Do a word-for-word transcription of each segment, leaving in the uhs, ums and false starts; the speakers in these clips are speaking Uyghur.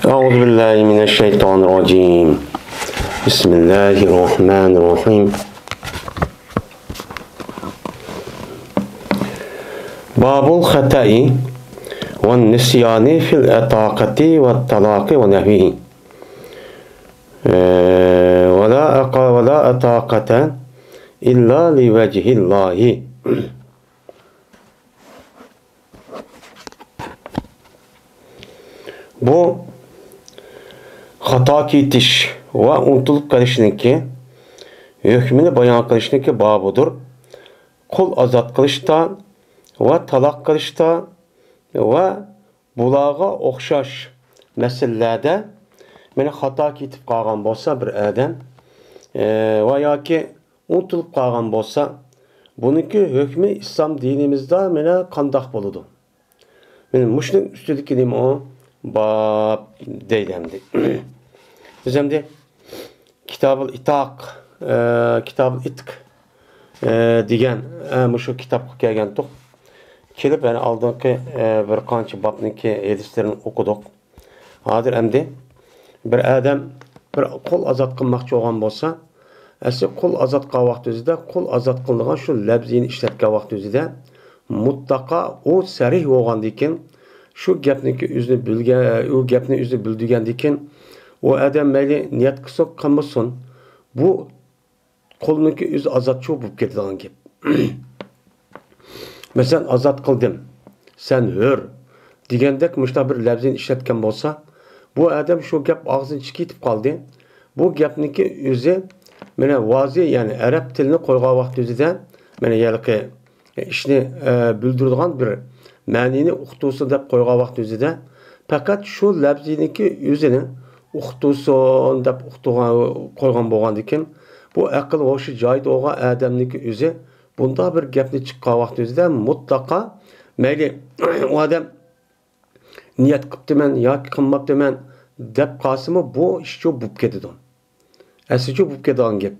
أعوذ بالله من الشيطان الرجيم. بسم الله الرحمن الرحيم. باب الخطأ والنسيان في العتاقة والطلاق ونحوه. ولا أق-، ولا عتاقة إلا لوجه الله. بۇ خاتا كېتىش ۋە ئۇنتۇلۇپ قېلىشنىڭكى ھۆكمىنى بايان قىلىشنىڭكى بابىدۇر. قۇل ئازاد قىلىشتا ۋە تالاق قىلىشتا ۋە بۇلارغا ئوخشاش مەسىلىلەردە مانا خاتا كېتىپ قالغان بولسا بىر ئادەم، ئە، ۋە ياكى ئۇنتۇلۇپ قالغان بولسا، بۇنىڭكى ھۆكمى ئىسلام دىنىمىزدا مانا قانداق بولىدۇ؟ مانا مۇشۇنىڭ ئۈستىدىكى نېمە ئۇ؟ باب دەيدۇ ئەمدى. بىز ئەمدى كىتابۇل ئىتاق، ئە، كىتابۇل ئىتق، ئە، دېگەن، ئە، مۇشۇ كىتابقا كەلگەنتۇق. كېلىپ، يەنە ئالدىنقى، ئە، بىر قانچە بابنىڭكى ھەدىسلىرىنى ئوقۇدۇق. ھازىر ئەمدى بىر ئادەم بىر قۇل ئازاد قىلماقچى بولغان بولسا، ئەسلى قۇل ئازاد قىلغان ۋاقتى ئۆزىدە، قۇل ئازاد قىلىدىغان شۇ لەپزىنى ئىشلەتكەن ۋاقتى ئۆزىدە مۇتلەقا ئۇ سەرىھ بولغاندىكىن، شۇ گەپنىكى ئۆزىنى بىلگەن، ئۇ گەپنى ئۆزى بىلدۈرگەندىكىن، ئۇ ئادەم مەيلى نىيەت قىلسۇن، قىلمىسۇن، بۇ قۇلنىڭكى ئۆزى ئازادچۇ بولۇپ كېتىدىغان گەپ. مەسىلەن، ئازاد قىلدىم، سەن ھۆر دېگەندەك مۇشۇنداق بىر لەپزىنى ئىشلەتكەن بولسا، بۇ ئادەم شۇ گەپ ئاغزىدىن چىقىپ قالدى. بۇ گەپنىڭكى ئۆزى، مانا، ۋازى، يەنى ئەرەب تىلىنى قويغان ۋاقتى ئۆزىدە، مانا، ھېلىقى ئىشنى، ئە، بىلدۈرىدىغان بىر مەنىنى ئۇقتۇرسۇن دەپ قويغان ۋاقتى ئۆزىدە، پەقەت شۇ لەپزىنىڭكى ئۆزىنى ئۇقتۇرسۇن دەپ ئۇقتۇرغان، قويغان بولغاندىكىن، بۇ ئەقىل ھوشى جايىدا بولغان ئادەمنىڭكى ئۆزى بۇنداق بىر گەپنى چىققان ۋاقتى ئۆزىدە مۇتلەقا مەيلى ئۇ ئادەم نىيەت قىپتىمەن ياكى قىلماپتىمەن دەپ قالسىمۇ، بۇ ئىشچۇ بولۇپ كېتىدۇ. ئەسلىچۇ بولۇپ كېتىدىغان گەپ.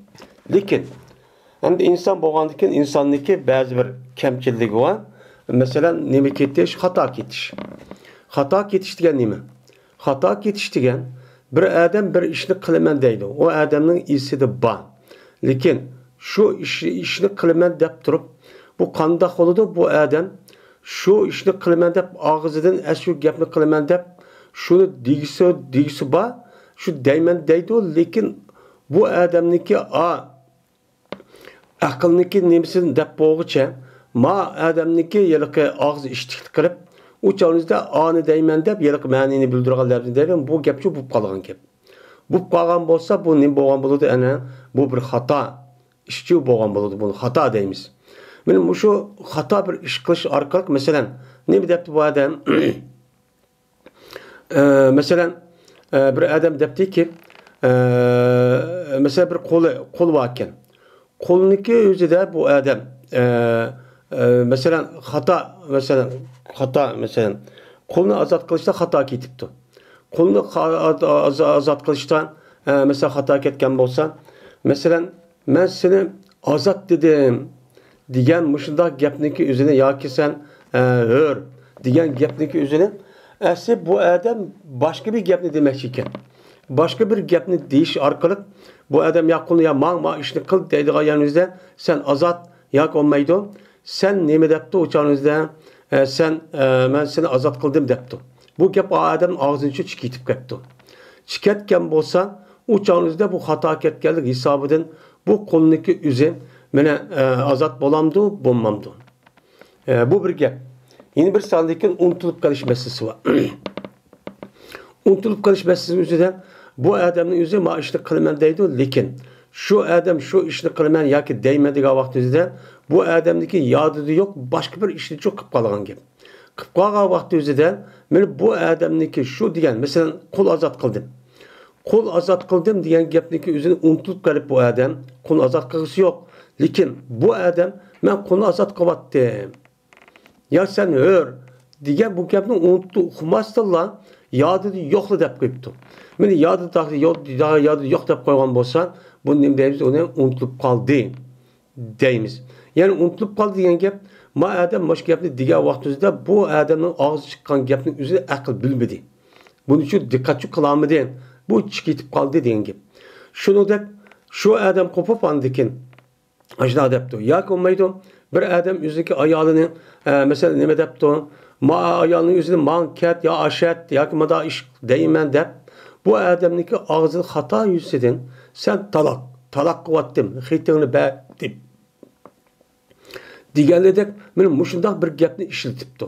لېكىن، ئەمدى ئىنسان بولغاندىكىن، ئىنساننىڭكى بەزى بىر كەمچىللىكى بار. مەسىلەن، نېمە كېتىش؟ خاتا كېتىش. خاتا كېتىش دېگەن نېمە؟ خاتا كېتىش دېگەن، بىر ئادەم بىر ئىشنى قىلىمەن دەيدۇ. ئۇ ئادەمنىڭ ئېسىدە بار. لېكىن شۇ ئىش، ئىشنى قىلىمەن دەپ تۇرۇپ، بۇ قانداق بولىدۇ؟ بۇ ئادەم شۇ ئىشنى قىلىمەن دەپ، ئاغزىدىن ئەسلى گەپنى قىلىمەن دەپ، شۇنى دېگۈسى، دېگۈسى بار، شۇ دەيمەن دەيدۇ، لېكىن بۇ ئادەمنىڭكى ئا، ئەقىلنىڭكى نېمىسىنى دەپ بولغۇچە، ما ئادەمنىڭكى ھېلىقى ئاغزى ئىشتىكلىك قىلىپ، ئۇ چاغنىڭىزدا ئانى دەيمەن دەپ، ھېلىقى مەنىنى بىلدۈرگەن لەپزىنى دەيمەن، بۇ گەپچۇ بولۇپ قالغان گەپ. بولۇپ قالغان بولسا، بۇ نېمە بولغان بولىدۇ؟ ئەنە بۇ بىر خاتا ئىشچۇ بولغان بولىدۇ، بۇنى خاتا دەيمىز. مانا مۇشۇ خاتا بىر ئىش قىلىش ئارقىلىق، مەسىلەن، نېمە دەپتۇ بۇ ئادەم؟ ئە، مەسىلەن، ئە، بىر ئادەم دەپتىكى، ئە، مەسىلەن، بىر قۇلى، قۇل باركەن. قۇلنىڭكى ئۆزىدە بۇ ئادەم، ئە، ئە، مەسىلەن، خاتا، مەسىلەن، خاتا، مەسىلەن، قۇلنى ئازاد قىلىشتا خاتا كېتىپتۇ. قۇلنى خا-، ئاز-، ئاز-، ئازاد قىلىشتا، ئە، مەسىلەن، خاتا كەتكەن بولسا، مەسىلەن، مەن سېنى ئازاد دېدىم دېگەن مۇشۇنداق گەپنىكى ئۆزىنى ياكى سەن، ئە، ھۆر دېگەن گەپنىكى ئۆزىنى ئەسلى بۇ ئادەم باشقا بىر گەپنى دېمەكچى ئىكەن. باشقا بىر گەپنى دېيىش ئارقىلىق بۇ ئادەم يا قۇلنى يا ماڭ، ما ئىشنى قىل دەيدىغان يەرنىڭىزدە سەن ئازاد ياكى بولمايدۇ. سەن نېمە دەپتۇ ئۇ چاغنىڭىزدە؟ ئە، سەن، ئە، مەن سېنى ئازاد قىلدىم دەپتۇ. بۇ گەپ ئا ئادەمنىڭ ئاغزىدىن چىقىپ كېتىپتۇ. چىقىپ كەتكەن بولسا، ئۇ چاغنىڭىزدە بۇ خاتا كەتكەنلىك ھېسابىدىن بۇ قۇلنىڭكى ئۆزى مانا، ئە، ئازاد بولامدۇ، بولمامدۇ؟ ئە، بۇ بىر گەپ. يەنە بىر ساندىكىن ئۇنتۇلۇپ قېلىش مەسىلىسى بار. ئۇنتۇلۇپ قېلىش مەسىلىسىنىڭ ئۆزىدە بۇ ئادەمنىڭ ئۆزى ما ئىشنى قىلىمەن دەيدۇ، لېكىن شۇ ئادەم شۇ ئىشنى قىلىمەن ياكى دەيمەن دېگەن ۋاقتى ئۆزىدە بۇ ئادەمنىڭكى يادىدا يوق، باشقا بىر ئىشنى چۇ قىلىپ قالغان گەپ. قىلىپ قالغان ۋاقتى ئۆزىدە مانا بۇ ئادەمنىڭكى شۇ دېگەن، مەسىلەن، قۇل ئازاد قىلدىم. قۇل ئازاد قىلدىم دېگەن گەپنىڭكى ئۆزىنى ئۇنتۇلۇپ قېلىپ بۇ ئادەم، قۇلنى ئازاد قىلغۇسى يوق. لېكىن بۇ ئادەم مەن قۇلنى ئازاد قىلىۋاتتىم يا سەن ھۆر دېگەن بۇ گەپنى ئۇنتۇپ ئۇقماستىنلا يادىدا يوقلا دەپ قويۇپتۇ. مانا يادىدا يوق، يادىدا يوق دەپ قويغان بولسا، بۇنى نېمە دەيمىز؟ ئۇنى ئۇنتۇلۇپ قالدى دەيمىز. يەنى ئۇنتۇلۇپ قالدى دېگەن گەپ، ما ئادەم مۇشۇ گەپنى دېگەن ۋاقتىمىزدا بۇ ئادەمنىڭ ئاغزى چىققان گەپنى ئۆزى ئەقىل بىلمىدى. بۇنى شۇ دىققەتچۇ قىلالمىدى. بۇ چىقىپ كېتىپ قالدى دېگەن گەپ. شۇنىڭدەك شۇ ئادەم قوپۇپ ئاندىن كېيىن ئاشۇنداق دەپتۇ. ياكى بولمايدۇ، بىر ئادەم ئۆزىنىڭكى ئايالىنى، ئە، مەسىلەن، نېمە دەپتۇ؟ ما ئايالنىڭ ئۆزىنى ماڭا كەت يا ئاشەت ياكى مۇنداق ئىش دەيمەن دەپ، بۇ ئادەمنىڭكى ئاغزىدا خاتا يۈزىسىدىن سەن تالاق، تالاق قىلىۋەتتىم، خېتىڭنى بەر دەپ دېگەنلىدەك، مانا مۇشۇنداق بىر گەپنى ئىشلىتىپتۇ.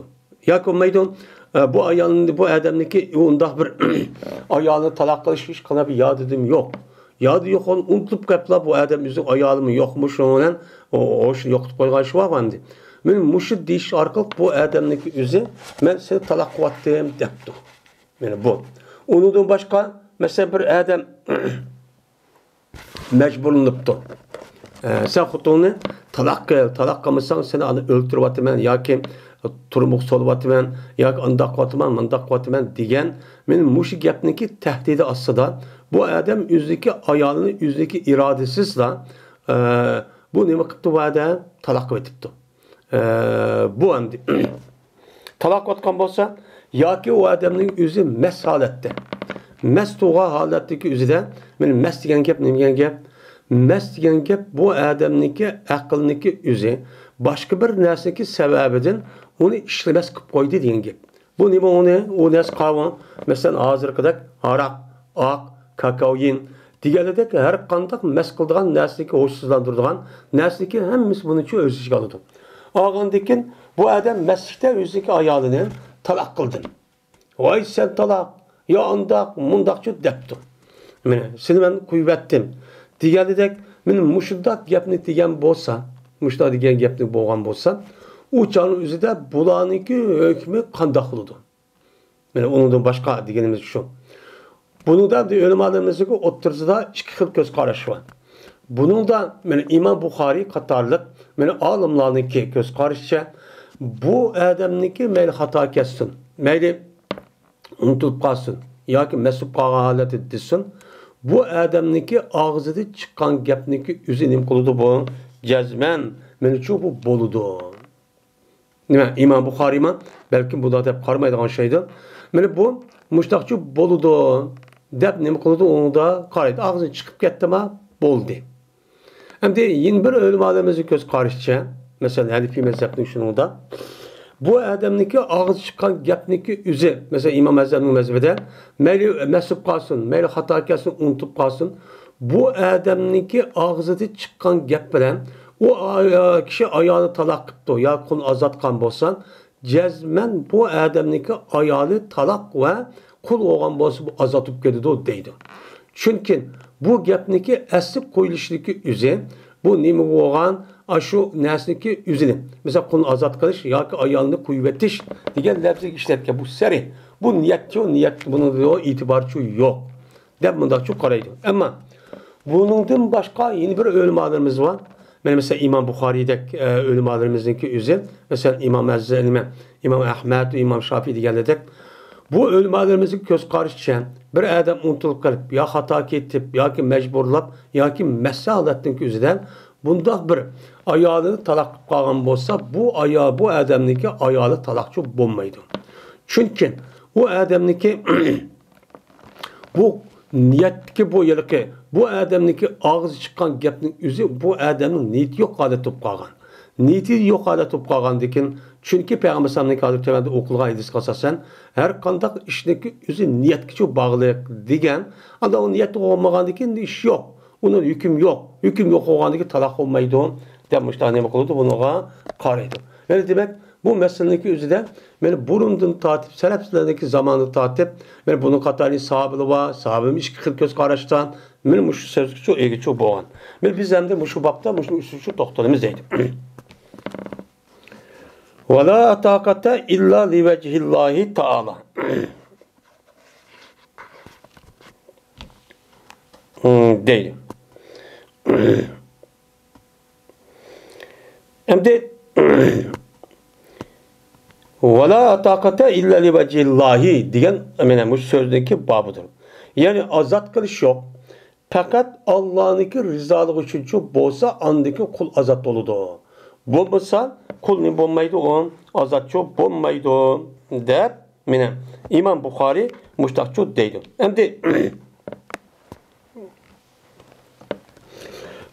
ياكى بولمايدۇ، ئە، بۇ ئايالنى، بۇ ئادەمنىكى ئۇنداق بىر ئايالىنى تالاق قىلىش ھېچقانداق بىر يادىدىمۇ يوق. يادى يوق، ئۇنتۇلۇپ قېپلا، بۇ ئادەم ئۆزىنىڭ ئايالىمۇ يوقمۇ، شۇنىڭ بىلەن ئۇ ھوشىنى يوقىتىپ قويغان ئىشى بارغۇ ئەمدى. مانا مۇشۇ دېيىش ئارقىلىق بۇ ئادەمنىكى ئۆزى، مەن سېنى تالاق قىلىۋەتتىم دەپتۇ. مانا بۇ. ئۇنىڭدىن باشقا، مەسىلەن، بىر ئادەم مەجبۇرلىنىپتۇ. ئە، سەن خوتۇنۇڭنى تالاق قىل، تالاق قىلمىساڭ سېنى ئانا ئۆلتۈرۈۋاتىمەن ياكى تۈرمىگە سولىۋاتىمەن ياكى ئانداق قىلىۋاتىمەن، مانداق قىلىۋاتىمەن دېگەن، مانا مۇشۇ گەپنىڭكى تەھدىتى ئاستىدا بۇ ئادەم ئۆزىنىڭكى ئايالىنى ئۆزىنىڭكى ئىرادىسىزلا، ئە، بۇ نېمە قىپتۇ، بۇ ئادەم تالاق قىلىۋېتىپتۇ. ئە، بۇ ئەمدى تالاق قىلىۋاتقان بولسا ياكى ئۇ ئادەمنىڭ ئۆزى مەست ھالەتتە، مەست تۇرغان ھالەتتىكى ئۆزىدە، مانا مەست دېگەن گەپ نېمە دېگەن گەپ؟ مەست دېگەن گەپ بۇ ئادەمنىڭكى ئەقلىنىڭكى ئۆزى باشقا بىر نەرسىنىڭكى سەۋەبىدىن ئۇنى ئىشلىمەس قىلىپ قويدى دېگەن گەپ. بۇ نېمە ئۇنى؟ ئۇ نەرسە قاۋۇ، مەسىلەن، ھازىرقىدەك ھاراق، ئاق، كاكائىن دېگەنلىدەك ھەر قانداق مەست قىلىدىغان نەرسىنىڭكى، ھوشسىزلاندۇرىدىغان نەرسىنىڭكى ھەممىسى بۇنىڭ ئۈچۈن ئۆز ئىچىگە ئالىدۇ. ئالغاندىن كېيىن بۇ ئادەم مەستلىكتە ئۆزىنىڭكى ئايالىنى تالاق قىلدىم. ۋاي سەن تالاق، يا ئانداق، مۇنداقچۇ دەپتۇ. مانا سېنى مەن قويۇۋەتتىم دېگەنلىدەك، مانا مۇشۇنداق گەپنى دېگەن بولسا، مۇشۇنداق دېگەن گەپنى بولغان بولسا، ئۇ چاغنىڭ ئۆزىدە بۇلارنىڭكى ھۆكمى قانداق بولىدۇ؟ مانا ئۇنىڭدىن باشقا دېگىنىمىز شۇ. بۇنىڭدا ئۆلىمالىرىمىزنىڭ ئوتتۇرىسىدا ئىككى خىل كۆز قاراش بار. بۇنىڭدا مانا ئىمام بۇخارىي قاتارلىق مانا ئالىملارنىڭكى كۆز قارىشىچە، بۇ ئادەمنىڭكى مەيلى خاتا كەتسۇن، مەيلى ئۇنتۇلۇپ قالسۇن ياكى مەست بولۇپ قالغان ھالەتتە دېسۇن، بۇ ئادەمنىڭكى ئاغزىدىن چىققان گەپنىڭكى ئۆزى نېمە قىلىدۇ بۇ؟ جەزمەن مېنىڭچۇ بۇ بولىدۇ. نېمە، ئىمام بۇخارىيمۇ بەلكىم بۇنداق دەپ قارىمايدىغان ئوخشايدۇ. مانا بۇ مۇشۇنداقچۇ بولىدۇ دەپ نېمە قىلىدۇ، ئۇنىڭدا قارايدۇ. ئاغزىدىن چىقىپ كەتتىما، بولدى. ئەمدى يەنە بىر ئۆلىمالىرىمىزنىڭ كۆز قارىشىچە، مەسىلەن، ھەنىفىي مەزھەپنىڭ شۇنىڭدا، بۇ ئادەمنىڭكى ئاغزى چىققان گەپنىڭكى ئۆزى، مەسىلەن، ئىمام ئەزەمنىڭ مەزھىپىدە، مەيلى مەست بولۇپ قالسۇن، مەيلى خاتا كەتسۇن، ئۇنتۇپ قالسۇن، بۇ ئادەمنىڭكى ئاغزىدىن چىققان گەپ بىلەن ئۇ ئا-، كىشى ئايالى تالاق قىپتۇ يا قۇل ئازاد قىلغان بولسا، جەزمەن بۇ ئادەمنىڭكى ئايالى تالاق ۋە قۇل بولغان بولسا، بۇ ئازاد بولۇپ كېتىدۇ دەيدۇ. چۈنكى بۇ گەپنىڭكى ئەسلى قويۇلۇشىدىكى ئۆزى، بۇ نېمە بولغان، ئاشۇ نەرسىنىڭكى ئۆزىنى، مەسىلەن، قۇلنى ئازاد قىلىش ياكى ئايالنى قويۇۋېتىش دېگەن لەپزىگە ئىشلەتكەن. بۇ سەرى، بۇ نىيەتچۇ، نىيەت بۇنىڭدا ئېتىبارچۇ يوق دەپ مۇنداقچۇ قارايدۇ. ئەمما بۇنىڭدىن باشقا يەنە بىر ئۆلىمالىرىمىز بار. مانا مەسىلەن، ئىمام بۇخارىيدەك، ئە، ئۆلىمالىرىمىزنىڭكى ئۆزى، مەسىلەن، ئىمام ئەز-، نېمە، ئىمام ئەھمەد ۋە ئىمام شافىي دېگەنلەردەك، بۇ ئۆلىمالىرىمىزنىڭ كۆز قارىشىچە، بىر ئادەم ئۇنتۇلۇپ قېلىپ، يا خاتا كېتىپ، ياكى مەجبۇرلاپ، ياكى مەسسە ھالەتنىڭكى ئۆزىدە بۇنداق بىر ئايالىنى تالاق قىلىپ قالغان بولسا، بۇ ئايا-، بۇ ئادەمنىڭكى ئايالى تالاقچۇ بولمايدۇ. چۈنكى ئۇ ئادەمنىڭكى بۇ نىيەتتىكى بۇ ھېلىقى، بۇ ئادەمنىڭكى ئاغزى چىققان گەپنىڭ ئۆزى بۇ ئادەمنىڭ نىيىتى يوق ھالەتتە بولۇپ قالغان. نىيىتى يوق ھالەتتە بولۇپ قالغاندىكىن، چۈنكى پەيغەمبەر ئەلەيھىسسالامنىڭكى ھازىر تۆۋەندە ئوقۇلغان ھەدىسكە ئاساسەن، ھەر قانداق ئىشنىڭكى ئۆزى نىيەتكىچۇ باغلىق دېگەن. ئاندا ئۇ نىيەتتە بولمىغاندىكىن ئىش يوق. ئۇنىڭ ھۆكۈم يوق. ھۆكۈم يوق بولغاندىكىن تالاق بولمايدۇ دەپ مۇشۇنداق نېمە قىلىدۇ، بۇنىڭغا قارايدۇ. يەنى دېمەك، بۇ مەسىلىنىڭكى ئۆزىدە مانا بۇرۇندىن تارتىپ، سەلەفلەرنىڭكى زامانىدىن تارتىپ، مانا بۇنىڭ قاتارى ساھابىلەر بار، ساھابىمۇ ئىككى خىل كۆز قاراشتا، مانا مۇشۇ سۆزگىچۇ ئىگىچۇ بولغان. مانا بىز ئەمدى مۇشۇ بابتا مۇشۇنىڭ ئۈستىدە شۇ توختىلىمىز دەيدۇ. ۋەلا تاقەتە ئىللا لىۋەجھىللاھى تائالا. دەيدۇ. ئەمدى ۋەلا تاقەتە ئىللا لىۋەجھىللاھى دېگەن مانا مۇشۇ سۆزنىڭكى بابىدۇر. يەنى ئازاد قىلىش يوق. پەقەت ئاللانىڭكى رىزالىقى ئۈچۈنچۇ بولسا، ئاندىكى قۇل ئازاد بولىدۇ. بولمىسا، قۇل نېمە بولمايدۇ، ئۇ ئازادچۇ بولمايدۇ، دەپ مانا ئىمام بۇخارىي مۇشۇنداقچۇ دەيدۇ. ئەمدى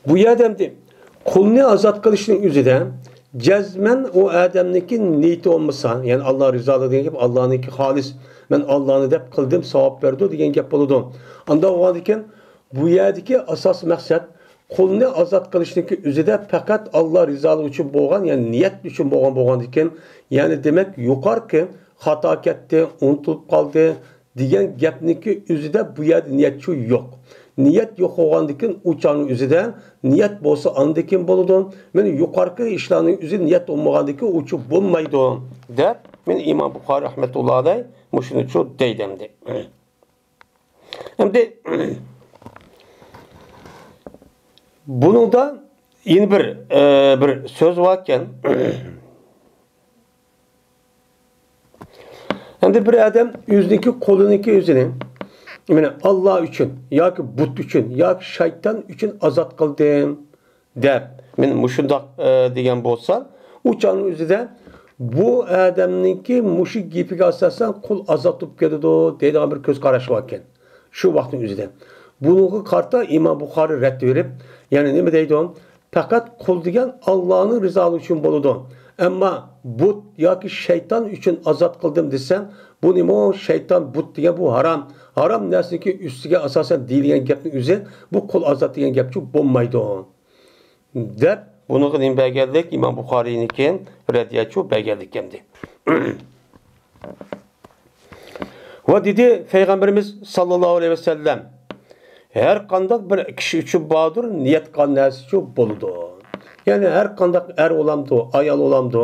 بۇ يەردە ئەمدى قۇلنى ئازاد قىلىشنىڭ ئۆزىدە جەزمەن ئۇ ئادەمنىڭكى نىيىتى بولمىسا، يەنى ئاللا رىزالىقى دېگەن گەپ، ئاللانىڭكى خالىس، مەن ئاللانى دەپ قىلدىم، ساۋاب بەردى دېگەن گەپ بولىدۇ. ئاندا بولغاندىكىن بۇ يەردىكى ئاساسىي مەقسەت قۇلنى ئازاد قىلىشنىڭكى ئۆزىدە پەقەت ئاللا رىزالىقى ئۈچۈن بولغان، يەنى نىيەت ئۈچۈن بولغان بولغاندىكىن، يەنى دېمەك يۇقارقى خاتا كەتتى، ئۇنتۇلۇپ قالدى، دېگەن گەپنىڭكى ئۆزىدە بۇ يەردە نىيەتچۇ يوق. نىيەت يوق بولغاندىكىن ئۇ چاغنىڭ ئۆزىدە نىيەت بولسا ئاندىكىن بولىدۇ. مانا يۇقارقى ئىشلارنىڭ ئۆزى نىيەت بولمىغاندىكىن ئۇچۇ بولمايدۇ، دەپ مانا ئىمام بۇخارىي رەھمەتۇللا ئەلەي مۇشۇنىچۇ دەيدۇ ئەمدى. ئەمدى بۇنىڭدا يەنە بىر، ئە، بىر سۆز باركەن. ئەمدى بىر ئادەم ئۆزىنىڭكى قولىنىڭكى ئۆزىنى، مانا، ئاللا ئۈچۈن ياكى بۇت ئۈچۈن ياكى شەيتان ئۈچۈن ئازاد قىلدىم دەپ، مانا مۇشۇنداق، ئە، دېگەن بولسا، ئۇ چاغنىڭ ئۆزىدە بۇ ئادەمنىڭكى مۇشۇ گېپىگە ئاساسەن قۇل ئازاد بولۇپ كېتىدۇ دەيدىغان بىر كۆز قاراش باركەن. شۇ ۋاقىتنىڭ ئۆزىدە. بۇنىڭغا قارىتا ئىمام بۇخارىي رەت بېرىپ، يەنى نېمە دەيدۇ؟ پەقەت قۇل دېگەن ئاللانىڭ رىزالىقى ئۈچۈن بولىدۇ. ئەمما بۇت ياكى شەيتان ئۈچۈن ئازاد قىلدىم دېسەم، بۇ نېمە؟ شەيتان، بۇت دېگەن بۇ ھارام. ھارام نەرسىنىڭكى ئۈستىگە ئاساسەن دېيىلگەن گەپنىڭ ئۆزى، بۇ قۇل ئازاد دېگەن گەپچۇ بولمايدۇ. دەپ، بۇنىڭغا نېمە بەرگەنلىك؟ ئىمام بۇخارىينىڭكى رەددىيەچۇ بەرگەنلىك ئەمدى. ۋە دېدى پەيغەمبىرىمىز ساللاللاھۇ ئەلەيھى ۋەسەللەم، ھەر قانداق بىر كىشى ئۈچۈن باردۇر، نىيەت قىلغان نەرسىچۇ بولىدۇ. يەنى ھەر قانداق ئەر بولامدۇ، ئايال بولامدۇ،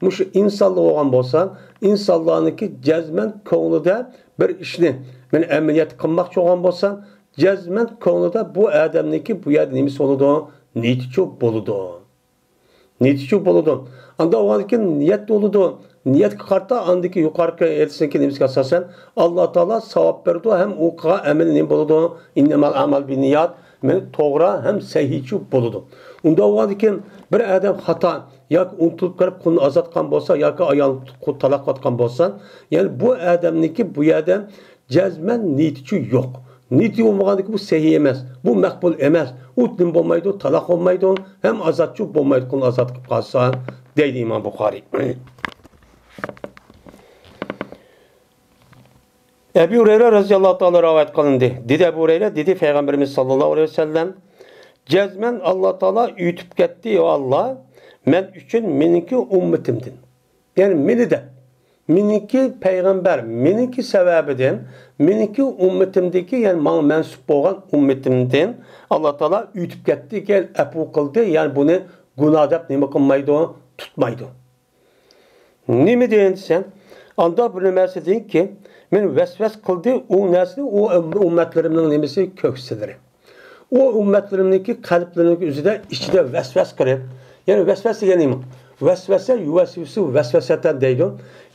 مۇشۇ ئىنسانلار بولغان بولسا، ئىنسانلارنىڭكى جەزمەن كۆڭلىدە بىر ئىشنى، مەن ئەمەلىيەت قىلماقچى بولغان بولسا، جەزمەن كۆڭلىدە بۇ ئادەمنىڭكى بۇ يەردە نېمىسى بولىدۇ؟ نىيىتىچۇ بولىدۇ. نىيىتىچۇ بولىدۇ. ئاندا بولغاندىكىن نىيەت بولىدۇ. نىيەتكە قارىتا ئاندىكى يۇقارقى ھەدىسنىڭكى نېمىسىگە ئاساسەن، ئاللا تائالا ساۋاب بېرىدۇ ھەم ئۇ قىلغان ئەمىلى نېمە بولىدۇ؟ ئىننەمەل ئەمال بىننىيات، مەن توغرا ھەم سەھىھچۇ بولىدۇ. ئۇندا بولغاندىكىن بىر ئادەم خاتا ياكى ئۇنتۇلۇپ قېلىپ قۇلنى ئازاد قىلغان بولسا ياكى ئايالنى تالاق قىلىۋاتقان بولسا، يەنى بۇ ئادەمنىڭكى بۇ يەردە جەزمەن نىيىتىچۇ يوق. نىيىتى بولمىغاندىكىن بۇ سەھىھ ئەمەس، بۇ مەقبۇل ئەمەس. ئۇ نېمە بولمايدۇ، تالاق بولمايدۇ، ھەم ئازادچۇ بولمايدۇ، قۇلنى ئازاد قىلىپ قالسا، دەيدۇ ئىمام بۇخارىي. ئەبۇ ھۇرەيرە رەزىياللاھۇ تائالا رىۋايەت قىلىندى. دېدى ئەبۇ ھۇرەيرە، دېدى پەيغەمبىرىمىز ساللاللاھۇ ئەلەيھى ۋەسەللەم، جەزمەن ئاللا تائالا ئۆتۈپ كەتتى، يا ئاللا، مەن ئۈچۈن مېنىڭكى ئۈممىتىمدىن. يەنى مېنى دەپ، مېنىڭكى پەيغەمبەر، مېنىڭكى سەۋەبىدىن، مېنىڭكى ئۈممىتىمدىكى، يەنى ماڭا مەنسۇپ بولغان ئۈممىتىمدىن ئاللا تائالا ئۆتۈپ كەتتى، يەنى ئەپۇ قىلدى، يەنى بۇنى گۇناھ دەپ نېمە قىلمايدۇ، تۇتمايدۇ. نېمە دېگەن دېسەم، ئاندا بىر نەرسە دېگەنكى، مېنى ۋەسۋەس قىلدى، ئۇ نەرسىنى ئۇ ئۈممەتلىرىمنىڭ نېمىسى، كۆكسىلىرى. ئۇ ئۈممەتلىرىمنىڭكى قەلبلىرىنىڭ ئۆزىدە ئىچىدە ۋەسۋەس قىلىپ، يەنى ۋەسۋەس دېگەن نېمە؟ ۋەسۋەسە، يۇۋەسۋىسۇ ۋەسۋەسەتەن دەيدۇ.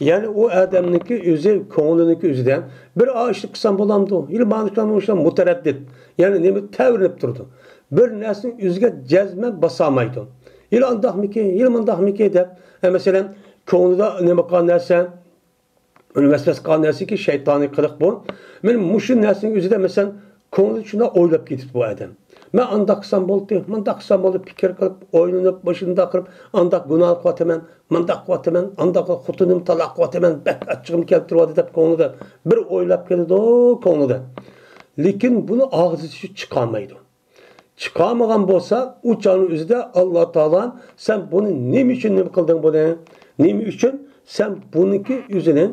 يەنى ئۇ ئادەمنىڭكى ئۆزى، كۆڭلىنىڭكى ئۆزىدە بىر ئا ئىشنى قىلسام بولامدۇ؟ يەنى مانا شۇلار مۇتەرەددىت. يەنى نېمە؟ تەۋرىنىپ تۇرىدۇ. بىر نەرسىنى ئۆزىگە جەزمەن باسالمايدۇ. يەنى ئانداقمىكى، يەنى مۇنداقمىكى دەپ، ئە، مەسىلەن، كۆڭلىدە نېمە قىلغان نەرسە، ئۇنى ۋەسۋەسە قىلغان نەرسىكى شەيتانىي قىلىق بۇ. مەن مۇشۇ نەرسىنىڭ ئۆزىدە، مەسىلەن، كۆڭلىدە شۇنداق ئويلاپ كېتىپتۇ بۇ ئادەم. مەن ئانداق قىلسام بولدى، مۇنداق قىلسام بولدى، پىكىر قىلىپ، ئويلىنىپ، مۇشۇنداق قىلىپ، ئانداق گۇناھ قىلىۋاتىمەن، مۇنداق قىلىۋاتىمەن، ئانداق قىلىپ خوتۇنۇمنى تالاق قىلىۋاتىمەن، بەك ئاچچىقىم كەلتۈرۈۋاتىدۇ دەپ كۆڭلىدە بىر ئويلاپ كېلىدۇ كۆڭلىدە. لېكىن بۇنى ئاغزىدىن چىقارمايدۇ. چىقارمىغان بولسا، ئۇ چاغنىڭ ئۆزىدە ئاللا تائالا، سەن بۇنى نېمە ئۈچۈن نېمە قىلدىڭ بۇنى؟ نېمە ئۈچۈن سەن بۇنىڭكى ئۆزىنى،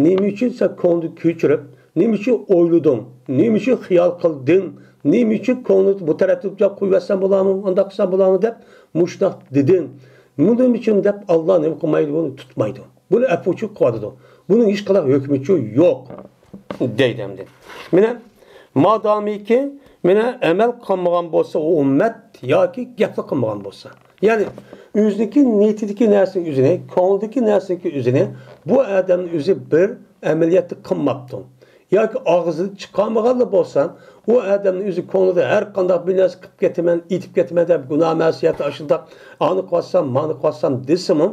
نېمە ئۈچۈن سەن كۆڭلىدىن كۆچۈرۈپ، نېمە ئۈچۈن ئويلىدىڭ؟ نېمە ئۈچۈن خىيال قىلدىڭ؟ نېمە ئۈچۈن كۆڭلىدە بۇ تەرەپتە قويۇۋەتسەم بولامۇ، ئانداق قىلسام بولامۇ دەپ مۇشۇنداق دېدىڭ؟ نېمە ئۈچۈن دەپ ئاللا نېمە قىلمايدۇ، بۇنى تۇتمايدۇ. بۇنى ئەپۇچۇ قىلىۋاتىدۇ. بۇنىڭ ھېچقانداق ھۆكمىچۇ يوق. دەيدۇ ئەمدى. مانا، مادامىكى، مانا، ئەمەل قىلمىغان بولسا ئۇ ئۈممەت ياكى گەپلا قىلمىغان بولسا. يەنى، ئۆزىنىڭكى نىيىتىدىكى نەرسىنىڭ ئۆزىنى، كۆڭلىدىكى نەرسىنىڭكى ئۆزىنى بۇ ئادەمنىڭ ئۆزى بىر ئەمەلىيەتتە قىلماپتۇ. ياكى ئاغزىدىن چىقارمىغانلا بولسا، ئۇ ئادەمنىڭ ئۆزى كۆڭلىدە ھەر قانداق بىر نەرسە قىلىپ كېتىمەن، ئېتىپ كېتىمەن دەپ گۇناھ مەسىيەت ئاشۇنداق، ئانى قىلسام، مانى قىلسام دېسىمۇ،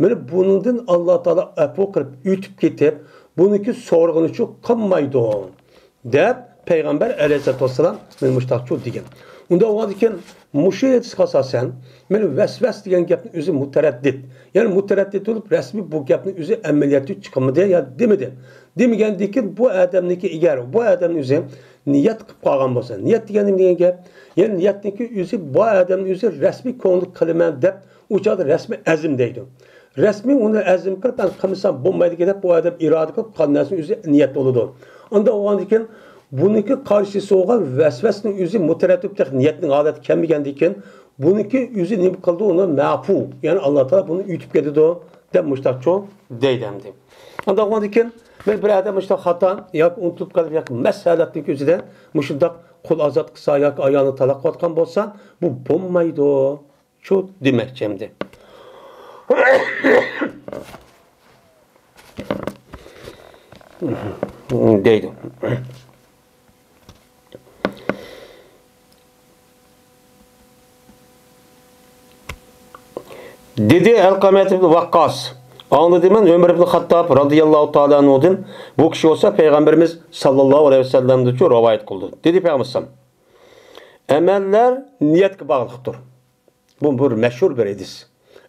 مانا بۇنىڭدىن ئاللا تائالا ئەپۇ قىلىپ ئۆتۈپ كېتىپ، بۇنىڭكى سورىغىنىچۇ قىلمايدۇ، دەپ پەيغەمبەر ئەلەيھىسسالاتۇ ۋەسسالام مانا مۇشۇنداقچۇ دېگەن. ئۇنداق بولغاندىكىن، مۇشۇ ھەدىسكە ئاساسەن، مانا ۋەسۋەس دېگەن گەپنىڭ ئۆزى مۇتەرەددىت. يەنى مۇتەرەددىت بولۇپ، رەسمىي بۇ گەپنىڭ ئۆزى ئەمەلىيەتتە چىقمىدى يا دېمىدى. دېمىگەندىن كېيىن، بۇ ئادەمنىڭكى، ئەگەر بۇ ئادەمنىڭ ئۆزى نىيەت قىلىپ قالغان بولسا، نىيەت دېگەن نېمە دېگەن گەپ؟ يەنى نىيەتنىڭكى ئۆزى، بۇ ئادەمنىڭ ئۆزى رەسمىي كۆڭلى قىلىمەن دەپ، ئۇ چاغدا رەسمىي ئەزم دەيدۇ. رەسمىي ئۇنى ئەزم قىلىپ، مەن قىلمىسام بولمايدىكەن دەپ، بۇ ئادەم ئىرادە قىلىپ قىلغان نەرسىنىڭ ئۆزى نىيەت بولىدۇ. ئانداق بولغاندىكىن، بۇنىڭكى قارشىسى بولغان ۋەسۋەسىنىڭ ئۆزى مۇتەرەددىت، تېخى نىيەتنىڭ ھالەتكە كەلمىگەندىكىن، بۇنىڭكى ئۆزى نېمە قىلىدۇ؟ ئۇنى مەفۇ، يەنى ئاللا تائالا بۇنى ئۆتۈپ كېتىدۇ، دەپ مۇشۇنداقچۇ دەيدۇ ئەمدى. ئانداق بولغاندىكىن، بىر، بىر ئادەم مۇشۇنداق خاتا ياكى ئۇنتۇلۇپ قېلىپ ياكى مەس ھالەتنىڭكى ئۆزىدە مۇشۇنداق قۇل ئازاد قىلسا ياكى ئايالىنى تالاق قىلىۋاتقان بولسا، بۇ بولمايدۇ. شۇ دېمەكچى ئەمدى. دەيدۇ. دېدى ئەلقەمەت ئىبن ۋەققاس، ئاڭلىدىم مەن ئۆمەر ئىبن خاتتاب رازىياللاھۇ تائالا ئەنھۇدىن، بۇ كىشى بولسا پەيغەمبىرىمىز ساللاللاھۇ ئەلەيھى ۋەسەللەمدىنچۇ رىۋايەت قىلدى. دېدى پەيغەمبىرىمىز، ئەمەللەر نىيەتكە باغلىقتۇر. بۇ بىر مەشھۇر بىر ھەدىس.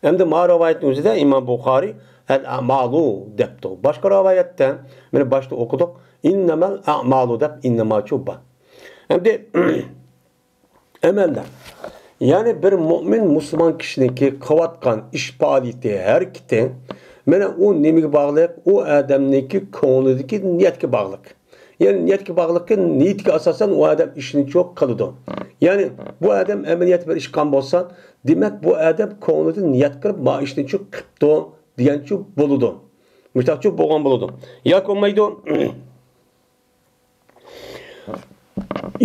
ئەمدى ما رىۋايەتنىڭ ئۆزىدە ئىمام بۇخارى ئەل ئەمالۇ دەپتۇ. باشقا رىۋايەتتە، مانا باشتا ئوقۇدۇق، ئىننەمەل ئەمالۇ دەپ ئىننەماچۇ بار. ئەمدى ئەمەللەر. يەنى بىر مۇئمىن مۇسۇلمان كىشىنىڭكى قىلىۋاتقان ئىش پائالىيىتى، ھەرىكىتى، مانا ئۇ نېمىگە باغلىق؟ ئۇ ئادەمنىڭكى كۆڭلىدىكى نىيەتكە باغلىق. يەنى نىيەتكە باغلىقكەن، نىيىتىگە ئاساسەن ئۇ ئادەم ئىشنىچۇ قىلىدۇ. يەنى بۇ ئادەم ئەمەلىيەتتە بىر ئىش قىلغان بولسا، دېمەك بۇ ئادەم كۆڭلىدىن نىيەت قىلىپ ما ئىشنىچۇ قىپتۇ دېگەنچۇ بولىدۇ. مۇشتاقچۇ بولغان بولىدۇ. ياكى بولمايدۇ.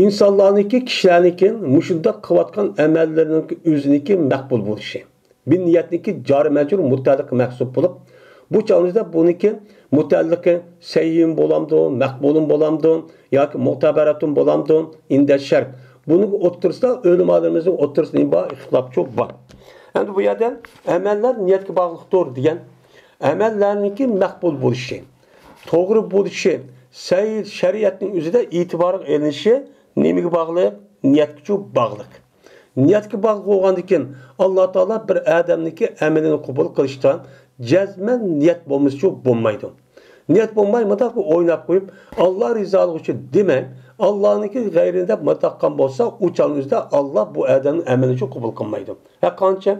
ئىنسانلارنىڭكى، كىشىلەرنىڭكى مۇشۇنداق قىلىۋاتقان ئەمەللىرىنىڭ ئۆزىنىڭكى مەقبۇل بولۇشى. بىر نىيەتنىڭكى جارى مەجرۇر مۇتەئەللىقى مەھسۇپ بولۇپ، بۇ چاغىمىزدا بۇنىڭكى مۇتەئەللىقى سەھىھمۇ بولامدۇ، مەقبۇلۇم بولامدۇ ياكى مۇتەبەرەتۇم بولامدۇ، ئىندە شەرت. بۇنىڭ ئوتتۇرىسىدا، ئۆلىمالىرىمىزنىڭ ئوتتۇرىسىدا نېمە بار؟ ئىختىلاپچۇ بار. ئەمدى بۇ يەردە ئەمەللەر نىيەتكە باغلىقتۇر دېگەن، ئەمەللەرنىڭكى مەقبۇل بولۇشى، توغرا بولۇشى، سەھىھ شەرىئەتنىڭ ئۆزىدە ئېتىبارغا ئېلىنىشى نېمىگە باغلىق؟ نىيەتكىچۇ باغلىق. نىيەتكە باغلىق بولغاندىكىن، ئاللا تائالا بىر ئادەمنىڭكى ئەمىلىنى قوبۇل قىلىشتا جەزمەن نىيەت بولمىسىچۇ بولمايدۇ. نىيەت بولماي مۇنداق بىر ئويناپ قويۇپ، ئاللا رىزالىقى ئۈچۈن دېمەي، ئاللانىڭكى غەيرىنى دەپ ماتاققان بولسا، ئۇ چاغنىڭ ئۆزىدە ئاللا بۇ ئادەمنىڭ ئەمىلىنى قوبۇل قىلمايدۇ. ھەرقانچە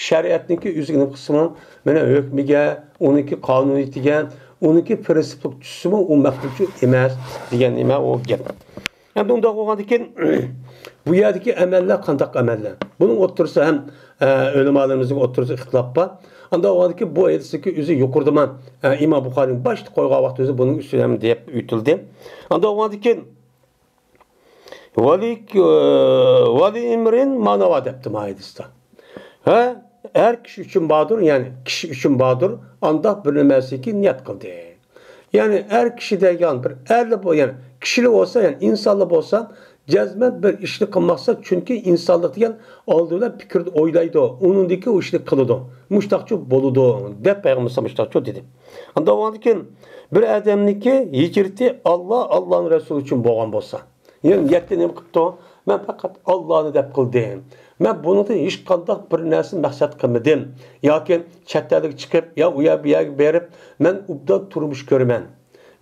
شەرىئەتنىڭكى ئۆزىگە نېمە قىلسىمۇ، مانا ھۆكمىگە، ئۇنىڭكى قانۇنىيىتىگە، ئۇنىڭكى پىرىنسىپلىق چۈشسىمۇ، ئۇ مەقبۇلچۇ ئەمەس دېگەن نېمە ئۇ گەپ. ئەمدى ئۇنداق بولغاندىكىن، بۇ يەردىكى ئەمەللەر قانداق ئەمەللەر؟ بۇنىڭ ئوتتۇرىسى ھەم، ئە، ئۆلىمالىرىمىزنىڭ ئوتتۇرىسىدا ئىختىلاپ بار. ئانداق بولغاندىكىن، بۇ ھەدىستىكى ئۆزى يۇقىرىدا مانا، ئە، ئىمام بۇخارىنىڭ باشتا قويغان ۋاقتى ئۆزى بۇنىڭ ئۈستىدە ھەم دەپ ئۆتۈلدى. ئانداق بولغاندىكىن، ۋەلى، ۋەلى ئىمرىن ماناۋا دەپتۇ ما ھەدىستە. ھە، ھەر كىشى ئۈچۈن باردۇر، يەنى كىشى ئۈچۈن باردۇر، ئانداق بىر نېمەسىكى نىيەت قىلدى. يەنى ئەر كىشى دەيدىغان بىر ئەرلەر بول-، يەنى كىشىلەر بولسا، يەنى ئىنسانلار بولسا، جەزمەن بىر ئىشنى قىلماقسا، چۈنكى ئىنسانلىق دېگەن ئالدى بىلەن پىكىردە ئويلايدۇ، ئۇنىڭدىن كېيىن ئۇ ئىشنى قىلىدۇ. مۇشتاقچۇ بولىدۇ، دەپ پەيغەمبەر مۇشتاقچۇ دېدى. ئانداق بولغاندىكىن، بىر ئادەمنىڭكى ھىجرىتى ئاللا، ئاللانىڭ رەسۇلى ئۈچۈن بولغان بولسا، يەنى نىيەتتە نېمە قىپتۇ؟ مەن پەقەت ئاللانى دەپ قىلدىم. مەن بۇنىڭدىن ھېچقانداق بىر نەرسىنى مەقسەت قىلمىدىم. ياكى چەت ئەلگە چىقىپ، يا ئۇ يەر بۇ يەرگە بېرىپ، مەن ئوبدان تۇرمۇش كۆرىمەن.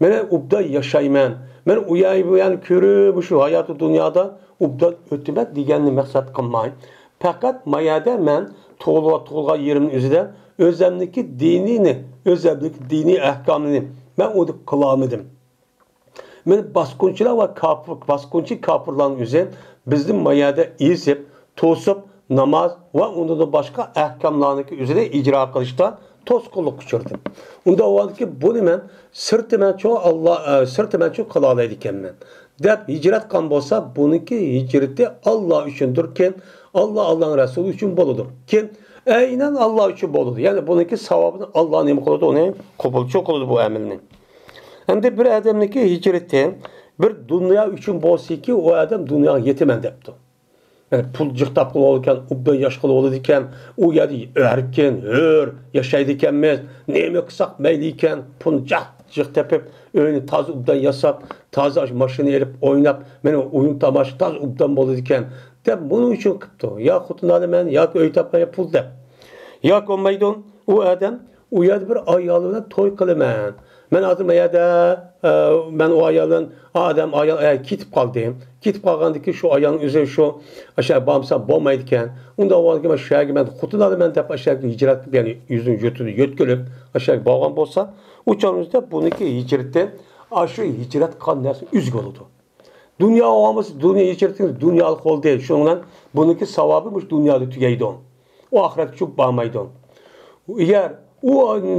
مەن ئوبدان ياشايمەن. مەن ئۇ يەر بۇ يەرنى كۆرۈپ، مۇشۇ ھاياتىي دۇنيادا ئوبدان ئۆتىمەن دېگەننى مەقسەت قىلماي، پەقەت ما يەردە مەن تۇغۇلغان، تۇغۇلغان يېرىمنىڭ ئۆزىدە ئۆزەمنىڭكى دىنىنى، ئۆزەمنىڭكى دىنىي ئەھكامىنى مەن ئۇنى قىلالمىدىم. مانا باسقۇنچىلار ۋە كاپىر، باسقۇنچى كاپىرلارنىڭ ئۆزى بىزنى ما يەردە ئېزىپ، توسۇپ، ناماز ۋە ئۇنىڭدىن باشقا ئەھكاملارنىڭكى ئۆزىنى ئىجرا قىلىشتا توسقۇنلۇققا ئۇچرىدى. ئۇنداق بولغاندىكىن بۇنى مەن سىرتىمەنچۇ ئاللا، ئە، سىرتىمەنچۇ قىلالايدىكەنمەن دەپ ھىجرەت قىلغان بولسا، بۇنىڭكى ھىجرىتى ئاللا ئۈچۈندۇر، كېيىن ئاللا، ئاللانىڭ رەسۇلى ئۈچۈن بولىدۇ. كېيىن ئەينەن ئاللا ئۈچۈن بولىدۇ. يەنى بۇنىڭكى ساۋابىنى ئاللا نېمە قىلىدۇ؟ ئۇنى قوبۇلچۇ قىلىدۇ بۇ ئەمەلنى. ئەمدى بىر ئادەمنىڭكى ھىجرىتى بىر دۇنيا ئۈچۈن بولسىكى، ئۇ ئادەم دۇنياغا يېتىمەن دەپتۇ. يەنى پۇل جىق تاپقىلى بولىدىكەن، ئوبدان ياشىغىلى بولىدىكەن، ئۇ يەردە ئەركىن، ھۆر ياشايدىكەنمىز، نېمە قىلساق مەيلى ئىكەن، پۇلنى جىق جىق تېپىپ، ئۆينى تازا ئوبدان ياساپ، تازا ئاشۇ ماشىنا ئېلىپ ئويناپ، مېنىڭ ئويۇن تاماشا تازا ئوبدان بولىدىكەن، دەپ بۇنىڭ ئۈچۈن قىپتۇ. يا خوتۇن ئالىمەن، ياكى ئۆي تاپماي پۇل دەپ. ياكى بولمايدۇ، ئۇ ئادەم ئۇ يەردە بىر ئايال بىلەن توي قىلىمەن. مەن ھازىر ما يەردە، ئە، مەن ئۇ ئايال بىلەن، ئادەم ئايال، ئە، كېتىپ قالدى. كېتىپ قالغاندىن كېيىن شۇ ئايالنىڭ ئۆزى شۇ، ئاشۇ يەرگە بارمىسام بولمايدىكەن. ئۇنداق بولغاندىكىن مەن شۇ يەرگە مەن خوتۇن ئالىمەن دەپ ئاشۇ يەرگە ھىجرەت قىلىپ، يەنى ئۆزىنىڭ يۇرتىدا يۆتكىلىپ، ئاشۇ يەرگە بارغان بولسا، ئۇ چاغنىڭدا بۇنىڭكى ھىجرىتى، ئاشۇ ھىجرەت قىلغان نەرسە ئۆزىگە بولىدۇ. دۇنيا بولمىسا، دۇنيا ھىجرىتىڭىز دۇنيالىق بولدى. شۇنىڭ بىلەن بۇنىڭكى ساۋابى مۇشۇ دۇنيادا تۈگەيدۇ. ئۇ ئاخىرەتكە چۈشۈپ بارمايدۇ. ئەگەر ئۇ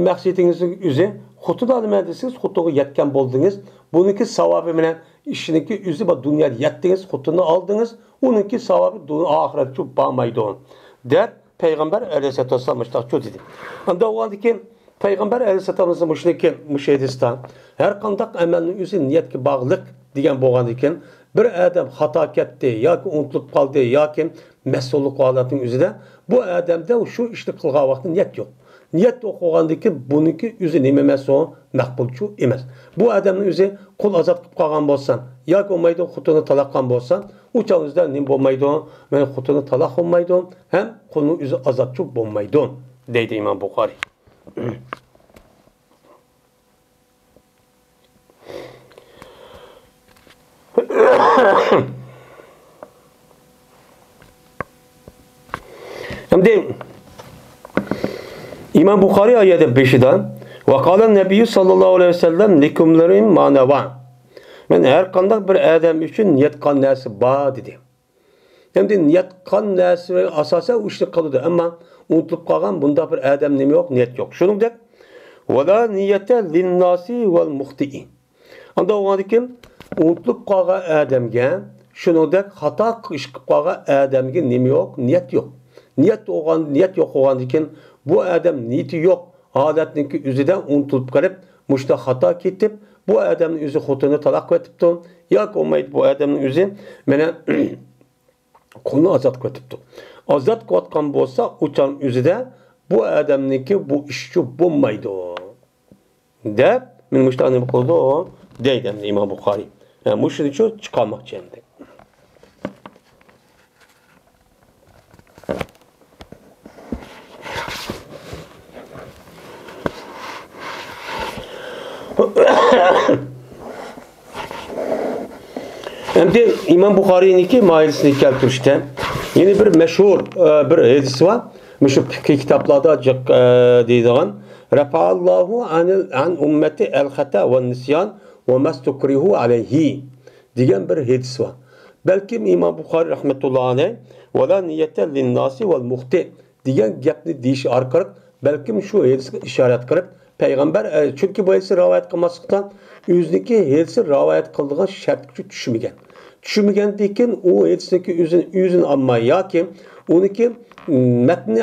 مەقسىتىڭىزنىڭ ئۆزى خوتۇن ئالىمەن دېسىڭىز، خوتۇنغا يەتكەن بولدىڭىز. بۇنىڭكى ساۋابى بىلەن ئىشنىڭكى ئۆزى بار، دۇنيادا يەتتىڭىز، خوتۇننى ئالدىڭىز، ئۇنىڭكى ساۋابى دۇ-، ئاخىرەتكە چۈشۈپ بارمايدۇ، دەپ پەيغەمبەر ئەلەيھىسسالاتۇ ۋەسسالام مۇشۇنداق دېدى. ئەمدى ئۇندىن كېيىن پەيغەمبەر ئەلەيھىسسالام مۇشۇنىڭكى، مۇشۇ ھەدىستە ھەر قانداق ئەمەلنىڭ ئۆزى نىيەتكە باغلىق دېگەن بولغاندىكىن، بىر ئادەم خاتا كەتتى ياكى ئۇنتۇلۇپ قالدى ياكى مەسئۇللۇق ھالەتنىڭ ئۆزىدە بۇ ئادەمدە شۇ ئىشنى قىلغان ۋاقتىدا نىيەت يوق. نىيەت يوق بولغاندىكىن بۇنىڭكى ئۆزى نېمە ئەمەس، ئۇ مەقبۇلچۇ ئەمەس. بۇ ئادەمنىڭ ئۆزى قۇل ئازاد قىلىپ قالغان بولسا ياكى بولمايدۇ خوتۇنىنى تالاق قىلغان بولسا، ئۇ چاغ ئۆزىدە نېمە بولمايدۇ؟ مانا خوتۇنى تالاق بولمايدۇ ھەم قۇلنىڭ ئۆزى ئازادچۇ بولمايدۇ، دەيدۇ ئىمام بۇخارىي. ئەمدى ئىمام بۇخارىي ئايەتنىڭ بېشىدا، «ۋەقالە نەبىييۇ ساللاللاھۇ ئەلەيھى ۋەسەللەم لىكۇللىمرىئىن ما نەۋا.» مەن ھەر قانداق بىر ئادەم ئۈچۈن نىيەت قىلغان نەرسە بار، دېدى. ئەمدى نىيەت قىلغان نەرسە ئاساسەن ئۇ ئىشنى قىلىدۇ. ئەمما ئۇنتۇلۇپ قالغان بۇنداق بىر ئادەم نېمە يوق؟ نىيەت يوق. شۇنىڭدەك، «ۋەلا نىيەتە لىنناسى ۋەل مۇختىئى.» ئانداق بولغاندىكىن، ئۇنتۇلۇپ قالغان ئادەمگە، شۇنىڭدەك خاتا ئىش قىلىپ قالغان ئادەمگە نېمە يوق؟ نىيەت يوق. نىيەت بولغان، نىيەت يوق بولغاندىكىن، بۇ ئادەم نىيىتى يوق ھالەتنىڭكى ئۆزىدە ئۇنتۇلۇپ قېلىپ، مۇشۇنداق خاتا كېتىپ، بۇ ئادەمنىڭ ئۆزى خوتۇنىنى تالاق قىلىۋېتىپتۇ. ياكى بولمايدۇ، بۇ ئادەمنىڭ ئۆزى مانا قۇلنى ئازاد قىلىۋېتىپتۇ. ئازاد قىلىۋاتقان بولسا، ئۇ چاغنىڭ ئۆزىدە بۇ ئادەمنىڭكى بۇ ئىشىچۇ بولمايدۇ، دەپ، مانا مۇشۇنداق نېمە قىلىدۇ، دەيدۇ ئەمدى ئىمام بۇخارىي. ھە، مۇشۇنىچۇ چىقارماقچى ئەمدى. ئەمدى ئىمام بۇخارىينىڭكى مايىلىسىنى كەلتۈرۈشتە يەنە بىر مەشھۇر، ئە، بىر ھەدىس بار. مۇشۇ پىقھىي كىتابلاردا جىق، ئە، دەيدىغان، «رەفەئەللاھۇ ئەنىل، ئەن ئۇممەتى ئەل خەتە ۋە نىسيان ۋە مەستۇكرىھۇ ئەلەيھى» دېگەن بىر ھەدىس بار. بەلكىم ئىمام بۇخارىي رەھمەتۇللا ئەلەيھ، «ۋەلا نىيەتە لىنناسى ۋەل مۇختى» دېگەن گەپنى دېيىش ئارقىلىق، بەلكىم شۇ ھەدىسكە ئىشارەت قىلىپ، پەيغەمبەر، ئە، چۈنكى بۇ ھەدىسنى رىۋايەت قىلماسلىقتا، ئۆزىنىڭكى ھەدىسنى رىۋايەت قىلىدىغان شەرتكىچۇ چۈشمىگەن. چۈشمىگەندىكىن، ئۇ ھەدىسنىڭكى ئۆزىنى، ئۆزىنى ئالماي ياكى ئۇنىڭكى مەتنى،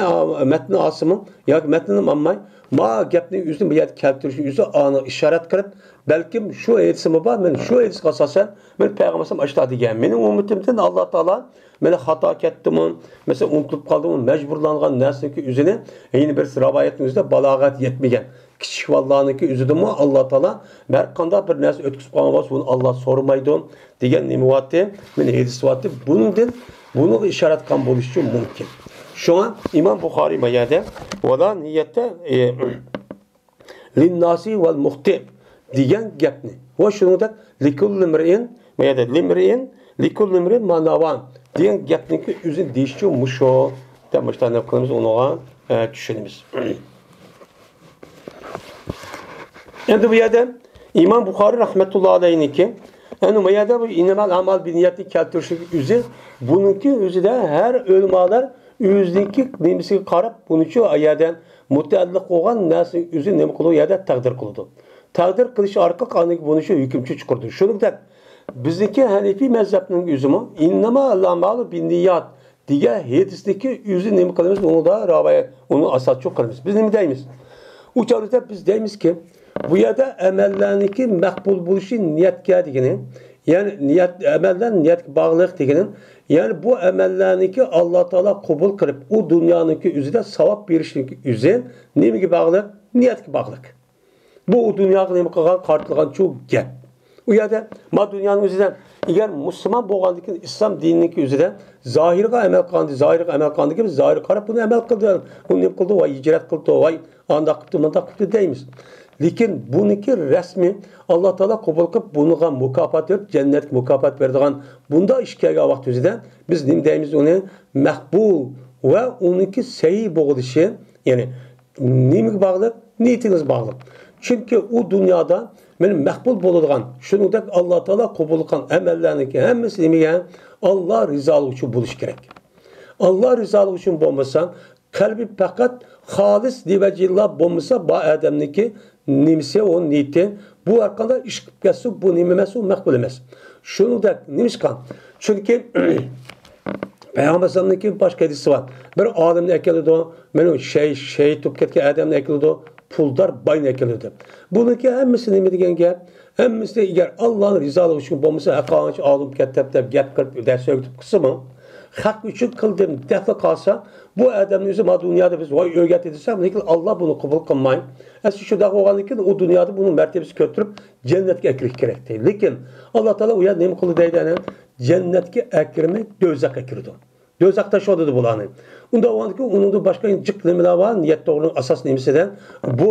مەتنى ئالسىمۇ ياكى مەتنىنى ئالماي، ما گەپنى ئۆزىنى بۇ يەردە كەلتۈرۈشنى ئۆزى ئانىغا ئىشارەت قىلىپ، بەلكىم شۇ ھەدىسىمۇ بار، مەن شۇ ھەدىسكە ئاساسەن، مەن پەيغەمبەر ئاشۇنداق دېگەن. مېنىڭ ئۈممىتىمدىن ئاللا تائالا مانا خاتا كەتتىمۇ، مەسىلەن، ئۇنتۇلۇپ قالدىمۇ، مەجبۇرلانغان نەرسىنىڭكى ئۆزىنى، يەنە بىرسى رىۋايەتنىڭ ئۆزىدە بالاغەت يەتمىگەن. كىچىك بالىلارنىڭكى ئۆزىدىمۇ ئاللا تائالا ھەر قانداق بىر نەرسە ئۆتكۈزۈپ قالغان بولسا، بۇنى ئاللا سورىمايدۇ دېگەن نېمە بارتى؟ مانا ھەدىس بارتى. بۇنىڭدىن، بۇنىڭغا ئىشارەت قىلغان بولۇشى مۇمكىن. شۇڭا ئىمام بۇخارىي ما يەردە، ۋەلا نىيەتە، ئە، لىنناسى ۋەل مۇختى دېگەن گەپنى ۋە شۇنىڭدەك لىكۇللىمرىئىن، ما يەردە لىمرىئىن، لىكۇللىمرىئىن ما نەۋا دېگەن گەپنىڭكى ئۆزىنى دېيىشىچۇ مۇشۇ دەپ مۇشۇنداق نېمە قىلىمىز، ئۇنىڭغا، ئە، چۈشىنىمىز. ئەمدى بۇ يەردە ئىمام بۇخارىي رەھمەتۇللا ئەلەيھنىڭكى، ئەنە بۇ يەردە بۇ ئىننەمەل ئەمال بىننىيەتنى كەلتۈرۈشنىڭ ئۆزى، بۇنىڭكى ئۆزىدە ھەر ئۆلىمالار ئۆزىنىڭكى نېمىسىگە قاراپ، بۇنىچۇ ئۇ يەردە مۇتەئەللىق بولغان نەرسىنى ئۆزى نېمە قىلىدۇ؟ ئۇ يەردە تەقدىر قىلىدۇ. تەقدىر قىلىش ئارقىلىق ئاندىن بۇنىچۇ ھۆكۈمچى چىقىرىدۇ. شۇنىڭدەك بىزنىڭكى ھەنىفىي مەزھەپنىڭ ئۆزىمۇ ئىننەمەل ئەمالۇ بىننىيات دېگەن ھەدىستىكى ئۆزى نېمە قىلىمىز؟ ئۇنىڭدا رىۋايەت، ئۇنى ئاساسچۇ قىلىمىز. بىز نېمە دەيمىز؟ ئۇ چاغدا بىز دەيمىزكى، بۇ يەردە ئەمەللەرنىڭكى مەقبۇل بولۇشى نىيەتكە دېگىنى، يەنى نىيەت، ئەمەللەر نىيەتكە باغلىق دېگىنى، يەنى بۇ ئەمەللەرنىڭكى ئاللا تائالا قوبۇل قىلىپ، ئۇ دۇنيانىڭكى ئۆزىدە ساۋاب بېرىشنىڭكى ئۆزى نېمىگە باغلىق؟ نىيەتكە باغلىق. بۇ ئۇ دۇنياغا نېمە قىلغان، قارىتىلغان شۇ گەپ. ئۇ يەردە ما دۇنيانىڭ ئۆزىدە، ئەگەر مۇسۇلمان بولغاندىن كېيىن، ئىسلام دىنىنىڭكى ئۆزىدە زاھىرغا ئەمەل قىلغاندىن، زاھىرغا ئەمەل قىلغاندىن كېيىن، زاھىرغا قاراپ بۇنى ئەمەل قىلدى، بۇنى نېمە قىلدى، ۋاي ھىجرەت قىلدى، ۋاي ئانداق قىپتۇ، مۇنداق قىپتۇ دەيمىز. لېكىن بۇنىڭكى رەسمى ئاللا تائالا قوبۇل قىلىپ، بۇنىڭغا مۇكاپات بېرىپ، جەننەتكە مۇكاپات بېرىدىغان بۇنداق ئىش كەلگەن ۋاقتىمىزدا بىز نېمە دەيمىز؟ ئۇنى مەقبۇل ۋە ئۇنىڭكى سەھىھ بولۇشى، يەنى نېمىگە باغلىق؟ نىيىتىڭىز باغلىق. چۈنكى ئۇ دۇنيادا مېنى مەقبۇل بولىدىغان، شۇنىڭدەك ئاللا تائالا قوبۇل قىلغان ئەمەللەرنىڭكى ھەممىسى نېمىگە؟ ئاللا رىزالىقى ئۈچۈن بولۇشى كېرەك. ئاللا رىزالىقى ئۈچۈن بولمىسا، قەلبى پەقەت خالىس لىۋەجھىللا بولمىسا، بۇ ئادەمنىڭكى نېمىسى، ئۇ نىيىتى، بۇ ھەرقانداق ئىش قىلىپ كەتسۇن، بۇ نېمە ئەمەس، ئۇ مەقبۇل ئەمەس. شۇنىڭدەك نېمىشقا؟ چۈنكى پەيغەمبەر ئەلەيھىسسالامنىڭكى باشقا ھەدىسى بار. بىر ئالىمنى ئەكېلىدۇ، مانا شەھىت، شەھىت بولۇپ كەتكەن ئادەمنى ئەكېلىدۇ، پۇلدار باينى ئەكېلىدۇ. بۇنىڭكى ھەممىسى نېمە دېگەن گەپ؟ ھەممىسى ئەگەر ئاللانىڭ رىزالىقى ئۈچۈن بولمىسا، ھەققانچە ئالدىم كەتتەپ دەپ گەپ قىلىپ، دەرس ئۆگىتىپ قىلسىمۇ، خەق ئۈچۈن قىلدىم دەپلا قالسا، بۇ ئادەمنى ئۆزى ما دۇنيادا بىز ۋاي ئۆگەتتى دېسەم، لېكىن ئاللا بۇنى قوبۇل قىلماي. ئەسلى شۇنداق بولغاندىن كېيىن ئۇ دۇنيادا بۇنىڭ مەرتىۋىسىنى كۆتۈرۈپ، جەننەتكە ئەكىرىش كېرەكتى. لېكىن ئاللا تائالا ئۇ يەردە نېمە قىلدى دەيدۇ، ئەنە، جەننەتكە ئەكىرمەي، دوزاخقا ئەكىرىدۇ. دوزاختا شۇندىدى بۇلارنى. ئۇنداق بولغاندىكىن ئۇنىڭدا باشقا جىق نېمىلەر بار، نىيەت توغرىلىق ئاساس نېمىسىدە، بۇ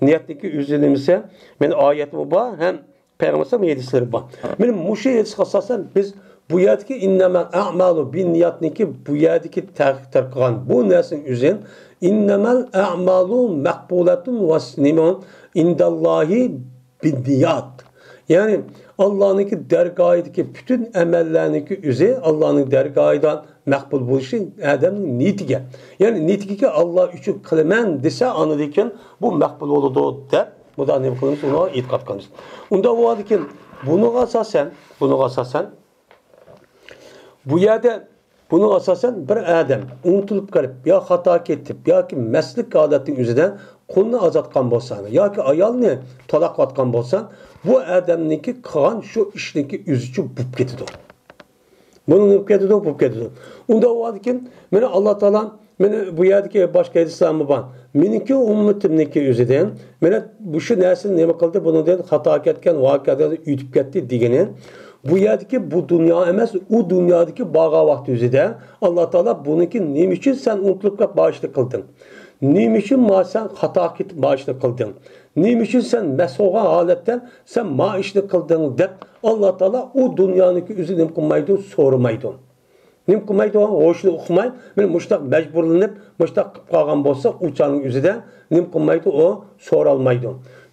نىيەتنىڭكى ئۆزى نېمىسى، مېنىڭ ئايەتمۇ بار، ھەم پەيغەمبەر ھەدىسلىرى بار. مانا مۇشۇ ھەدىسكە ئاساسەن بىز بۇ يەردىكى ئىننەمەل ئەمالۇ بىننىياتنىڭكى بۇ يەردىكى تەھقىق قىلغان بۇ نەرسىنىڭ ئۆزى، ئىننەمەل ئەمالۇ مەقبۇلەتۇن ۋە نېمە، ئىنداللاھى بىننىيات. يەنى ئاللانىڭكى دەرگاھىدىكى پۈتۈن ئەمەللەرنىڭكى ئۆزى ئاللانىڭ دەرگاھىدا مەقبۇل بولۇشى ئادەمنىڭ نىيىتىگە. يەنى نىيىتىگىكى ئاللا ئۈچۈن قىلىمەن دېسە، ئاندىن كېيىن بۇ مەقبۇل بولىدۇ دەپ بۇدا نېمە قىلىمىز؟ ئۇنىڭغا ئېتىقاد قىلىمىز. ئۇنداق بولغاندىكىن بۇنىڭغا ئاساسەن، بۇنىڭغا ئاساسەن، بۇ يەردە بۇنىڭغا ئاساسەن بىر ئادەم ئۇنتۇلۇپ قېلىپ، يا خاتا كېتىپ، ياكى مەستلىك ھالەتنىڭ ئۆزىدە قۇلنى ئازاد قىلغان بولسا، ياكى ئايالنى تالاق قىلىۋاتقان بولسا، بۇ ئادەمنىڭكى قىلغان شۇ ئىشنىڭكى ئۆزىچە بولۇپ كېتىدۇ. بۇنىڭ بولۇپ كېتىدۇ، بولۇپ كېتىدۇ. ئۇنداق بولغاندىكىن، مانا ئاللا تائالا، مانا بۇ يەردىكى باشقا ھەدىسلەرمۇ بار. مېنىڭكى ئۈممىتىمنىڭكى ئۆزىدىن، مانا مۇشۇ نەرسىنى نېمە قىلدى، بۇنىڭدىن خاتا كەتكەن، ۋاقىئەدىن ئۆتۈپ كەتتى دېگىنى، بۇ يەردىكى بۇ دۇنيا ئەمەس، ئۇ دۇنيادىكى بارغان ۋاقتى ئۆزىدە ئاللا تائالا بۇنىڭكى نېمە ئۈچۈن سەن ئۇنتۇلۇپ قېلىپ مانا ئىشنى قىلدىڭ؟ نېمە ئۈچۈن مانا سەن خاتا كېتىپ مانا ئىشنى قىلدىڭ؟ نېمە ئۈچۈن سەن مەست بولغان ھالەتتە سەن مانا ئىشنى قىلدىڭ دەپ، ئاللا تائالا ئۇ دۇنيانىڭكى ئۆزى نېمە قىلمايدۇ، سورىمايدۇ. نېمە قىلمايدۇ؟ ھوشىنى ئۇقماي، مانا مۇشۇنداق مەجبۇرلىنىپ، مۇشۇنداق قىلىپ قالغان بولسا، ئۇ چاغنىڭ ئۆزىدە نېمە قىلمايدۇ؟ ئۇ سورالمايدۇ.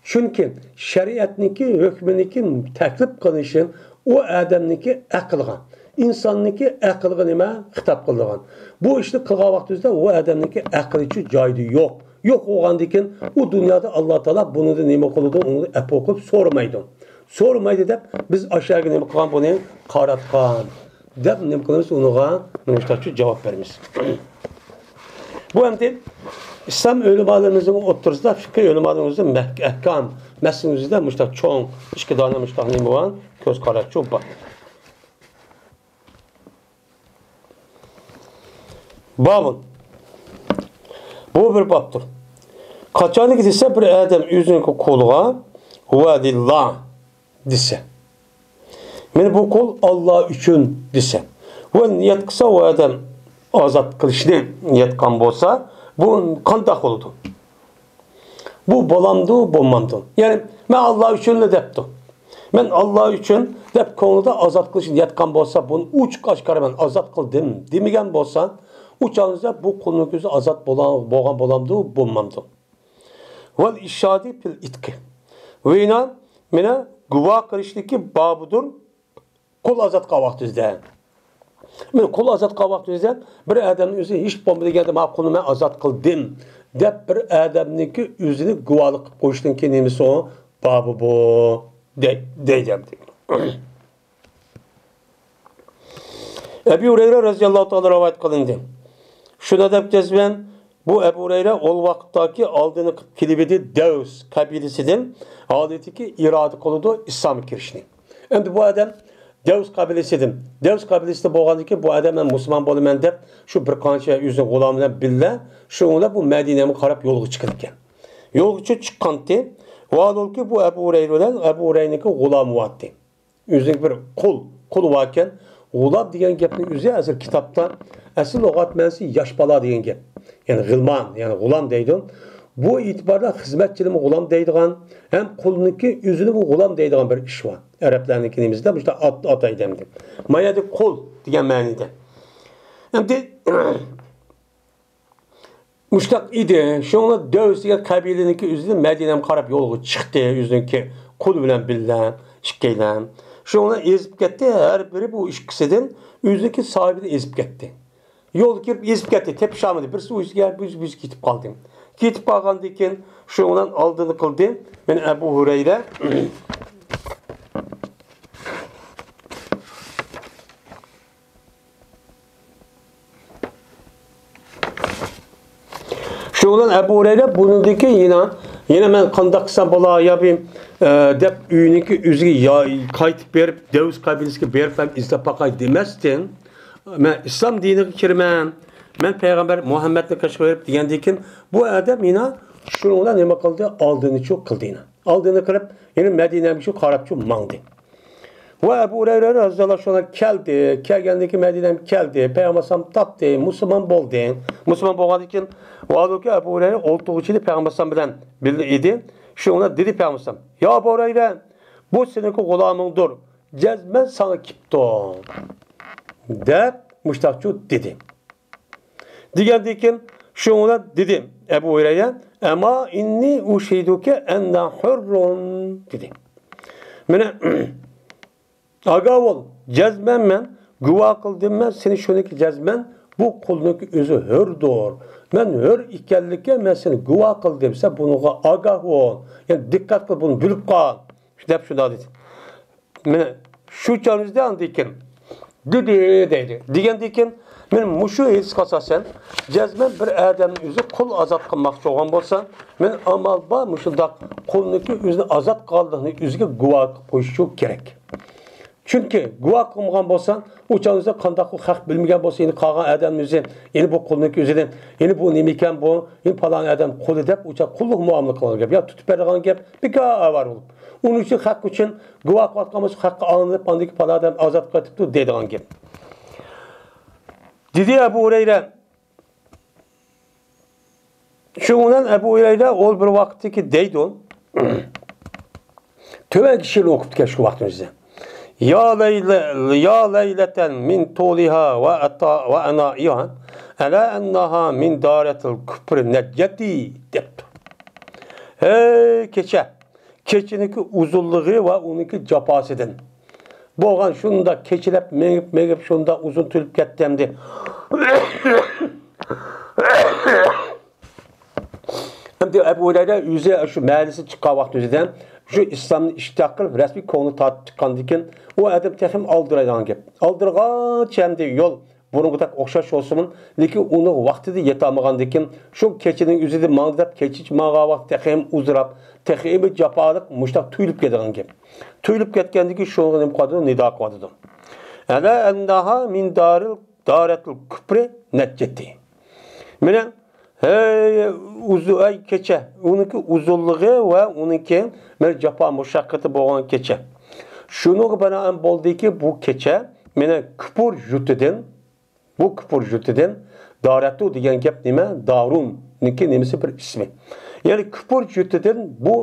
چۈنكى شەرىئەتنىڭكى ھۆكمىنىڭكى تەكلىپ قىلىنىشى ئۇ ئادەمنىڭكى ئەقلىغا، ئىنساننىڭكى ئەقلىغا نېمە خىتاب قىلىدىغان. بۇ ئىشنى قىلغان ۋاقتىمىزدا ئۇ ئادەمنىڭكى ئەقلىچۇ جايىدا يوق. يوق بولغاندىن كېيىن ئۇ دۇنيادا ئاللا تائالا بۇنىڭدىن نېمە قىلىدۇ؟ ئۇنى ئەپۇ قىلىپ سورىمايدۇ. سورىمايدۇ دەپ بىز ئاشۇ يەرگە نېمە قىلغان، بۇنى قاراتقان دەپ نېمە قىلىمىز؟ ئۇنىڭغا مۇشۇنداقچە جاۋاب بېرىمىز. بۇ ئەمدى ئىسلام ئۆلىمالىرىمىزنىڭ ئوتتۇرىسىدا، فىقھىي ئۆلىمالىرىمىزنىڭ مەھك-، ئەھكام مەسىلىسىدە مۇشۇنداق چوڭ ئىككى دانە مۇشۇنداق نېمە بار؟ كۆز قاراشچۇ بار. بابۇن. بۇ بىر بابتۇر. قاچانكى دېسە، بىر ئادەم ئۆزىنىڭكى قۇلىغا ۋە لىللا دېسە، مانا بۇ قۇل ئاللا ئۈچۈن دېسە ۋە نىيەت قىلسا، ئۇ ئادەم ئازاد قىلىشنى نىيەت قىلغان بولسا، بۇ قانداق بولىدۇ؟ بۇ بولامدۇ، بولمامدۇ؟ يەنى، مەن ئاللا ئۈچۈنلا دەپتۇ. مەن ئاللا ئۈچۈن دەپ كۆڭلىدە ئازاد قىلىشنى نىيەت قىلغان بولسا، بۇنى ئوچۇق ئاشكارا مەن ئازاد قىلدىم دېمىگەن بولسا، ئۇ چاغدا بۇ قۇلنىڭ كۆزى ئازاد بولا-، بولغان بولامدۇ، بولمامدۇ؟ ۋەل ئىشادى پىل ئىتقى. ۋە يەنە مانا گۇۋاھ قىلىشتىكى بابىدۇر. قۇل ئازاد قىلغان ۋاقتىمىزدا. مانا قۇل ئازاد قىلغان ۋاقتىمىزدا بىر ئادەمنىڭ ئۆزى ھېچ بولمىدى دېگەندە، مانا قۇلنى مەن ئازاد قىلدىم دەپ بىر ئادەمنىڭكى ئۆزىنى گۇۋاھلىق قىلىپ قويۇشتىن كېيىن نېمىسى ئۇ؟ بابى بۇ. دەي-، دەيدۇ ئەمدى. ئەبۇ ھۇرەيرە رەزىياللاھۇ تائالا رىۋايەت قىلىندى. شۇنداق دەپ جەزمەن بۇ ئەبۇ ھۇرەيرە ئول ۋاقىتتاكى ئالدىنى قىلىپ كېلىۋىدى دەۋس قەبىلىسىدىن ھالىتىكى ئىرادە قىلىدۇ ئىسلامغا كىرىشنى. ئەمدى بۇ ئادەم دەۋس قەبىلىسىدىن، دەۋس قەبىلىسىدە بولغاندىن كېيىن بۇ ئادەم مەن مۇسۇلمان بولىمەن دەپ شۇ بىر قانچە ئۆزىنىڭ غۇلامى بىلەن بىللە شۇ بىلەن بۇ مەدىنەگە قاراپ يولغا چىقىدىكەن. يولغا چىققانتى، ۋاھالۇكى، بۇ ئەبۇ ھۇرەيرە بىلەن ئەبۇ ھۇرەيرىنىڭكى غۇلامى بارتى. ئۆزىنىڭ بىر قۇل، قۇل باركەن، غۇلام دېگەن گەپنىڭ ئۆزى ھازىر كىتابتا ئەسلى لۇغەت مەنىسى ياش بالا دېگەن گەپ. يەنى غىلمان، يەنى غۇلام دەيدۇ. بۇ ئېتىباردا خىزمەتچىنىمۇ غۇلام دەيدىغان، ھەم قۇلنىڭكى ئۆزىنىمۇ غۇلام دەيدىغان بىر ئىش بار. ئەرەبلەرنىڭكى نېمىسىدە مۇشۇنداق ئات، ئاتايدۇ ئەمدى. ما يەردە قۇل دېگەن مەنىدە. ئەمدى مۇشتاق ئىدى. شۇڭا دەۋس دېگەن قەبىلىنىڭكى ئۆزىدىن مەدىنەگە قاراپ يولغا چىقتى. ئۆزىنىڭكى قۇلى بىلەن بىللە ئىككىيلەن. شۇڭا ئېزىپ كەتتى. ھەر بىرى بۇ ئىككىسىدىن ئۆزىنىڭكى ساھىبىنى ئېزىپ كەتتى. يولدا كىرىپ ئېزىپ كەتتى. تېپىشالمىدى. بىرسى ئۆزىگە، بىرسى، بىرسى كېتىپ قالدى. كېتىپ قالغاندىن كېيىن شۇنىڭ بىلەن ئالدىنى قىلدى. مانا ئەبۇ ھۇرەيرە. شۇنىڭ بىلەن ئەبۇ ھۇرەيرە بۇنىڭدىن كېيىن يەنە، يەنە مەن قانداق قىلسام بولا، يا بىر، ئە، دەپ ئۆيىنىڭكى ئۆزىگە يا-، قايتىپ بېرىپ، دەۋس قەبىلىسىگە بېرىپ ھەم ئىزدەپ باقاي دېمەستىن، مەن ئىسلام دىنىغا كىرىمەن، مەن پەيغەمبەر مۇھەممەدنى قېشىغا بېرىپ دېگەندىن كېيىن، بۇ ئادەم يەنە شۇنىڭ بىلەن نېمە قىلدى؟ ئالدىنى شۇ قىلدى يەنە. ئالدىنى قىلىپ، يەنە مەدىنەگە شۇ قاراپ شۇ ماڭدى. ۋە ئەبۇ ھۇرەيرە رەزىياللاھۇ ئەنھۇ كەلدى. كەلگەندىن كېيىن مەدىنەگە كەلدى. پەيغەمبەر ئەلەيھىسسالام تاپتى. مۇسۇلمان بولدى. مۇسۇلمان بولغاندىن كېيىن، ۋاھالۇكى ئەبۇ ھۇرەيرە ئولتۇرغۇچى ئىدى، پەيغەمبەر ئەلەيھىسسالام بىلەن بىللە ئىدى. شۇنىڭ بىلەن دېدى پەيغەمبەر ئەلەيھىسسالام، يا ئەبۇ ھۇرەيرە، بۇ سېنىڭكى غۇلامىڭدۇر. جەزمەن ساڭا كېپتۇ. دەپ مۇشتاقچۇ دېدى. دېگەندىن كېيىن شۇنىڭ بىلەن دېدى ئەبۇ ھۇرەيرە، ئەما ئىننى ئۇشھىدۇكە ئەننا ھۇررۇن دېدى. مانا، ئاگاھ بول، جەزمەن مەن گۇۋاھ قىلدىم، مەن سېنى شۇنىڭكى جەزمەن بۇ قۇلنىڭكى ئۆزى ھۆردۇر. مەن ھۆر ئىكەنلىككە مەن سېنى گۇۋاھ قىلدىم، سەن بۇنىڭغا ئاگاھ بول، يەنى دىققەت قىل، بۇنى بىلىپ قال، دەپ شۇنداق دېدى. مانا شۇ چاغىمىزدا ئاندىن كېيىن دېدى دەيدۇ. دېگەندىن كېيىن مانا مۇشۇ ھەدىسكە ئاساسەن جەزمەن بىر ئادەمنى ئۆزى قۇل ئازاد قىلماقچى بولغان بولسا، مانا ئامال بار مۇشۇنداق قۇلنىڭكى ئۆزىنى ئازاد قىلغانلىقىنى ئۆزىگە گۇۋاھ قىلىپ قويۇشى كېرەك. چۈنكى گۇۋاھ قىلمىغان بولسا، ئۇ چاغدا قانداق خەق بىلمىگەن بولسا، يەنە قالغان ئادەمنى ئۆزى، يەنە بۇ قۇلنىڭكى ئۆزىنى، يەنە بۇ نېمە ئىكەن بۇ، يەنە پالان ئادەم قۇلى دەپ، ئۇ چاغ قۇللۇق مۇئامىلە قىلغان گەپ، يا تۇتۇپ بېرىدىغان گەپ، بىكار ئاۋارە بولۇپ. ئۇنىڭ ئۈچۈن خەق ئۈچۈن گۇۋاھ قىلىۋاتقان بولسا، خەققە ئاڭلىنىپ، ئاندىن كېيىن پالان ئادەم ئازاد قىلىۋېتىپتۇ دەيدىغان گەپ. دېدى ئەبۇ ھۇرەيرە، شۇنىڭ بىلەن ئەبۇ ھۇرەيرە ئول بىر ۋاقىتتىكى دەيدۇ. تۆۋەنكى شېئىرنى ئوقۇپتىكەن شۇ ۋاقىتنىڭ ئۆزىدە. يا لەيلە، يا لەيلەتەن مىن تۇلىھا ۋە ئەتا-، ۋە ئەنائىھا، ئەلا ئەنناھا مىن دارەتىل كۇپرى نەججەتى دەپتۇ. ھەي كېچە، كېچىنىڭكى ئۇزۇنلۇقى ۋە ئۇنىڭكى جاپاسىدىن. بولغان شۇنداق كېچىلەپ مېڭىپ، مېڭىپ شۇنداق ئۇزۇن تۇيۇلۇپ كەتتى ئەمدى. ئەمدى ئەبۇ ھۇرەيرە ئۆزى شۇ مەھەللىسىدىن چىققان ۋاقتى ئۆزىدە شۇ ئىسلامنى ئىشتىياق قىلىپ، رەسمىي كۆڭلى تارتىپ چىققاندىن كېيىن، ئۇ ئادەم تېخىمۇ ئالدىرايدىغان گەپ. ئالدىرىغانچە ئەمدى يول بۇرۇنقىدەك ئوخشاش بولسىمۇ، لېكىن ئۇنىڭ ۋاقتىدا يېتەلمىغاندىن كېيىن، شۇ كېچىنىڭ ئۆزىدە ماڭدى دەپ، كېچىچە ماڭغان ۋاقتى تېخىمۇ ئۇزىراپ، تېخىمۇ جاپالىق مۇشتاق تۇيۇلۇپ كېتىدىغان گەپ. تۇيۇلۇپ كەتكەندىن كېيىن شۇنىڭغا نېمە قىلىدۇ؟ نىدا قىلىۋاتىدۇ. ئەلا ئەنناھا مىن دارىل، دارەتىل كۇپرى نەججەتى. مانا، ھەي، ئۇزۇ-، ئەي، كېچە، ئۇنىڭكى ئۇزۇنلۇقى ۋە ئۇنىڭكى، مانا، جاپا مۇشەققىتى بولغان كېچە. شۇنىڭغا بىنائەن بولدىكى، بۇ كېچە، مانا، كۇپۇر يۇرتىدىن، بۇ كۇپۇر يۇرتىدىن، دارەتۇ دېگەن گەپ نېمە؟ دارۇننىڭكى نېمىسى؟ بىر ئىسمى. يەنى كۇپۇر يۇرتىدىن بۇ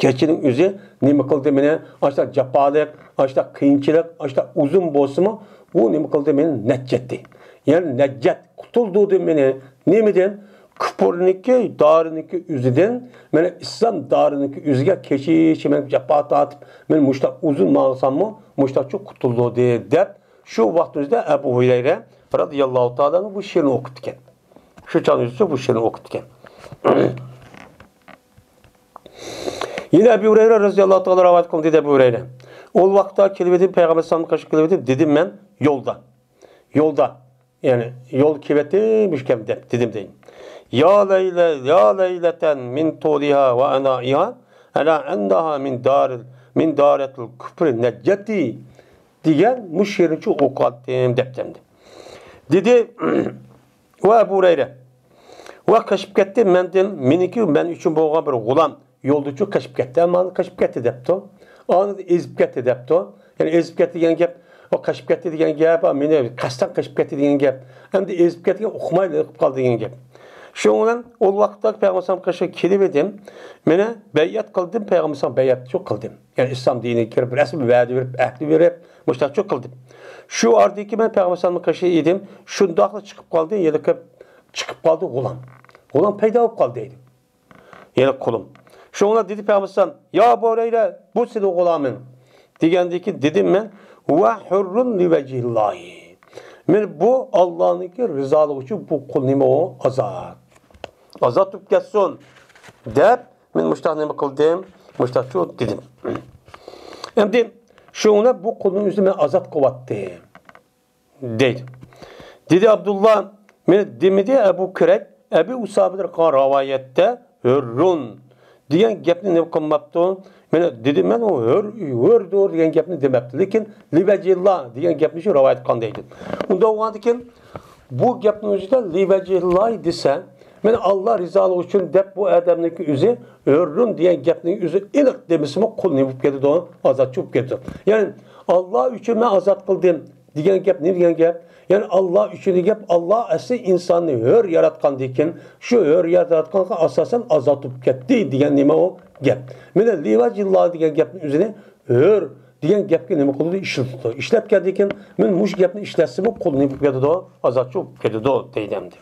كېچىنىڭ ئۆزى نېمە قىلدى مېنى؟ ئاشۇنداق جاپالىق، ئاشۇنداق قىيىنچىلىق، ئاشۇنداق ئۇزۇن بولسىمۇ، ئۇ نېمە قىلدى مېنى؟ نەججەتتى. يەنى نەججەت، قۇتۇلدۇردى مېنى. نېمىدىن؟ كۇپۇرنىڭكى دارىنىڭكى ئۆزىدىن، مانا ئىسلام دارىنىڭكى ئۆزىگە كېچىچە مەن جاپا تارتىپ، مەن مۇشۇنداق ئۇزۇن ماڭساممۇ، مۇشۇنداقچە قۇتۇلدۇردى، دەپ شۇ ۋاقىت ئۆزىدە ئەبۇ ھۇرەيرە رەزىياللاھۇ تائالا ئەنھۇ بۇ شېئىرنى ئوقۇپتىكەن. شۇ چاغ ئۆزىدە بۇ شېئىرنى ئوقۇپتىكەن. يەنە ئەبۇ ھۇرەيرە رەزىياللاھۇ تائالا رىۋايەت قىلدى، دەيدۇ ئەبۇ ھۇرەيرە. ئۇ ۋاقىتتا كېلىۋىدىم، پەيغەمبەر ئەلەيھىسسالامغا قارشى كېلىۋىدىم، دېدىم مەن يولدا. يولدا. يەنى يول كېلىۋەتتىم، مۇشۇ گەپنى دەپ، دېدىم دەيدۇ. يا لەيلە، يا لەيلەتەن مىن تۇلىھا ۋە ئەنائىھا، ئەلا ئەنناھا مىن دارىل، مىن دارەتىل كۇپرى نەججەتى دېگەن مۇشۇ شېئىرنى ئوقۇۋاتتىم، دەپتىمدى. دېدى، ۋە ئەبۇ ھۇرەيرە، ۋە قېچىپ كەتتى مەندىن، مېنىڭكى، مەن ئۈچۈن بولغان بىر غۇلام، يولدىچۇ قېچىپ كەتتى. ئەمما قېچىپ كەتتى دەپتۇ. ئانىدا ئېزىپ كەتتى دەپتۇ. يەنى ئېزىپ كەتتى دېگەن گەپ، ئۇ قېچىپ كەتتى دېگەن گەپ، ئا، مېنى قەستەن قېچىپ كەتتى دېگەن گەپ. ئەمدى ئېزىپ كەتتى دېگەن ئۇقمايلا قېلىپ قالدى دېگەن گەپ. شۇنىڭ بىلەن ئۇ ۋاقىتتا پەيغەمبەر ئەلەيھىسسالامغا قېرىشىپ كېلىۋىدىم. مېنى بەيئەت قىلدىم، پەيغەمبەر ئەلەيھىسسالامغا بەيئەتچۇ قىلدىم. يەنى ئىسلام دىنىگە كىرىپ، رەسمىي ۋەدە بېرىپ، ئەھدى بېرىپ، مۇشۇنداقچۇ قىلدىم. شۇ ئارىدىكى مەن پەيغەمبەر ئەلەيھىسسالامنىڭ قېشىدا ئىدىم. شۇنداقلا چىقىپ قالدى، ھېلىقى چىقىپ قالدى غۇلام. غۇلام پەيدا بولۇپ قالدى دەيدۇ. يەنى قۇلۇم. شۇڭا دېدى پەيغەمبەر ئەلەيھىسسالام، يا ئەبۇ ھۇرەيرە، بۇ سېنىڭ غۇلامىڭ. دېگەندىكىن دېدىم مەن، ۋە ھۇررۇن لىۋەجھىللاھى. مەن بۇ ئاللانىڭكى رىزالىقى ئۈچۈن بۇ قۇل نېمە ئۇ؟ ئازاد. ئازاد بولۇپ كەتسۇن دەپ مەن مۇشتاق نېمە قىلدىم؟ مۇشتاقچۇ دېدىم. ئەمدى شۇڭا بۇ قۇلنىڭ ئۆزىنى مەن ئازاد قىلىۋەتتىم. دەيدۇ. دېدى ئابدۇللا، مېنى دېمىدى ئەبۇ كۇرەيب، ئەبۇ ئۇسامىدىن قىلغان رىۋايەتتە ھۆررۇن دېگەن گەپنى نېمە قىلماپتۇ؟ مېنى دېدى، مەن ئۇ ھۆر، ھۆردۇر دېگەن گەپنى دېمەپتۇ. لېكىن لىۋەجىللا دېگەن گەپنى شۇ رىۋايەت قىلغان دەيدۇ. ئۇنداق بولغاندىكىن، بۇ گەپنىڭ ئۆزىدە لىۋەجىللا دېسە، مەن ئاللا رىزالىقى ئۈچۈن دەپ بۇ ئادەمنىڭكى ئۆزى ھۆررۇن دېگەن گەپنىڭ ئۆزى ئېنىق دېمىسىمۇ قۇل نېمە بولۇپ كېتىدۇ؟ ئازادچى بولۇپ كېتىدۇ. يەنى ئاللا ئۈچۈن مەن ئازاد قىلدىم. دېگەن گەپ نېمە دېگەن گەپ؟ يەنى ئاللا ئۈچۈن دېگەن گەپ، ئاللا ئەسلى ئىنساننى ھۆر ياراتقاندىكىن، شۇ ھۆر ياراتقانغا ئاساسەن ئازاد بولۇپ كەتتى دېگەن نېمە ئۇ گەپ؟ مانا لىۋەجىللا دېگەن گەپنىڭ ئۆزىنى ھۆر دېگەن گەپكە نېمە قىلىدۇ؟ ئىشلىتىدۇ. ئىشلەتكەندىن كېيىن، مەن مۇشۇ گەپنى ئىشلەتسىمۇ قۇل نېمە بولۇپ كېتىدۇ؟ ئازادچى بولۇپ كېتىدۇ دەيدۇ ئەمدى.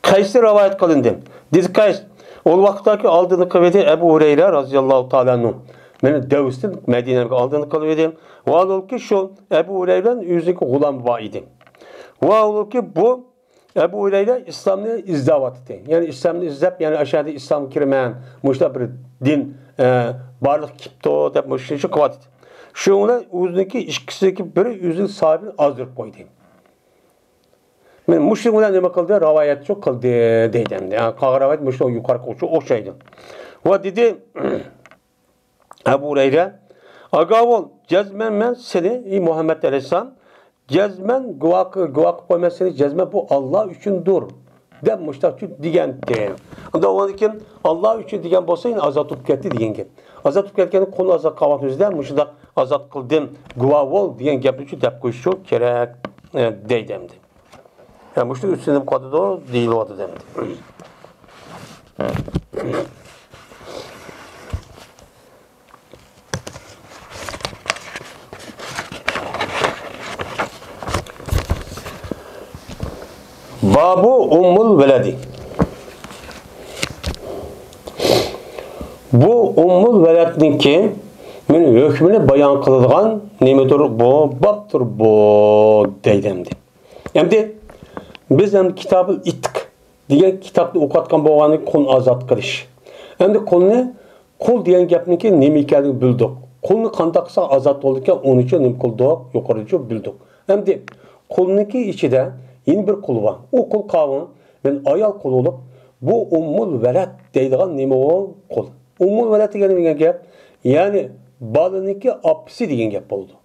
قەيسى رىۋايەت قىلىندى. دېدى قەيس، ئۇ ۋاقىتتاكى ئالدىنى قىلىۋىدى ئەبۇ ھۇرەيرە رازىياللاھۇ تائالا ئەنھۇ. مېنى دەۋستىن مەدىنەگە ئالدىنى قىلىۋىدى. ۋاھالبۇكى شۇ ئەبۇ ھۇرەيرە بىلەن ئۆزىنىڭكى غۇلامى بار ئىدى. ۋاھالبۇكى بۇ ئەبۇ ھۇرەيرە ئىسلامنى ئىزدەۋاتىدۇ. يەنى ئىسلامنى ئىزدەپ، يەنى ئاشۇ يەردە ئىسلامغا كىرىمەن، مۇشۇنداق بىر دىن، ئە، بارلىققا كېلىپتۇ دەپ مۇشۇنى قىلىۋاتىدۇ. شۇنىڭ بىلەن ئۆزىنىڭكى ئىككىسىدىكى بىرى ئۆزىنىڭ ساھىبىنى ئازدۇرۇپ قويدى. مانا مۇشۇنىڭ بىلەن نېمە قىلدى؟ رىۋايەتچۇ قىلدى دەيدۇ ئەمدى. ھە، قالغان رىۋايەت مۇشۇ يۇقىرىقىغا ئوخشايدۇ. ۋە دېدى، ئەبۇ ھۇرەيرە، ئاگاھ بول، جەزمەن مەن سېنى، ئەي مۇھەممەد ئەلەيھىسسالام، جەزمەن گۇۋاھ، گۇۋاھ قىلىپ قويىمەن سېنى، جەزمەن بۇ ئاللا ئۈچۈندۇر، دەپ مۇشۇنداق دېگەنتى. ئۇنداق بولغاندىكىن، ئاللا ئۈچۈن دېگەن بولسا، يەنە ئازاد بولۇپ كەتتى دېگەن گەپ. ئازاد بولۇپ كەتكەندە، قۇلنى ئازاد قىلغان ئۆزىدە مۇشۇنداق ئازاد قىلدىم، گۇۋاھ بول دېگەن گەپنى شۇ دەپ قويۇشى كېرەك، ئە، دەيدۇ ئەمدى. يا، مۇشۇ ئۈستىنىپ قاتىدۇ، دېيىلىۋاتىدۇ ئەمدى. بابۇ ئۇممۇل ۋەلەدى. بۇ ئۇممۇل ۋەلەدنىڭكى مەن ھۆكمىنى بايان قىلىدىغان نېمىدۇر بۇ، بابتۇر بۇ، دەيدۇ ئەمدى. ئەمدى بىز ئەمدى كىتابىل ئىتق دېگەن كىتابنى ئوقۇۋاتقان بولغاندا قۇلنى ئازاد قىلىش. ئەمدى قۇلنى، قۇل دېگەن گەپنىڭكى نېمە ئىكەنلىكىنى بىلدۇق. قۇلنى قانداق قىلساق ئازاد بولىدىكەن، ئۇنىڭ ئۈچۈن نېمە قىلدۇق؟ يۇقىرىچە بىلدۇق. ئەمدى قۇلنىڭكى ئىچىدە يەنە بىر قۇل بار. ئۇ قۇل قاۋۇ، يەنى ئايال قۇل بولۇپ، بۇ ئۇممۇل ۋەلەد دەيدىغان نېمە ئۇ؟ قۇل. ئۇممۇل ۋەلەد دېگەن نېمە دېگەن گەپ؟ يەنى بالىنىڭكى ئاپىسى دېگەن گەپ بولىدۇ.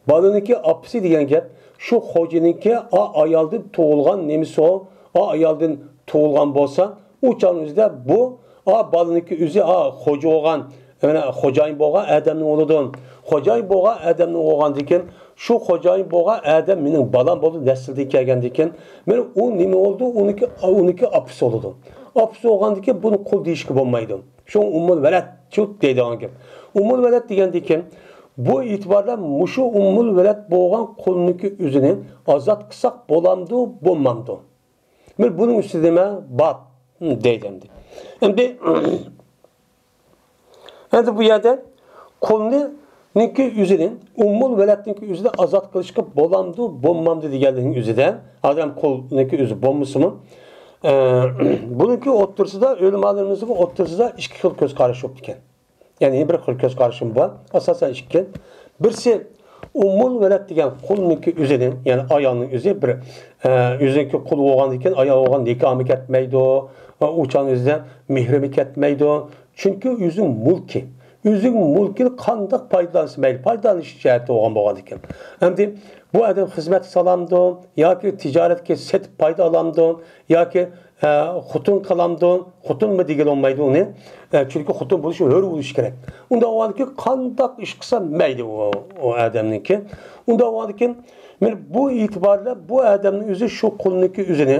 بالىنىڭكى ئاپىسى دېگەن گەپ، شۇ خوجىنىڭكى ئا ئايالدىن تۇغۇلغان نېمىسى ئۇ، ئا ئايالدىن تۇغۇلغان بولسا، ئۇ چاغنىڭ ئۆزىدە بۇ، ئا بالىنىڭكى ئۆزى، ئا خوجا بولغان، مانا خوجايىن بولغان ئادەمنىڭ ئوغلىدۇ. خوجايىن بولغان ئادەمنىڭ بولغاندىكىن، شۇ خوجايىن بولغان ئادەم مېنىڭ بالام بولدى، نەسىلدىن كەلگەندىكىن، مانا ئۇ نېمە بولىدۇ؟ ئۇنىڭكى، ئۇنىڭكى ئاپىسى بولىدۇ. ئاپىسى بولغاندىكىن بۇنى قۇل دېيىشكە بولمايدۇ. شۇڭا ئۇممۇل ۋەلەد شۇ دەيدىغان گەپ. ئۇممۇل ۋەلەد دېگەندىكىن، بۇ ئېتىباردا مۇشۇ ئۇممۇل ۋەلەد بولغان قۇلنىڭكى ئۆزىنى ئازاد قىلساق بولامدۇ، بولمامدۇ؟ مانا بۇنىڭ ئۈستىدە نېمە بار؟ دەيدۇ ئەمدى. ئەمدى، ئەمدى بۇ يەردە قۇلنىڭكى ئۆزىنى، ئۇممۇل ۋەلەدنىڭكى ئۆزىنى ئازاد قىلىشقا بولامدۇ، بولمامدۇ دېگەنلىكنىڭ ئۆزىدە، ئادەم قۇلنىڭكى ئۆزى بولمىسىمۇ، ئە، بۇنىڭكى ئوتتۇرىسىدا، ئۆلىمالىرىمىزنىڭ ئوتتۇرىسىدا ئىككى خىل كۆز قارىشى بوپتىكەن. يەنى بىر خىل كۆز قارىشىم بار. ئاساسەن ئىككى. بىرسى، ئۇممۇل ۋەلەد دېگەن قۇلنىڭكى ئۆزىنى، يەنى ئايالنىڭ ئۆزى بىر، ئە، ئۆزىنىڭكى قۇلى بولغاندىكىن، ئايال بولغان نىكاھىمۇ كەتمەيدۇ، ئۇ چاغنىڭ ئۆزىدە مېھرىمۇ كەتمەيدۇ. چۈنكى ئۆزىنىڭ مۈلكى. ئۆزىنىڭ مۈلكىنى قانداق پايدىلانسا مەيلى، پايدىلىنىش جەھەتتە بولغان بولغاندىكىن. ئەمدى بۇ ئادەم خىزمەتكە سالامدۇ ياكى تىجارەتكە سېتىپ پايدا ئالامدۇ ياكى، ئە، خوتۇن قىلامدۇ؟ خوتۇنمۇ دېگىلى بولمايدۇ ئۇنى. ئە، چۈنكى خوتۇن بولۇشى ھۆر بولۇشى كېرەك. ئۇنداق بولغاندىكىن قانداق ئىش قىلسا مەيلى ئۇ، ئۇ ئادەمنىڭكى. ئۇنداق بولغاندىكىن، مانا بۇ ئېتىبار بىلەن بۇ ئادەمنىڭ ئۆزى شۇ قۇلنىڭكى ئۆزىنى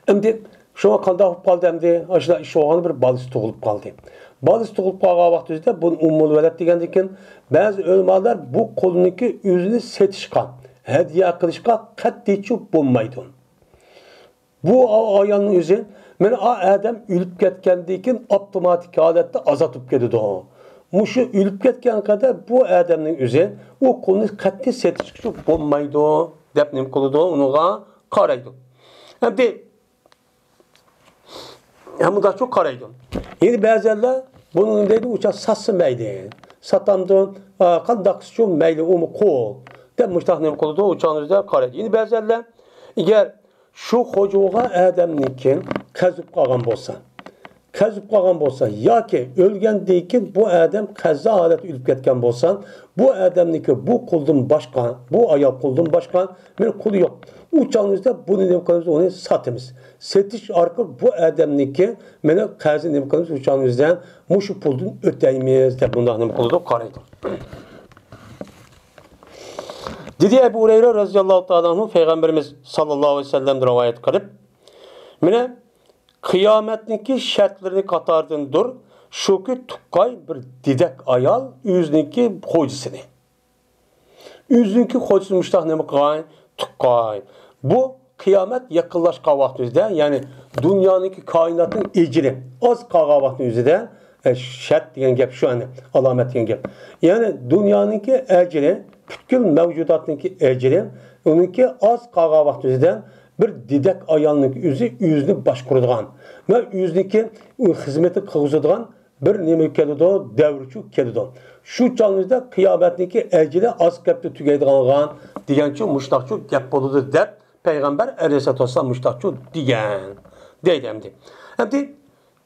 ئەمدى شۇڭا قانداق بولۇپ قالدى ئەمدى؟ ئاشۇنداق ئىش بولغان بىر بالىسى تۇغۇلۇپ قالدى. بالىسى تۇغۇلۇپ قالغان ۋاقتىمىزدا بۇنى ئۇممۇل ۋەلەد دېگەندىكىن، بەزى ئۆلىمالار بۇ قۇلنىڭكى ئۆزىنى سېتىشقا، ھەدىيە قىلىشقا قەتئىيچۇ بولمايدۇ. بۇ ئا-، ئايالنىڭ ئۆزى، مانا ئا ئادەم ئۆلۈپ كەتكەندىن كېيىن ئاپتوماتىك ھالەتتە ئازاد بولۇپ كېتىدۇ. مۇشۇ ئۆلۈپ كەتكەن قەدەر بۇ ئادەمنىڭ ئۆزى ئۇ قۇلنى قەتئىي سېتىشقىچۇ بولمايدۇ، دەپ نېمە قىلىدۇ؟ ئۇنىڭغا قارايدۇ. ئەمدى ھە، مۇنداقچۇ قارايدۇ. يەنە بەزىلەر بۇنى دەيدۇ، ئۇچا ساتسا مەيلى. ساتامدۇ؟ ئا، قانداق قىلسىچۇ مەيلى، ئۇمۇ قۇل. دەپ مۇشتاق نېمە قىلىدۇ؟ ئۇچانىڭىزدا قارايدۇ. يەنە بەزىلەر، ئەگەر شۇ خوجا بولغان ئادەمنىڭكى قەرز بولۇپ قالغان بولسا، قەرز بولۇپ قالغان بولسا ياكى ئۆلگەندىن كېيىن بۇ ئادەم قەزا ھالەتتە ئۆلۈپ كەتكەن بولسا، بۇ ئادەمنىڭكى بۇ قۇلدىن باشقا، بۇ ئايال قۇلدىن باشقا مانا قۇلى يوق. ئۇ چاغنىڭىزدا بۇنى نېمە قىلىمىز؟ ئۇنى ساتىمىز. سېتىش ئارقىلىق بۇ ئادەمنىڭكى مانا قەرزى نېمە قىلىمىز؟ ئۇ چاغنىڭىزدا مۇشۇ پۇلدىن ئۆتەيمىز دەپ بۇنداق نېمە قىلىدۇ؟ قارايدۇ. دېدى ئەبۇ ھۇرەيرە رەزىياللاھۇ تائالا ئەنھۇ، پەيغەمبىرىمىز ساللاللاھۇ ئەلەيھى ۋەسەللەمدىن رىۋايەت قىلىپ، مانا قىيامەتنىڭكى شەرتلىرىنى قاتارىدىندۇر، شۇكى تۇغقاي بىر دېدەك ئايال ئۆزىنىڭكى خوجىسىنى. ئۆزىنىڭكى خوجىسىنى مۇشتاق نېمە قىلغاي؟ تۇغقاي. بۇ قىيامەت يېقىنلاشقان ۋاقتىمىزدا، يەنى دۇنيانىڭكى، كائىناتنىڭ ئەجىلى ئاز قالغان ۋاقتىنىڭ ئۆزىدە، ئە، شەرت دېگەن گەپ شۇ، يەنى ئالامەت دېگەن گەپ. يەنى دۇنيانىڭكى ئەجىلى، پۈتكۈل مەۋجۇداتنىڭكى ئەجىلى، ئۇنىڭكى ئاز قالغان ۋاقتىمىزدا بىر دېدەك ئايالنىڭكى ئۆزى ئۆزىنى باشقۇرىدىغان ۋە ئۆزىنىڭكى خىزمىتى قىلغۇزىدىغان بىر نېمە كېلىدۇ، دەۋرچۇ كېلىدۇ. شۇ چاغىمىزدا قىيامەتنىڭكى ئەجىلى ئاز قېپتە تۈگەيدىغانغا دېگەنچۇ مۇشتاقچۇ گەپ بولىدۇ دەپ پەيغەمبەر ئەلەيھىسسالاتۇ ۋەسسالام مۇشتاقچۇ دېگەن. دەيدۇ ئەمدى. ئەمدى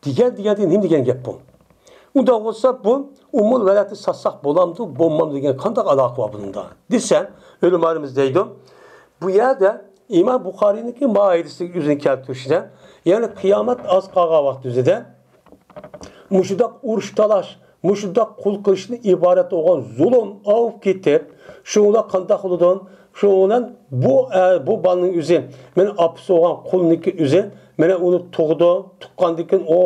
دېگەن دېگەندە نېمە دېگەن گەپ بۇ؟ ئۇنداق بولسا بۇ ئۇممۇل ۋەلەدنى ساتساق بولامدۇ، بولمامدۇ دېگەن قانداق ئالاقە بار بۇنىڭدا؟ دېسە، ئۆلىمالىرىمىز دەيدۇ، بۇ يەردە ئىمام بۇخارىينىڭكى ماھىيىتىسىدىكى ئۆزىنى كەلتۈرۈشىدە، يەنى قىيامەت ئاز قالغان ۋاقتىمىزدا مۇشۇنداق ئۇرۇش تالاش، مۇشۇنداق قۇل قىلىشتىن ئىبارەت بولغان زۇلۇم ئاۋۇپ كېتىپ، شۇنىڭ بىلەن قانداق بولىدۇ؟ شۇنىڭ بىلەن بۇ، ئە، بۇ بالىنىڭ ئۆزى، مېنىڭ ئاپىسى بولغان قۇلنىڭكى ئۆزى، مانا ئۇنى تۇغىدۇ، تۇغقاندىن كېيىن ئۇ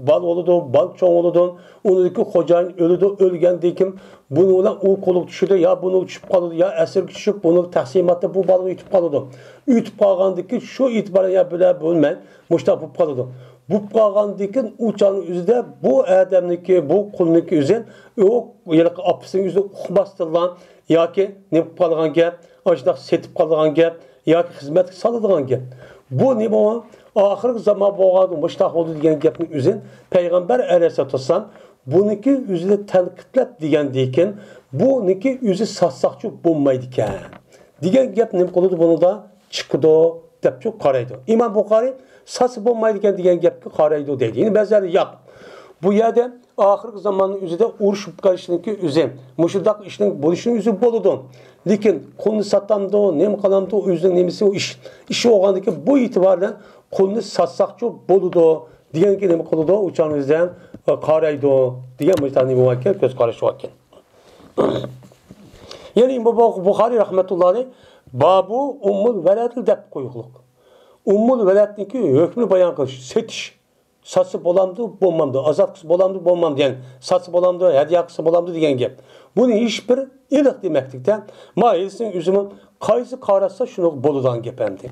بالا بولىدۇ، بالا چوڭ بولىدۇ، ئۇنىڭدىكى خوجايىن ئۆلىدۇ، ئۆلگەندىن كېيىن بۇنىڭ بىلەن ئۇ قۇلغا چۈشىدۇ، يا بۇنىڭغا چۈشۈپ قالىدۇ، يا ئەسىرگە چۈشۈپ، بۇنىڭ تەقسىماتتا بۇ بالىغا ئۆتۈپ قالىدۇ. ئۆتۈپ قالغاندىن كېيىن شۇ ئېتىبارەن يا بىلەن بىلمەي مۇشۇنداق بولۇپ قالىدۇ. بولۇپ قالغاندىن كېيىن ئۇ چاغنىڭ ئۆزىدە بۇ ئادەمنىڭكى، بۇ قۇلنىڭكى ئۆزى، ئۇ ھېلىقى ئاپىسىنىڭ ئۆزىنى ئۇقماستىنلا ياكى نېمە قىلىپ قالىدىغان گەپ، ئاشۇنداق سېتىپ قالىدىغان گەپ ياكى خىزمەتكە سالىدىغان گەپ. بۇ نېمە ئۇ؟ ئاخىرقى زامان بولغاندا مۇشۇنداق بولدى دېگەن گەپنىڭ ئۆزىنى پەيغەمبەر ئەلەيھىسسالاتۇ ۋەسسالام بۇنىڭكى ئۆزىنى تەنقىدلەپ دېگەندىن كېيىن، بۇنىڭكى ئۆزى ساتساقچۇ بولمايدىكەن دېگەن گەپ نېمە قىلىدۇ بۇنىڭدا؟ چىقىدۇ دەپچۇ قارايدۇ. ئىمام بۇخارىي ساتسا بولمايدىكەن دېگەن گەپكە قارايدۇ دەيدۇ. يەنە بەزىلەر ياق. بۇ يەردە ئاخىرقى زاماننىڭ ئۆزىدە ئۇرۇش بولۇپ قېلىشنىڭكى ئۆزى، مۇشۇنداق ئىشنىڭ بولۇشىنىڭ ئۆزى بولىدۇ. لېكىن قۇلنى ساتامدۇ، نېمە قىلامدۇ، ئۆزىنىڭ نېمىسى، ئۇ ئىش، ئىش بولغاندىن كېيىن بۇ ئېتىبار بىلەن قۇلنى ساتساقچۇ بولىدۇ دېگەنگە نېمە قىلىدۇ؟ ئۇ چاغنىڭ ئۆزىدە، ئە، قارايدۇ دېگەن مۇشۇنداق نېمە بار ئىكەن، كۆز قاراش بار ئىكەن. يەنى ئىمام بۇخارىي رەھمەتۇللاھى بابۇ ئۇممۇل ۋەلەد دەپ قويغۇلۇق. ئۇممۇل ۋەلەدنىڭكى ھۆكمىنى بايان قىلىش، سېتىش. ساتسا بولامدۇ، بولمامدۇ؟ ئازاد قىلسا بولامدۇ، بولمامدۇ؟ يەنى ساتسا بولامدۇ، ھەدىيە قىلسا بولامدۇ دېگەن گەپ. بۇنى ھېچبىر ئېنىق دېمەكلىكتە، ماھىيىتىنىڭ ئۆزىمۇ قايسى قاراتسا شۇنىڭغا بولىدىغان گەپ ئەمدى.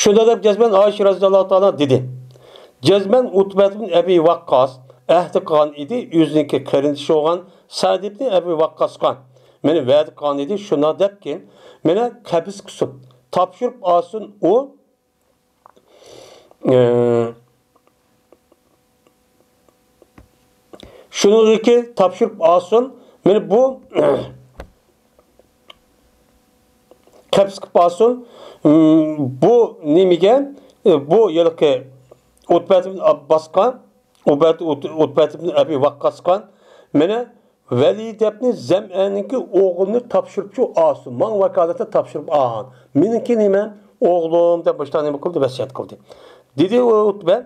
شۇنداق دەپ جەزمەن ئائىشە رەزىياللاھۇ تائالا دېدى. جەزمەن ئۇتبەت بىن ئەبى ۋەققاس ئەھدى قىلغان ئىدى، ئۆزىنىڭكى قېرىندىشى بولغان سەئد ئىبنى ئەبى ۋەققاسقا مېنى ۋەدە قىلغان ئىدى، شۇنداق دەپكىن، مېنى قەبز قىلسۇن، تاپشۇرۇپ ئالسۇن ئۇ، ئى، شۇنىڭدىكى تاپشۇرۇپ ئالسۇن. مانا بۇ قەبز قىلىپ ئالسۇن. بۇ نېمىگە؟ بۇ ھېلىقى ئۇتبەت ئىبن ئابباسقا ئۇبەد-، ئۇت-، ئۇتبەت ئىبن ئەبى ۋەققاسقا، مانا، ۋەلىد ئىبن زەمئەنىڭكى ئوغلىنى تاپشۇرۇپچۇ ئالسۇن، ماڭا ۋاكالەتتە تاپشۇرۇپ ئالغان. مېنىڭكى نېمە؟ ئوغلۇم، دەپ مۇشۇنداق نېمە قىلدى، ۋەسىيەت قىلدى. دېدى ئۇتبە،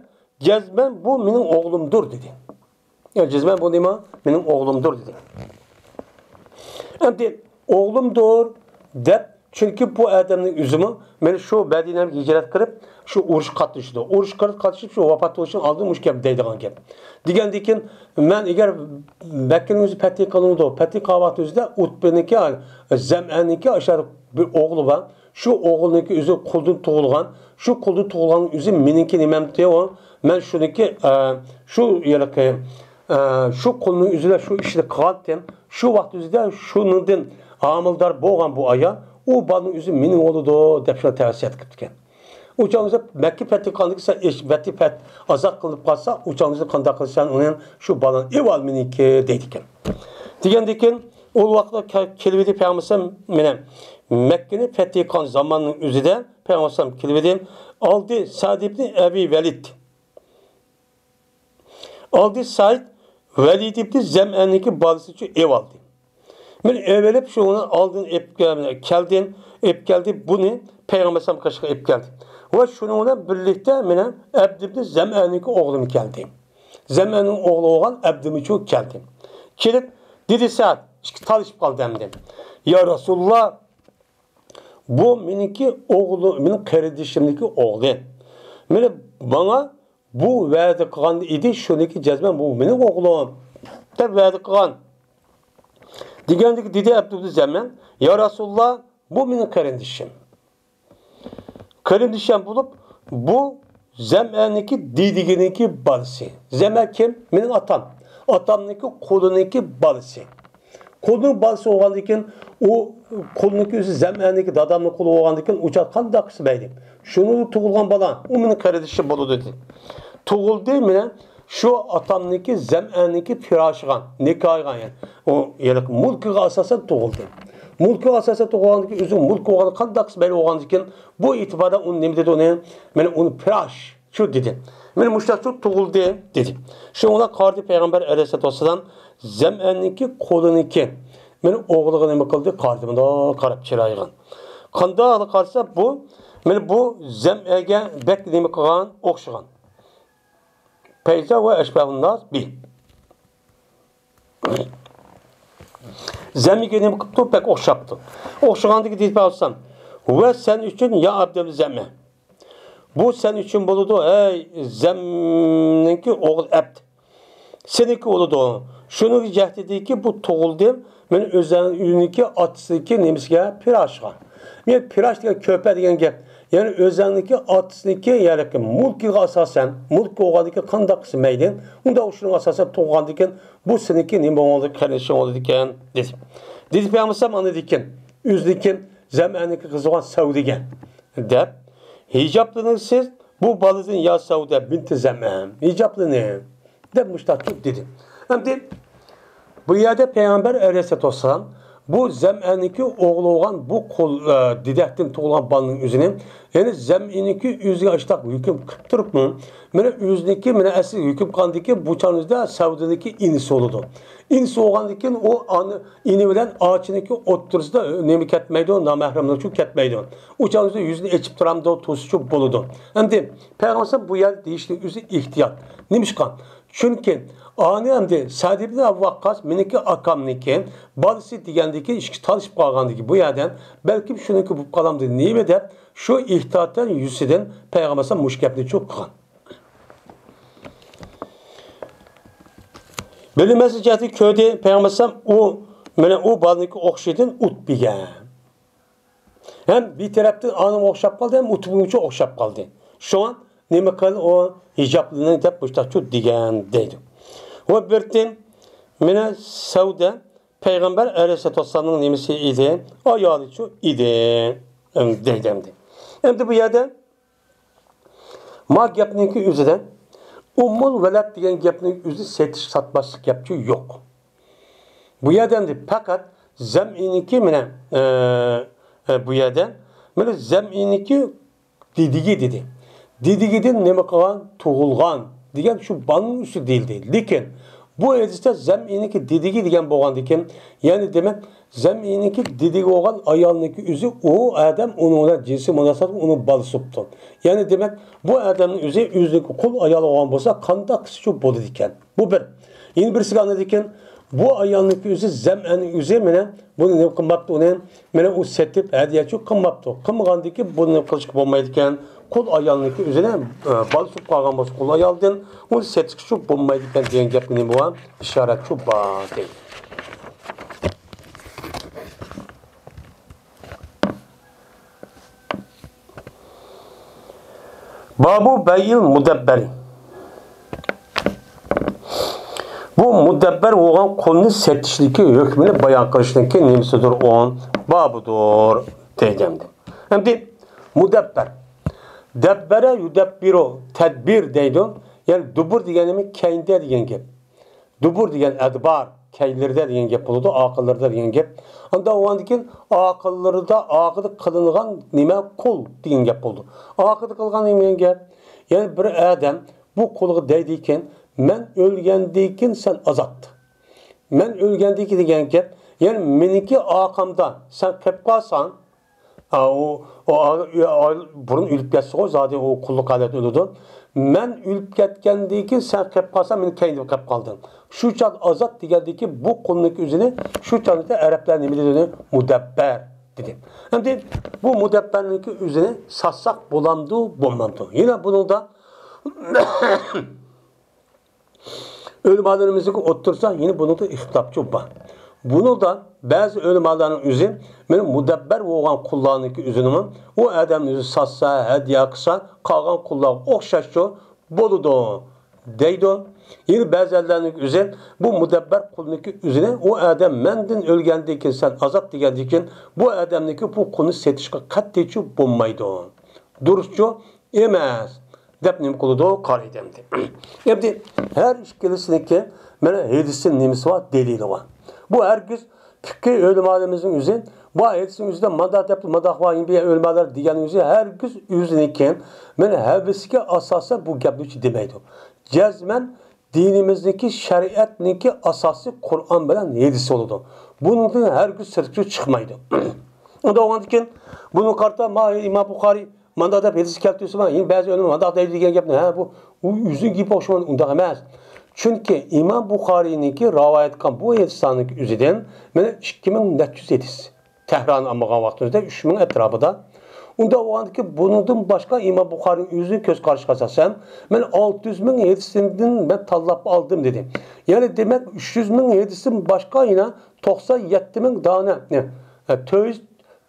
جەزمەن بۇ مېنىڭ ئوغلۇمدۇر، دېدى. يا، جەزمەن بۇ نېمە؟ مېنىڭ ئوغلۇمدۇر، دېدى. ئەمدى ئوغلۇمدۇر دەپ، چۈنكى بۇ ئادەمنىڭ ئۆزىمۇ مانا شۇ مەدىنەگە ھىجرەت قىلىپ، شۇ ئۇرۇشقا قاتنىشىدۇ. ئۇرۇشقا قاتنىشىپ، شۇ ۋاپات بولۇشنىڭ ئالدىدا مۇشۇ گەپ دەيدىغان گەپ. دېگەندىكىن، مەن ئەگەر مەككىنىڭ ئۆزى پەتھى قىلىنىدۇ، پەتھى قىلغان ۋاقتى ئۆزىدە ئۇتبىنىڭكى، زەمئەننىڭكى ئاشۇ بىر ئوغلى بار. شۇ ئوغلىنىڭكى ئۆزى قۇلدىن تۇغۇلغان. شۇ قۇلدىن تۇغۇلغان ئۆزى مېنىڭكى نېمەمتى ئۇ؟ مەن شۇنىڭكى، ئە، شۇ ھېلىقى، ئە، شۇ قۇلنىڭ ئۆزىدە شۇ ئىشنى قىلغانتىم. شۇ ۋاقىت ئۆزىدە شۇنىڭدىن ھامىلىدار بولغان بۇ ئايال، ئۇ بالىنىڭ ئۆزى مېنىڭ بولىدۇ، دەپ شۇ تەۋسىيە قىپتىكەن. ئۇ چاغدا مەككە پەتھى قىلغاندىكىن سەن ئىش-، پەتھى پەت ئازاد قىلىنىپ قالسا، ئۇ چاغدا قانداق قىلىسەن ئۇنى، شۇ بالىنى ئېۋال مېنىڭكى دەيدىكەن. دېگەندىكىن، ئۇ ۋاقىتتا كە-، كېلىۋىدى پەيغەمبەر ئەلەيھىسسالام مېنى مەككىنى پەتھى قىلغان زاماننىڭ ئۆزىدە پەيغەمبەر ئەلەيھىسسالام كېلىۋىدى. ئالدى سەئد ئىبنى ئەبى ۋەلىد. ئالدى سەئد ۋەلىد ئىبنى زەمئەننىڭكى بالىسىچۇ ئېۋالدى. مەن ئېۋىلىپ شۇنىڭ ئالدىن ئېپ كەلدىم، ئېپ كەلدى، بۇنى پەيغەمبەر ئەلەيھىسسالام قېشىغا ئېپ كەلدى. ۋە شۇنىڭ بىلەن بىرلىكتە مېنىڭ ئەبدى ئىبنى زەمئەننىڭكى ئوغلۇم كەلدى. زەمئەننىڭ ئوغلى بولغان ئەبدىمىچۇ كەلدى. كېلىپ، دېدى سەئد، ئىككى تالىشىپ قالدى ئەمدى. يا رەسۇلاللا، بۇ مېنىڭكى ئوغلۇم، مېنىڭ قېرىندىشىمنىڭكى ئوغلى. مېنى، ماڭا بۇ ۋەدە قىلغان ئىدى، شۇنىڭكى جەزمەن بۇ مېنىڭ ئوغلۇم، دەپ ۋەدە قىلغان. دېگەندىكى دېدى ئەبدۇ زەمئەن، يا رەسۇلاللا، بۇ مېنىڭ قېرىندىشىم. قېرىندىشىم بولۇپ، بۇ زەمئەننىڭكى دېدىگىنىڭكى بالىسى. زەمئەن كىم؟ مېنىڭ ئاتام. ئاتامنىڭكى قۇلىنىڭكى بالىسى. قۇلنىڭ بالىسى بولغاندىكىن، ئۇ قۇلنىڭكى ئۆزى زەمئەننىڭكى دادامنىڭ قۇلى بولغاندىكىن، ئۇ چاغ قانداق قىلسا مەيلى. شۇنىڭ تۇغۇلغان بالا، ئۇ مېنىڭ قېرىندىشىم بولىدۇ، دېدى. تۇغۇلدى، مېنىڭ شۇ ئاتامنىڭكى، زەمئەننىڭكى پىراشىغا، نىكاھىغا، يەنى ئۇ ھېلىقى مۇلكىغا ئاساسەن تۇغۇلدى. مۇلكىغا ئاساسەن تۇغۇلغاندىكىن، ئۆزىنىڭ مۇلكى بولغاندا قانداق قىلسا مەيلى بولغاندىكىن، بۇ ئېتىباردا ئۇنى نېمە دېدى ئۇنى؟ مېنى ئۇنى پىراش، شۇ دېدى. مېنى مۇشۇنداق شۇ تۇغۇلدى، دېدى. شۇنىڭغا قارىدى پەيغەمبەر ئەلەيھىسسالاتۇ ۋەسسالام، زەمئەننىڭكى قۇلىنىكى مېنى ئوغلىغا نېمە قىلدى؟ قارىدى، مۇنداق قاراپ چىرايغا. قانداق قارىسا، بۇ، مېنى بۇ زەمئەگە بەك نېمە قىلغان، ئوخشىغان. پەيزا ۋە ئەشبەھۇن ناس بى. زەمئىگە نېمە قىپتۇ؟ بەك ئوخشاپتۇ. ئوخشىغاندىكى دېيىپ ئالسام، ۋە سەن ئۈچۈن يا ئابدەمنى زەمئە. بۇ سەن ئۈچۈن بولىدۇ، ئەي زەمنىڭكى ئوغلى ئەبد. سېنىڭكى بولىدۇ. شۇنىڭ جەھىتىدىكى بۇ تۇغۇلدى. مەن ئۆزۈمنىڭكى ئاتىسىنىڭكى نېمىسىگە؟ پىراشىغا. مەن پىراش دېگەن كۆپە دېگەن گەپ. يەنى ئۆزۈڭنىڭكى ئاتىسىنىڭكى، يەنى مۇلكىغا ئاساسەن، مۇلكى بولغاندىكىن قانداق قىلسا مەيلى، ئۇنداق شۇنىڭغا ئاساسەن تۇغقاندىكىن بۇ سېنىڭكى نېمە بولغاندىكىن، قېرىندىشىڭ بولىدىكەن، دېدى. دېدى پەيغەمبەر ئەلەيھىسسالام ئاندىن كېيىن، ئۆزىنىڭكى زەمئەنىڭكى قىزى بولغان سەۋدىگە، دەپ، ھىجابلىنىڭ سىز بۇ بالىدىن يا سەۋدە بىنتى زەمئە، ھىجابلىنىڭ. دەپ مۇشۇنداق دېدى. ئەمدى بۇ يەردە پەيغەمبەر ئەلەيھىسسالاتۇ ۋەسسالام بۇ زەمئەننىڭكى ئوغلى بولغان بۇ قۇل، ئە، دېدەكتىن تۇغۇلغان بالىنىڭ ئۆزىنى، يەنى زەمئەننىڭكى ئۆزىگە ئاشتاق ھۆكۈم قىلىپ تۇرۇپمۇ، مانا ئۆزىنىڭكى، مانا ئەسلى ھۆكۈم قىلغاندىكى بۇ چاغنىڭ ئۆزىدە سەۋدىنىڭكى ئىنىسى بولىدۇ. ئىنىسى بولغاندىكىن ئۇ ئانا، ئىنى بىلەن ئاچىنىڭكى ئوتتۇرىسىدا نېمە كەتمەيدۇ، نامەھرەملىكچۇ كەتمەيدۇ. ئۇ چاغنىڭ ئۆزىدە يۈزىنى ئېچىپ تۇرامدۇ، توسىچۇ بولىدۇ. ئەمدى پەيغەمبەر بۇ يەردە دېيىشنىڭ ئۆزى ئېھتىيات. نېمىشقا؟ چۈنكى ئانى ئەمدى سەئد ئىبن ئەبۇ ۋەققاس مېنىڭكى ئاكامنىڭكى بالىسى دېگەندىكىن ئىككى تالىشىپ قالغاندىكىن بۇ يەردە بەلكىم شۇنىڭكى بولۇپ قالامدۇ نېمە دەپ شۇ ئېھتىياتەن يۈزىسىدىن پەيغەمبەر مۇشۇ گەپنى چۇ قىلغان. بىلمەسلىك جەھەتتىن كۆردى پەيغەمبەر ئەلەيھىسسالام ئۇ، مانا ئۇ بالىنىڭكى ئوخشىدىن ئۇتبىگە. ھەم بىر تەرەپتىن ئانىمۇ ئوخشاپ قالدى، ھەم ئۇتبىمۇچۇ ئوخشاپ قالدى. شۇڭا نېمە قىل ئۇ ھىجابلىنىڭ دەپ مۇشتاقچۇ دېگەن دەيدۇ. ۋە بىرتىن مانا سەۋدە پەيغەمبەر ئەلەيھىسسالاتۇ ۋەسسالامنىڭ نېمىسى ئىدى؟ ئايالىچۇ ئىدى. ئەم، دەيدۇ ئەمدى. ئەمدى بۇ يەردە ما گەپنىڭكى ئۆزىدە ئۇممۇل ۋەلەد دېگەن گەپنىڭ ئۆزى سېتىش ساتماسلىق گەپچۇ يوق. بۇ يەردە ئەمدى پەقەت زەمئىنىكى مانا، ئە، ئە، بۇ يەردە مانا زەمئىنىكى دېدىگى دېدى. دېدىگىدىن نېمە قىلغان؟ تۇغۇلغان. دېگەن شۇ بانىڭ ئۈستىدە دېيىلدى. لېكىن بۇ ھەدىستە زەمئىنىڭكى دېدىگى دېگەن بولغاندىكىن، يەنى دېمەك، زەمئىنىڭكى دېدىگى بولغان ئايالنىڭكى ئۆزى ئۇ ئادەم ئۇنىڭ بىلەن جىنسىي مۇناسىۋەت، ئۇنىڭ بالىسى بوپتۇ. يەنى دېمەك، بۇ ئادەمنىڭ ئۆزى ئۆزىنىڭكى قۇل ئايالى بولغان بولسا قانداق قىلسىچۇ بولىدىكەن؟ بۇ بىر. يەنە بىرسىگە ئاندىن كېيىن بۇ ئايالنىڭكى ئۆزى زەمئەننىڭ ئۆزى مانا بۇنى نېمە قىلماپتۇ ئۇنى؟ مانا ئۇ سېتىپ ھەدىيەچۇ قىلماپتۇ. قىلمىغاندىكىن بۇنى نېمە قىلىشقا بولمايدىكەن. قۇل ئايالنىڭكى ئۆزىنى، ئە، بالىسى بولۇپ قالغان بولسا قۇل ئايالدىن ئۇنى سېتىشقىچۇ بولمايدىكەن دېگەن گەپنى نېمە بار؟ ئىشارەتچۇ بار دەيدۇ. بابۇ بەيئىل مۇدەببەرى. بۇ مۇدەببەر بولغان قۇلنى سېتىشلىكى ھۆكمىنى بايان قىلىشنىڭكى نېمىسىدۇر ئۇ؟ بابىدۇر دەيدۇ ئەمدى. ئەمدى مۇدەببەر. دەببەرە يۇدەببىرۇ، تەدبىر دەيدۇ. يەنى دۇبۇر دېگەن نېمە؟ كەينىدە دېگەن گەپ. دۇبۇر دېگەن ئەدبار، كەينىلىرىدە دېگەن گەپ بولىدۇ، ئارقىلىرىدا دېگەن گەپ. ئاندىن ئۇنىڭدىن كېيىن ئارقىلىرىدا، ئارقىدا قىلىنغان نېمە؟ قۇل دېگەن گەپ بولىدۇ. ئارقىدا قىلغان نېمە دېگەن گەپ؟ يەنى بىر ئادەم بۇ قۇلغا دەيدىكەن، مەن ئۆلگەندىن كېيىن سەن ئازاد. مەن ئۆلگەندىن كېيىن دېگەن گەپ، يەنى مېنىڭكى ئارقامدا سەن قېلىپ قالساڭ، ئا، ئۇ، ئۇ، ئا، ئا، بۇرۇن ئۆلۈپ كەتسىغۇ، زادى ئۇ قۇللۇق ھالەتتە ئۆلىدۇ. مەن ئۆلۈپ كەتكەندىن كېيىن سەن قېلىپ قالساڭ، مېنىڭ كەينىمدە قېلىپ قالدىڭ. شۇ چاغ ئازاد دېگەندىكى بۇ قۇلنىڭكى ئۆزىنى شۇ چاغدا ئەرەبلەر نېمە دەيدۇ؟ مۇدەببەر دېدى. ئەمدى بۇ مۇدەببەرنىڭكى ئۆزىنى ساتساق بولامدۇ، بولمامدۇ؟ يەنە بۇنىڭدا ئۆلىمالىرىمىزنىڭ ئوتتۇرىسىدا يەنە بۇنىڭدا ئىختىلاپچۇ بار. بۇنىڭدا بەزى ئۆلىمالارنىڭ ئۆزى مانا مۇدەببەر بولغان قۇللارنىڭكى ئۆزىنىمۇ ئۇ ئادەمنى ئۆزى ساتسا، ھەدىيە قىلسا، قالغان قۇللارغا ئوخشاشچۇ بولىدۇ دەيدۇ. يەنە بەزىلەرنىڭ ئۆزى بۇ مۇدەببەر قۇلنىڭكى ئۆزىنى ئۇ ئادەم مەندىن ئۆلگەندىن كېيىن سەن ئازاد دېگەندىن كېيىن بۇ ئادەمنىڭكى بۇ قۇلنى سېتىشقا قەتئىيچۇ بولمايدۇ. دۇرۇسچۇ ئەمەس دەپ نېمە قىلىدۇ؟ قارايدۇ ئەمدى. ئەمدى ھەر ئىككىلىسىنىڭكى مانا ھەدىستىن نېمىسى بار؟ دەلىلى بار. بۇ ھەرگىز پىقھىي ئۆلىمالىرىمىزنىڭ ئۆزى بۇ ھەدىستىن ئۆزىدە مانداق دەپ، مانداق بار، يەنە بىر ئۆلىمالار دېگەن ئۆزى ھەرگىز ئۆزىنىڭكى مانا ھەۋىسىگە ئاساسەن بۇ گەپنى چۈ دېمەيدۇ. جەزمەن دىنىمىزنىڭكى، شەرىئەتنىڭكى ئاساسى قۇرئان بىلەن ھەدىس بولىدۇ. بۇنىڭدىن ھەرگىز سىرتقا چىقمايدۇ. ئۇنداق بولغاندىكىن بۇنىڭغا قارىتا، ما، ئىمام بۇخارىي مانداق دەپ ھەدىس كەلتۈرسىمۇ، يەنە ببەزى ئۆلىمە مانداق دەيدۇ دېگەن گەپنى، ھە، بۇ، ئۇ ئۆزىنىڭ گېپى ئوخشىمايدۇ، ئۇنداق ئەمەس. چۈنكى ئىمام بۇخارىينىڭكى رىۋايەت قىلغان بۇ ھەدىسلەرنىڭ ئۆزىدىن مانا ئىككى مىڭ نەچچە يۈز ھەدىس. تەھراننى ئالمىغان ۋاقتىمىزدا ئۈچ مىڭ ئەتراپىدا. ئۇنداق بولغاندىكىن بۇنىڭدىن باشقا ئىمام بۇخارىينىڭ ئۆزىنىڭ كۆز قارىشىغا ئاساسەن، مانا ئالتە يۈز مىڭ ھەدىستىن مەن تاللاپ ئالدىم دېدى. يەنى دېمەك، ئۈچ يۈز مىڭ ھەدىستىن باشقا يەنە توقسان يەتتە مىڭ دانە، ئە، تۆت يۈز،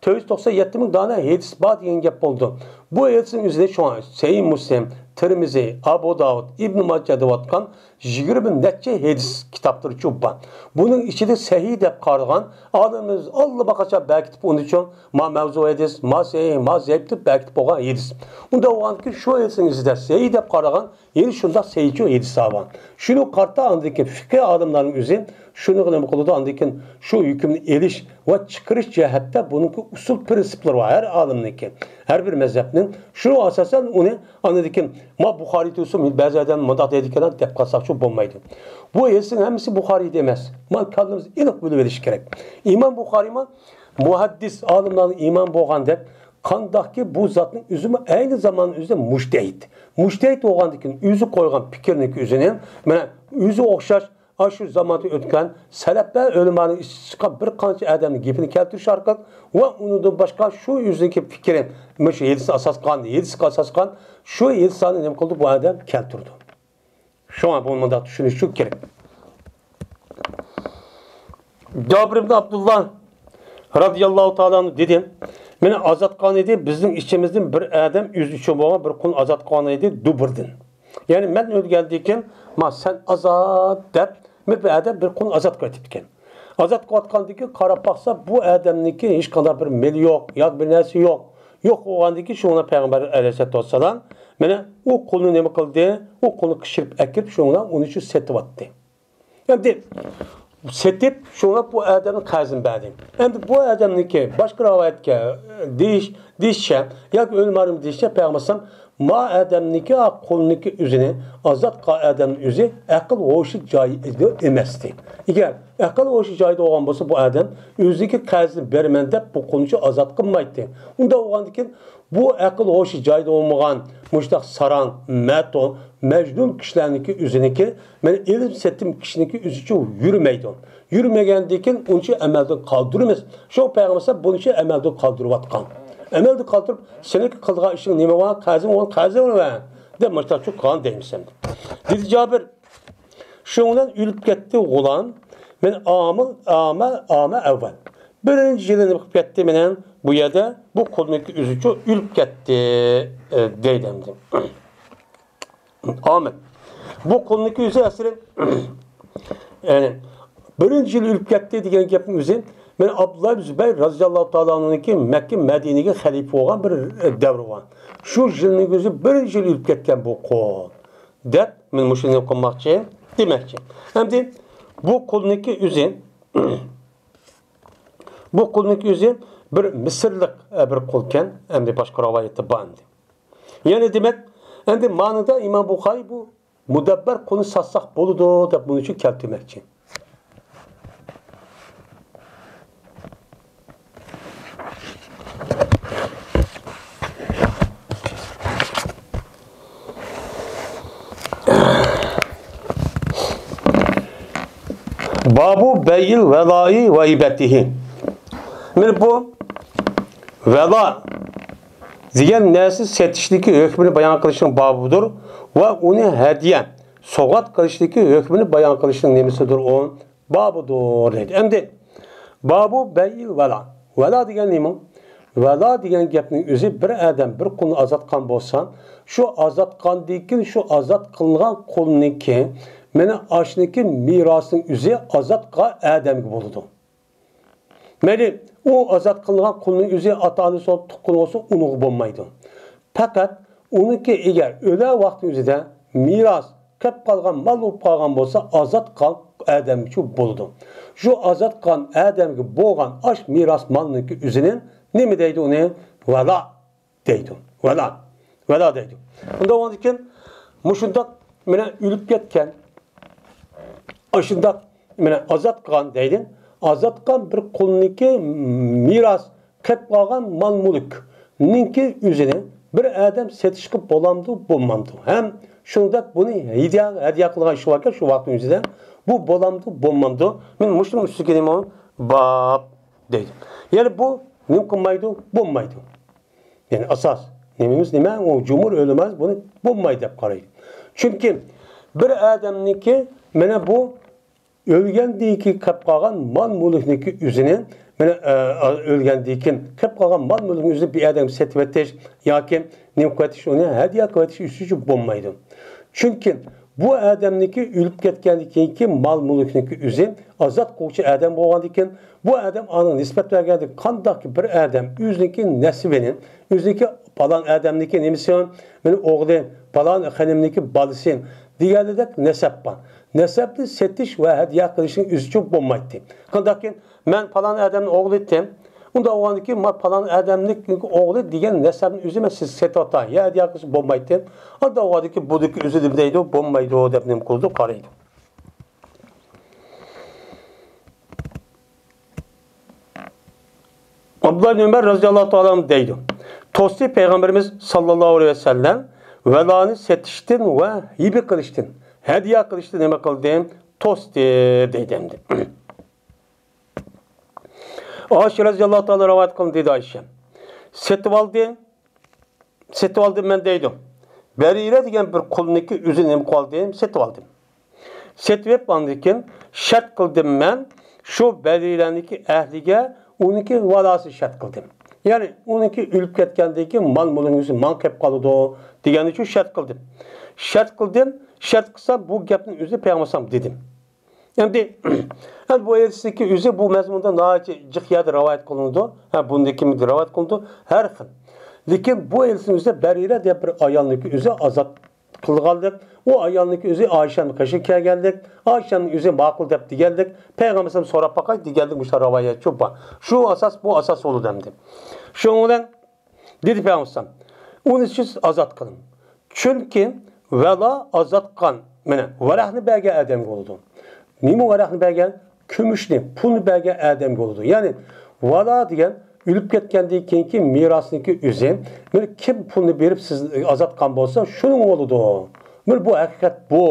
تۆت يۈز توقسان يەتتە مىڭ دانە ھەدىس بار دېگەن گەپ بولىدۇ. بۇ ھەدىسنىڭ ئۆزىدە شۇڭا سەھىھ مۇسلىم، تىرمىزى، ئابۇ داۋۇد، ئىبنى ماجە دەۋاتقان يىگىرمە نەچچە ھەدىس كىتابلىرىچۇ بار. بۇنىڭ ئىچىدە سەھىھ دەپ قارىغان ئالىمىمىز ئاللىباقاچان بەركىتىپ ئۇنىچۇ، ما مەۋزۇ ھەدىس، ما سەھىھ، ما زەئىپ دەپ بەركىتىپ قويغان ھەدىس. ئۇنداق بولغاندىكىن شۇ ھەدىسنىڭ ئىچىدە سەھىھ دەپ قارىغان يەنە شۇنداق سەھىھچۇ ھەدىسلەر بار. شۇنى قارىتا ئاندىن كېيىن فىقھىي ئالىملارنىڭ ئۆزى شۇنىڭغا نېمە قىلىدۇ؟ ئاندىن كېيىن شۇ ھۆكۈمنى ئېلىش ۋە چىقىرىش جەھەتتە بۇنىڭكى ئۇسۇل پىرىنسىپلىرى بار، ھەر ئالىمنىڭكى، ھەر بىر مەزھەپنىڭ. شۇنىڭغا ئاساسەن ئۇنى ئاندىن كېيىن ما بۇخارىي تۇرسۇن، بەزى ئادەم مۇنداق دەيدىكەن دەپ قالساقچۇ بولمايدۇ. بۇ ھەدىسنىڭ ھەممىسى بۇخارىيدا ئەمەس. ما كاللىمىزنى ئېنىق بۆلۈۋېلىش كېرەك. ئىمام بۇخارىيمۇ مۇھەددىس ئالىملارنىڭ ئىمامى بولغاندەك، قانداقكى بۇ زاتنىڭ ئۆزىمۇ ئەينى زاماننىڭ ئۆزىدە مۇجتەھىد. مۇجتەھىد بولغاندىن كېيىن ئۆزى قويغان پىكىرنىڭكى ئۆزىنى، مانا ئۆزىگە ئوخشاش ئاشۇ زاماندا ئۆتكەن سەلەپلەر، ئۆلىمانىڭ ئىچىدىن چىققان بىر قانچە ئادەمنىڭ گېپىنى كەلتۈرۈش ئارقىلىق ۋە ئۇنىڭدىن باشقا شۇ ئۆزىنىڭكى پىكرى، مۇشۇ ھەدىسنى ئاساس قىلغان، ھەدىسكە ئاساس قىلغان شۇ ھەدىسلەرنى نېمە قىلدى؟ بۇ ئادەم كەلتۈردى. شۇڭا بۇنى مۇنداق چۈشىنىش ئۈچۈن كېرەك. جابىر ئىبن ئابدۇللا رازىياللاھۇ تائالا ئەنھۇ دېدى، مېنى ئازاد قىلغان ئىدى، بىزنىڭ ئىچىمىزدىن بىر ئادەم ئۆزى ئۈچۈن بولغان بىر قۇلنى ئازاد قىلغان ئىدى، دۇبۇردىن. يەنى مەن ئۆلگەندىن كېيىن، ما سەن ئازاد دەپ، بىر ئادەم بىر قۇلنى ئازاد قىلىۋېتىپتىكەن. ئازاد قىلىۋاتقاندىن كېيىن قاراپ باقسا، بۇ ئادەمنىڭكى ھېچقانداق بىر مېلى يوق، ياكى بىر نەرسە يوق. يوق بولغاندىن كېيىن شۇڭا پەيغەمبەر ئەلەيھىسسالاتۇ ۋەسسالام مانا ئۇ قۇلنى نېمە قىلدى؟ ئۇ قۇلنى قىچىرىپ ئەكىرىپ، شۇنىڭ بىلەن ئۇنى شۇ سېتىۋەتتى. ئەمدى سېتىپ، شۇڭا بۇ ئادەمنىڭ قەرزىنى بەردى. ئەمدى بۇ ئادەمنىڭكى باشقا رىۋايەتكە دېيىش، دېيىشىچە ياكى ئۆلىمالىرىمىز دېيىشىچە، پەيغەمبەر ئەلەيھىسسالام ما ئادەمنىڭكى قۇلنىڭكى ئۆزىنى ئازاد قىلغان ئادەمنىڭ ئۆزى ئەقىل ھوشى جايىدا ئەمەستى. ئەگەر ئەقىل ھوشى جايىدا بولغان بولسا، بۇ ئادەم ئۆزىنىڭكى قەرزىنى بېرىمەن دەپ بۇ قۇلنى ئازاد قىلمايتتى. ئۇنداق بولغاندىكىن، بۇ ئەقىل ھوشى جايىدا بولمىغان مۇشۇنداق ساراڭ، مەتۇن، مەجنۇن كىشىلەرنىڭكى ئۆزىنىڭكى، مانا، ئېلىم سېتىم كىشىنىڭكى ئۆزىچە يۈرمەيدۇ. يۈرمىگەندىكىن ئۇنچە ئەمەلدىن قالدۇرىمىز. شۇ پەيغەمبەر بۇنچە ئەمەلدىن قالدۇرۇۋاتقان. ئەمەلدىن قالدۇرۇپ، سېنىڭكى قىلىدىغان ئىشىڭ نېمە بار؟ قەرزىڭ بار، قەرزىڭنى بەر دەپ مۇشۇنداق قىلغان دەيمىز ئەمدى. دېدى جابىر، شۇنىڭ بىلەن ئۆلۈپ كەتتى غۇلام. مەن ئامىل، ئامە، ئامە ئەۋۋەل. بىرىنچى يىلى نېمە قىلىپ كەتتى مېنىڭ بۇ يەردە بۇ قۇلنىڭكى ئۆزىچۇ ئۆلۈپ كەتتى، ئە، دەيدۇ ئەمدى. ئامىل. بۇ قۇلنىڭكى ئۆزى ئەسلى، يەنى، بىرىنچى يىلى ئۆلۈپ كەتتى دېگەن گەپنىڭ ئۆزى، مەن ئابدۇللا ئىبن زۇبەير رازىياللاھۇ تائالا ئەنھۇنىڭكى مەككە مەدىنىگە خەلىپە بولغان بىر، ئە، دەۋرى بار. شۇ يىلنىڭ ئۆزى بىرىنچى يىلى ئۆلۈپ كەتكەن بۇ قۇل. دەپ، مەن مۇشۇنى قىلماقچى، دېمەكچى. ئەمدى بۇ قۇلنىڭكى ئۆزى، بۇ قۇلنىڭكى ئۆزى بىر مىسىرلىق، ئە، بىر قۇلكەن. ئەمدى باشقا رىۋايەتتە بار ئەمدى. يەنى دېمەك، ئەمدى مانىدا ئىمام بۇخارىي بۇ مۇدەببەر قۇلنى ساتساق بولىدۇ دەپ بۇنى شۇ كەلتۈرمەكچى. بابۇ بەيئىل ۋەلائى ۋە ھىبەتىھى. مانا بۇ ۋەلا دېگەن نەرسە سېتىشتىكى ھۆكمىنى بايان قىلىشنىڭ بابىدۇر ۋە ئۇنى ھەدىيە، سوۋغات قىلىشتىكى ھۆكمىنى بايان قىلىشنىڭ نېمىسىدۇر ئۇ؟ بابىدۇر دەيدۇ. ئەمدى بابۇ بەيئىل ۋەلا. ۋەلا دېگەن نېمە؟ ۋەلا دېگەن گەپنىڭ ئۆزى بىر ئادەم بىر قۇلنى ئازاد قىلغان بولسا، شۇ ئازاد قىلغاندىن كېيىن شۇ ئازاد قىلىنغان قۇلنىڭكى، مانا ئاشۇنىڭكى مىراسىنىڭ ئۆزى ئازاد قىلغان ئادەمگە بولىدۇ. مەيلى، ئۇ ئازاد قىلىنغان قۇلنىڭ ئۆزى ئاتا-ئانىسى بولسۇن، تۇغقىنى بولسۇن، ئۇنىڭغا بولمايدۇ. پەقەت ئۇنىڭكى ئەگەر ئۆلەر ۋاقتى ئۆزىدە مىراس، قېلىپ قالغان مال بولۇپ قالغان بولسا، ئازاد قىلغان ئادەمگىچۇ بولىدۇ. شۇ ئازاد قىلغان ئادەمگە بولغان ئاش مىراس مالنىڭكى ئۆزىنى نېمە دەيدۇ ئۇنى؟ ۋەلا دەيدۇ. ۋەلا. ۋەلا دەيدۇ. ئۇنداق بولغاندىكىن، مۇشۇنداق مانا ئۆلۈپ كەتكەن، ئاشۇنداق مانا ئازاد قىلغان دەيدۇ. ئازاد قىلغان بىر قۇلنىڭكى مىراس، قېلىپ قالغان مال-مۈلۈكنىڭكى ئۆزىنى بىر ئادەم سېتىشقا بولامدۇ، بولمامدۇ؟ ھەم شۇنداق بۇنى ھەدىيە، ھەدىيە قىلغان ئىش باركەن، شۇ ۋاقىتنىڭ ئۆزىدە بۇ بولامدۇ، بولمامدۇ؟ مەن مۇشۇنىڭ ئۈستىگە نېمە باب دەيدۇ. يەنى بۇ نېمە قىلمايدۇ؟ بولمايدۇ. يەنى ئاساس نېمىمىز نېمە؟ ئۇ جۇمھۇر ئۆلىماز بۇنى بولمايدۇ دەپ قارايدۇ. چۈنكى بىر ئادەمنىڭكى مانا بۇ ئۆلگەندىن كېيىن قېلىپ قالغان مال-مۈلۈكنىڭكى ئۆزىنى، مانا، ئە، ئۆلگەندىن كېيىن قېلىپ قالغان مال-مۈلۈكنى ئۆزىنى بىر ئادەمگە سېتىۋېتىش ياكى نېمە قىلىۋېتىش، ئۇنى ھەدىيە قىلىۋېتىش ئۈچۈن بولمايدۇ. چۈنكى بۇ ئادەمنىڭكى ئۆلۈپ كەتكەندىن كېيىنكى مال-مۈلۈكنىڭكى ئۆزى ئازاد قىلغۇچى ئادەم بولغاندىكىن، بۇ ئادەم ئانىڭ نىسبەت بەرگەندە قانداقكى بىر ئادەم ئۆزىنىڭكى نەسىبىنى، ئۆزىنىڭكى پالان ئادەمنىڭكى نېمىسى، مېنىڭ ئوغلى، پالان خېنىمنىڭكى بالىسى دېگەندەك نەسەب بار. نەسەبنى سېتىش ۋە ھەدىيە قىلىشنىڭ ئۆزىچۇ بولمايتتى. قانداقكى مەن پالان ئادەمنىڭ ئوغلى ئىدىم. ئۇنداق بولغاندىكىن، ما پالان ئادەمنىڭ ئوغلى دېگەن نەسەبنى ئۆزى مەن سىزگە سېتىۋاتاي، يا ھەدىيە قىلسا بولمايتتى. ئانداق بولغاندىكىن بۇنىڭكى ئۆزى نېمە دەيدۇ؟ بولمايدۇ دەپ نېمە قىلىدۇ؟ قارايدۇ. ئابدۇللا ئىبن ئۆمەر رازىياللاھۇ تائالا ئەنھۇ دەيدۇ، توستى پەيغەمبىرىمىز ساللاللاھۇ ئەلەيھى ۋەسەللەم ۋەلانى سېتىشتىن ۋە ھىبە قىلىشتىن، ھەدىيە قىلىشتىن نېمە قىلدى؟ توستى دەيدۇ ئەمدى. ئائىشە رازىياللاھۇ تائالا رىۋايەت قىلدى دېدى ئائىشە. سېتىۋالدى، سېتىۋالدىم مەن دەيدۇ. بەرىرە دېگەن بىر قۇلنىڭكى ئۆزىنى نېمە قىلىۋالدىم؟ سېتىۋالدىم. سېتىۋېلىپ ئاندىن كېيىن شەرت قىلدىم مەن شۇ بەرىرەنىڭكى ئەھلىگە ئۇنىڭكى ۋالاسى شەرت قىلدىم. يەنى ئۇنىڭكى ئۆلۈپ كەتكەندىن كېيىن مال-مۈلكىڭىز ماڭا قېلىپ قالىدۇ دېگەن ئۈچۈن شەرت قىلدىم. شەرت قىلدىم، شەرت قىلسام بۇ گەپنى ئۆزى پەيغەمبەر ئەلەيھىسسالام دېدىم. ئەمدى، ئەمدى بۇ ھەدىسنىڭكى ئۆزى بۇ مەزمۇندا ناھايىتى جىق يەردە رىۋايەت قىلىنىدۇ. ھە، بۇندىن كېيىن رىۋايەت قىلىنىدۇ. ھەر خىل. لېكىن بۇ ھەدىسنىڭ ئۆزىدە بەرىرە دەپ بىر ئايالنىڭكى ئۆزى ئازاد قىلغانلىق، ئۇ ئايالنىڭكى ئۆزى ئائىشەنىڭ قېشىغا كەلگەنلىك، ئائىشەنىڭ ئۆزى ماقۇل دەپ دېگەنلىك، پەيغەمبەر ئەلەيھىسسالام سوراپ باقاي دېگەنلىك، مۇشۇنداق رىۋايەتچۇ بار. شۇ ئاساس، بۇ ئاساس بولىدۇ ئەمدى. شۇنىڭ بىلەن دېدى پەيغەمبەر ئەلەيھىسسالام، ئۇنى سىز ئازاد قىلىڭ. چۈنكى ۋەلا ئازاد قىلغان، مانا، ۋەرەقنى بەرگەن ئادەمگە بولىدۇ. نېمە ۋەرەقنى بەرگەن؟ كۈمۈشنى، پۇلنى بەرگەن ئادەمگە بولىدۇ. يەنى، ۋالا دېگەن ئۆلۈپ كەتكەندىن كېيىنكى مىراسنىڭكى ئۆزى، بىر كىم پۇلنى بېرىپ سىز ئازاد قىلغان بولسا، شۇنىڭغا بولىدۇ. بىر بۇ ھەقىقەت بۇ،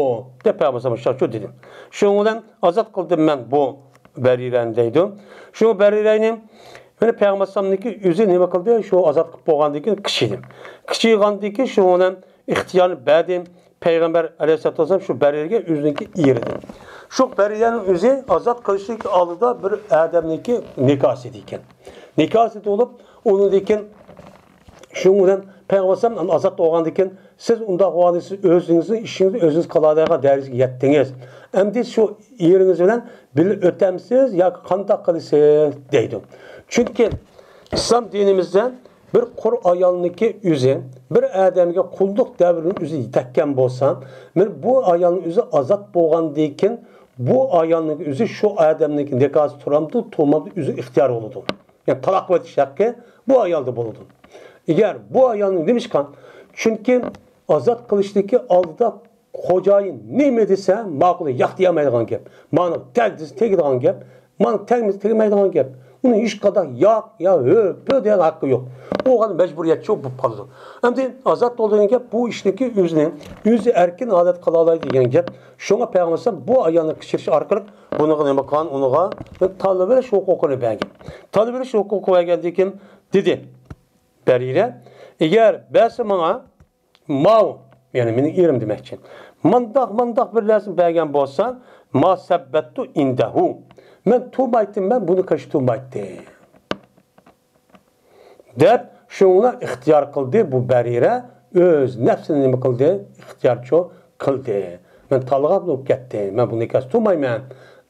دەپ پەيغەمبەر ئەلەيھىسسالام شۇ دېدى. شۇنىڭ بىلەن ئازاد قىلدىم مەن بۇ بەرىرەنى دەيدۇ. شۇ بەرىرەنى، يەنى پەيغەمبەر ئەلەيھىسسالامنىڭكى ئۆزى نېمە قىلدى؟ شۇ ئازاد قىلىپ بولغاندىن كېيىن قىچىدى. قىچىغاندىن كېيىن شۇنىڭ بىلەن ئىختىيارنى بەردى. پەيغەمبەر ئەلەيھىسسالاتۇ ۋەسسالام شۇ بەرىرەگە ئۆزىنىڭكى ئېرىدىن. شۇ بەرىرەنىڭ ئۆزى ئازاد قىلىشتىكى ئالدىدا بىر ئادەمنىڭكى نىكاھسى ئىدىكەن. نىكاھسى بولۇپ، ئۇنىڭدىن كېيىن شۇنىڭ بىلەن پەيغەمبەر ئەلەيھىسسالام ئازاد بولغاندىن كېيىن، سىز ئۇنداق بولغاندا سىز ئۆزىڭىزنىڭ ئىشىڭىزنى ئۆزىڭىز قىلالايدىغان دەرىجىگە يەتتىڭىز. ئەمدى شۇ ئېرىڭىز بىلەن بىللە ئۆتەمسىز ياكى قانداق قىلىسىز؟ دەيدۇ. چۈنكى ئىسلام دىنىمىزدە بىر قۇر ئايالنىڭكى ئۆزى بىر ئادەمگە قۇللۇق دەۋرىنىڭ ئۆزى يېتەككەن بولسا، مانا بۇ ئايالنىڭ ئۆزى ئازاد بولغاندىن كېيىن، بۇ ئايالنىڭ ئۆزى شۇ ئادەمنىڭكى نىكاھسى تۇرامدۇ، تۇرمامدۇ، ئۆزى ئىختىيار بولىدۇ. يەنى تالاق قىلىۋېتىش ھەققى بۇ ئايالدا بولىدۇ. ئەگەر بۇ ئايالنىڭ نېمىشقا؟ چۈنكى ئازاد قىلىشتىكى ئالدىدا خوجايىن نېمە دېسە ماقۇل، ياق دېيەلمەيدىغان گەپ. مانا تەگ دېسە تېگىدىغان گەپ. مانا تەگمىسە تېگمەيدىغان گەپ. ئۇنى ھېچقانداق ياق، يا ھۆ، پۆ دېگەن ھەققى يوق. ئۇ مەجبۇرىيەتچى بولۇپ قالىدۇ. ئەمدى ئازاد بولىدۇ دېگەن گەپ بۇ ئىشنىكى ئۆزىنى، ئۆزى ئەركىن ھالەتتە قىلالايدۇ دېگەن گەپ. شۇڭا پەيغەمبەر ئەلەيھىسسالام بۇ ئايالنى قىچىرىش ئارقىلىق بۇنىڭغا نېمە قىلغان؟ ئۇنىڭغا تاللىۋېلىش ھوقۇقىنى بەرگەن. تاللىۋېلىش ھوقۇقى بەرگەندىن كېيىن دېدى بەرىرە، ئەگەر بەرسە ماڭا، ماۋۇ، يەنى مېنىڭ ئېرىم دېمەكچى، مانداق، مانداق بىر نەرسىنى بەرگەن بولسا، ما سەببەتتۇ ئىندەھۇ، مەن تۇرمايتتىم، مەن بۇنى قارشى تۇرمايتتىم، دەپ شۇڭا ئىختىيار قىلدى. بۇ بەرىرە ئۆز نەپسىنى نېمە قىلدى؟ ئىختىيارچۇ قىلدى. مەن تاللىغان بولۇپ كەتتى، مەن بۇنى قارشى تۇرمايمەن،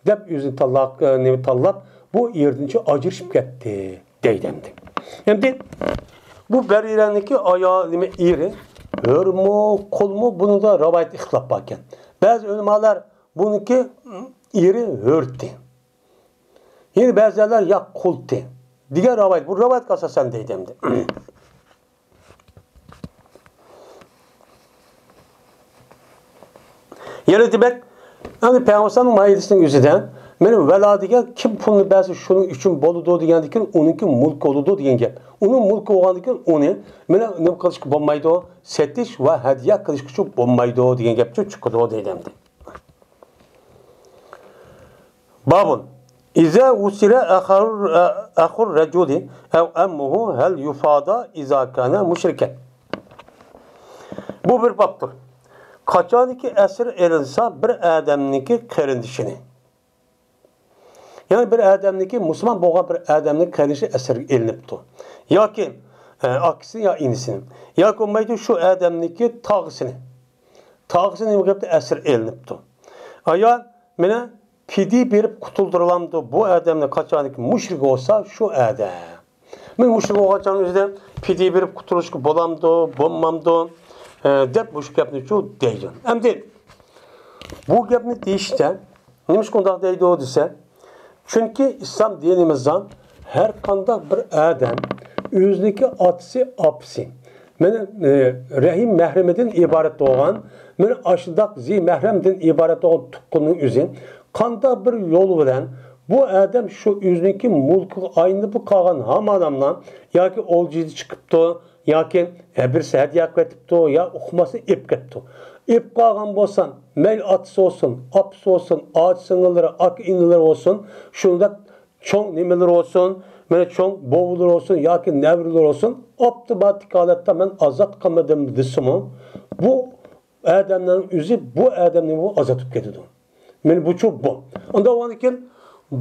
دەپ ئۆزىنى تاللاپ، نېمە تاللاپ، بۇ ئېرىدىنچۇ ئاجرىشىپ كەتتى. دەيدۇ ئەمدى. ئەمدى بۇ بەرىرەنىڭكى ئايال، نېمە، ئېرى ھۆرمۇ، قۇلمۇ، بۇنىڭدا رىۋايەت ئىختىلاپ بار ئىكەن. بەزى ئۆلىمالار بۇنىڭكى ئېرى ھۆرتى. يەنە بەزىلەر يا قۇلتى دېگەن رىۋايەت. بۇ رىۋايەتكە ئاساسەن دەيدۇ ئەمدى. يەنە دېمەك، ئەمدى پەيغەمبەر ئەلەيھىسسالامنىڭ ماھىيىتىنىڭ ئۆزىدە، مانا ۋەلا دېگەن كىم پۇلنى بەرسە شۇنىڭ ئۈچۈن بولىدۇ دېگەندىن كېيىن ئۇنىڭكى مۇلكى بولىدۇ دېگەن گەپ. ئۇنىڭ مۇلكى بولغاندىن كېيىن ئۇنى مانا نېمە قىلىشقا بولمايدۇ، سېتىش ۋە ھەدىيە قىلىشقىچۇ بولمايدۇ دېگەن گەپچۇ چىقىدۇ دەيدۇ ئەمدى. بابۇن. ئىزا ئۇسىرە ئەخۇر، ئەخۇر رەجۇلى ئەۋ ئەممۇھۇ ھەل يۇفادا ئىزا كانە مۇشرىكەن. بۇ بىر بابتۇر. قاچانكى ئەسىر ئېلىنسا بىر ئادەمنىڭكى قېرىندىشىنى، يەنى بىر ئادەمنىڭكى، مۇسۇلمان بولغان بىر ئادەمنىڭ قېرىندىشى ئەسىرگە ئېلىنىپتۇ. ياكى، ئە، ئاكىسىنى يا ئىنىسىنى. ياكى بولمايدۇ شۇ ئادەمنىڭكى تاغىسىنى. تاغىسىنى نېمە قىلىپتۇ؟ ئەسىر ئېلىنىپتۇ. ئايال مانا پىدىيە بېرىپ قۇتۇلدۇرۇلامدۇ بۇ ئادەمنى، قاچانكى مۇشرىك بولسا شۇ ئادەم. مەن مۇشرىك بولغان چاغنىڭ ئۆزىدە پىدىيە بېرىپ قۇتۇلۇشقا بولامدۇ، بولمامدۇ، ئە، دەپ مۇشۇ گەپنىچۇ دەيدۇ. ئەمدى بۇ گەپنى دېيىشتە نېمىشقا ئۇنداق دەيدۇ دېسە، چۈنكى ئىسلام دىنىمىزدا ھەر قانداق بىر ئادەم ئۆزىنىڭكى ئاتىسى، ئاپىسى، مانا، ئە، رەھىم مەھرىمىدىن ئىبارەت بولغان، مانا ئاشۇنداق زى مەھرەمدىن ئىبارەت بولغان تۇغقىنىنىڭ ئۆزى قانداق بىر يول بىلەن بۇ ئادەم شۇ ئۆزىنىڭكى مۇلكىغا ئايلىنىپ قالغان ھامان ئادەملەر ياكى ئولجىدا چىقىپتۇ، ياكى ھە، بىرسى ھەدىيە قىلىپ كېتىپتۇ، يا ئۇقماسا ئېلىپ كېتىپتۇ. ئېلىپ قالغان بولسا، مەيلى ئاتىسى بولسۇن، ئاپىسى بولسۇن، ئاچا-سىڭىللىرى، ئاكا-ئىنىلىرى بولسۇن، شۇنداق چوڭ نېمىلىرى بولسۇن، مانا چوڭ بوۋىلىرى بولسۇن ياكى نەۋرىلىرى بولسۇن، ئاپتوماتىك ھالەتتە مەن ئازاد قىلمىدىم دېسىمۇ، بۇ ئادەمنىڭ ئۆزى بۇ ئادەمنى بۇ ئازاد قىلىپ كېتىدۇ. مانا بۇچۇ بۇ. ئۇنداق بولغاندىن كېيىن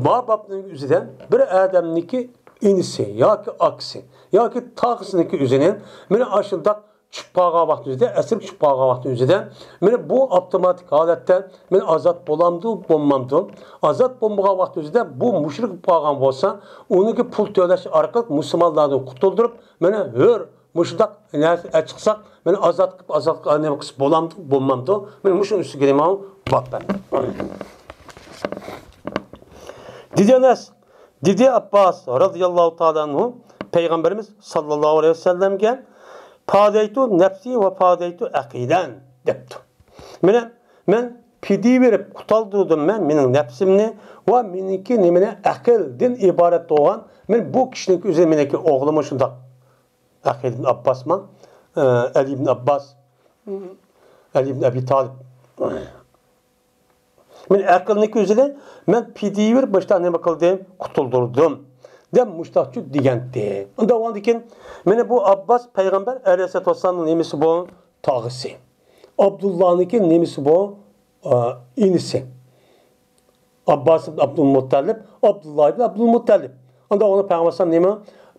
ما بابنىڭ ئۆزىدە بىر ئادەمنىڭكى ئىنىسى ياكى ئاكىسى ياكى تاغىسىنىڭكى ئۆزىنى مانا ئاشۇنداق چۈشۈپ قالغان ۋاقتى ئۆزىدە، ئەسىرگە چۈشۈپ قالغان ۋاقتى ئۆزىدە، مانا بۇ ئاپتوماتىك ھالەتتە مانا ئازاد بولامدۇ، بولمامدۇ؟ ئازاد بولمىغان ۋاقتى ئۆزىدە بۇ مۇشرىك بولۇپ قالغان بولسا، ئۇنىڭكى پۇل تۆلەش ئارقىلىق مۇسۇلمانلاردىن قۇتۇلدۇرۇپ، مانا ھۆر مۇشۇنداق نەرسە ئەچىقساق، مېنى ئازاد قىلىپ، ئازاد قىلىپ، نېمە قىلسا بولامدۇ، بولمامدۇ؟ مېنى مۇشۇنىڭ ئۈستىگە نېمە بولۇپ بەردى. دېدى ئەنەس، دېدى ئابباس رازىياللاھۇ تائالا ئەنھۇ، پەيغەمبىرىمىز ساللاللاھۇ ئەلەيھى ۋەسەللەمگە، پادەيتۇ نەپسى ۋە پادەيتۇ ئەقىلەن، دەپتۇ. مېنى مەن پىدىيە بېرىپ قۇتۇلدۇردۇم مەن مېنىڭ نەپسىمنى ۋە مېنىڭكى نېمىنى، ئەقىلدىن ئىبارەت بولغان، مەن بۇ كىشىنىڭكى ئۆزى، مېنىڭكى ئوغلۇممۇ شۇنداق. ئەقىل ئىبن ئابباسمۇ، ئە، ئەلى ئىبن ئابباس، ئەلى ئىبن ئەبى تالىپ. مەن ئەقىلنىڭكى ئۆزىنى مەن پىدىيە بېرىپ مۇشۇنداق نېمە قىلدىم، قۇتۇلدۇردۇم، دەپ مۇشۇنداقچۇ دېگەنتى. ئۇنداق بولغاندىكىن، مانا بۇ ئابباس پەيغەمبەر ئەلەيھىسسالاتۇ ۋەسسالامنىڭ نېمىسى بۇ؟ تاغىسى. ئابدۇللانىڭكى نېمىسى بۇ؟ ئا، ئىنىسى. ئابباس ئىبن ئابدۇلمۇتتەلىپ، ئابدۇللا ئىبن ئابدۇلمۇتتەلىپ. ئاندا ئۇنىڭ پەيغەمبەر ئەلەيھىسسالام نېمە؟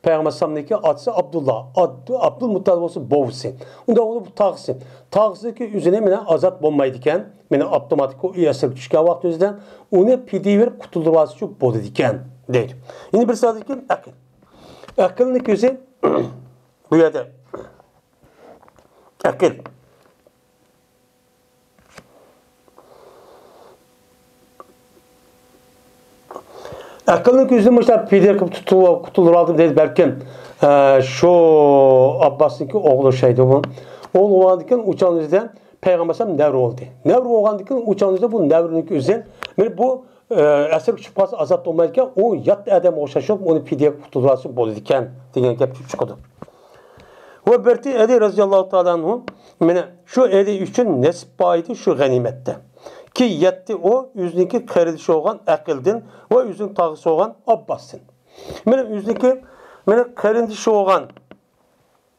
پەيغەمبەر ئەلەيھىسسالامنىڭكى ئاتىسى ئابدۇللا، ئابدۇ-، ئابدۇلمۇتتەلىپ بولسا بوۋىسى. ئۇندا ئۇنىڭ بۇ تاغىسى. تاغىسىدىكى ئۆزىنى مانا ئازاد بولمايدىكەن. مانا ئاپتوماتىك ئۇ ئەسىرگە چۈشكەن ۋاقتى ئۆزىدە ئۇنى پىدىيە بېرىپ قۇتۇلدۇرۇۋالسىچۇ بولىدىكەن، دەيدۇ. يەنە بىر سۆزدىكى ئەقىل. ئەقىلنىڭكى ئۆزى بۇ يەردە ئەقىل. ئەقىلنىڭ كۆزىدىن مۇشۇنداق پىدىيە قىلىپ تۇتۇلۇپ، قۇتۇلدۇرۇۋالدىم دەيدۇ بەلكىم، ئە، شۇ ئابباسنىڭكى ئوغلى ئوخشايدۇ بۇ. ئوغلى بولغاندىكىن ئۇ چاغنىڭ ئۆزىدە پەيغەمبەر ئەلەيھىسسالام نەۋرە بولدى. نەۋرە بولغاندىكىن ئۇ چاغنىڭ ئۆزىدە بۇ نەۋرىنىڭكى ئۆزى، مانا بۇ، ئە، ئەسىرگە چۈشۈپ قالسا ئازاد بولمايدىكەن، ئۇ يات ئادەمگە ئوخشاش بولۇپ، ئۇنى پىدىيە قىلىپ قۇتۇلدۇرۇۋالسا بولىدىكەن دېگەن گەپ چىقىدۇ. ۋە بىرتى ئەلى رەزىياللاھۇ تائالا ئەنھۇ، مانا شۇ ئەلى ئۈچۈن نېسىپ بار ئىدى شۇ غەنىيمەتتە. كى يەتتى ئۇ ئۆزىنىڭكى قېرىندىشى بولغان ئەقىلدىن ۋە ئۆزىنىڭ تاغىسى بولغان ئابباستىن. مانا ئۆزىنىڭكى، مانا قېرىندىشى بولغان،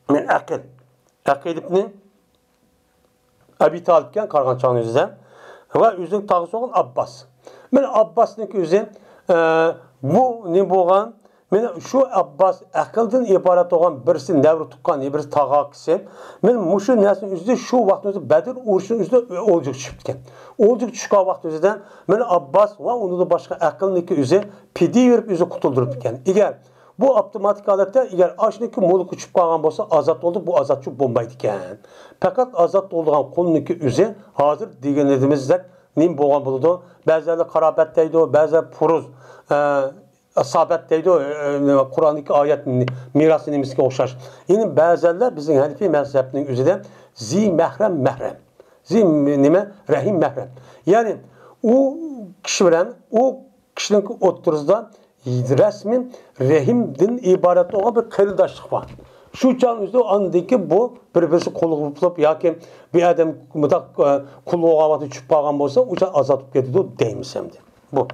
مانا ئەقىل. ئەقىل ئىبنى ئەبى تالىپكەن قارىغان چاغنىڭ ئۆزىدە. ۋە ئۆزىنىڭ تاغىسى بولغان ئابباس. مانا ئابباسنىڭكى ئۆزى، ئە، بۇ نېمە بولغان؟ مانا شۇ ئابباس ئەقىلدىن ئىبارەت بولغان بىرسى نەۋرە تۇغقان، بىرسى تاغا ئاكىسى. مانا مۇشۇ نەرسىنىڭ ئۆزىدە شۇ ۋاقىتنىڭ ئۆزىدە بەدر ئۇرۇشىنىڭ ئۆزىدە ئولجىغا چۈشۈپتىكەن. ئولجىغا چۈشكەن ۋاقىت ئۆزىدە مانا ئابباس ۋە ئۇنىڭدىن باشقا ئەقىلنىڭكى ئۆزى پىدىيە بېرىپ ئۆزى قۇتۇلدۇرۇپتىكەن. ئەگەر بۇ ئاپتوماتىك ھالەتتە، ئەگەر ئاشۇنىڭكى مۇلكى چۈشۈپ قالغان بولسا، ئازاد بولدى، بۇ ئازاد چۈشۈپ بولمايدىكەن. پەقەت ئازاد بولىدىغان قۇلنىڭكى ئۆزى ھازىر دېگىنىمىزدەك نېمە بولغان بولىدۇ؟ بەزىلەر قارابەت دەيدۇ، بەزىلەر پۇرۇز، ئە، ئىسابەت دەيدۇ، ئە، قۇرئاندىكى ئايەت مىراسى نېمىسىگە ئوخشاش. يەنە بەزىلەر بىزنىڭ ھەنىفىي مەزھەپنىڭ ئۆزىدە زى مەھرەم مەھرەم. زى نېمە؟ رەھىم مەھرەم. يەنى ئۇ كىشى بىلەن ئۇ كىشىنىڭ ئوتتۇرىسىدا رەسمىي رەھىمدىن ئىبارەت بولغان بىر قېرىنداشلىق بار. شۇ چاغ ئۆزىدە ئاندىن كېيىن بۇ بىر-بىرسى قۇل بولۇپ ياكى بىر ئادەم مۇنداق، ئە، قۇل بولغان ۋاقتى چۈشۈپ قالغان بولسا، ئۇ چاغ ئازاد بولۇپ كېتىدۇ دەيمىز ئەمدى. بۇ.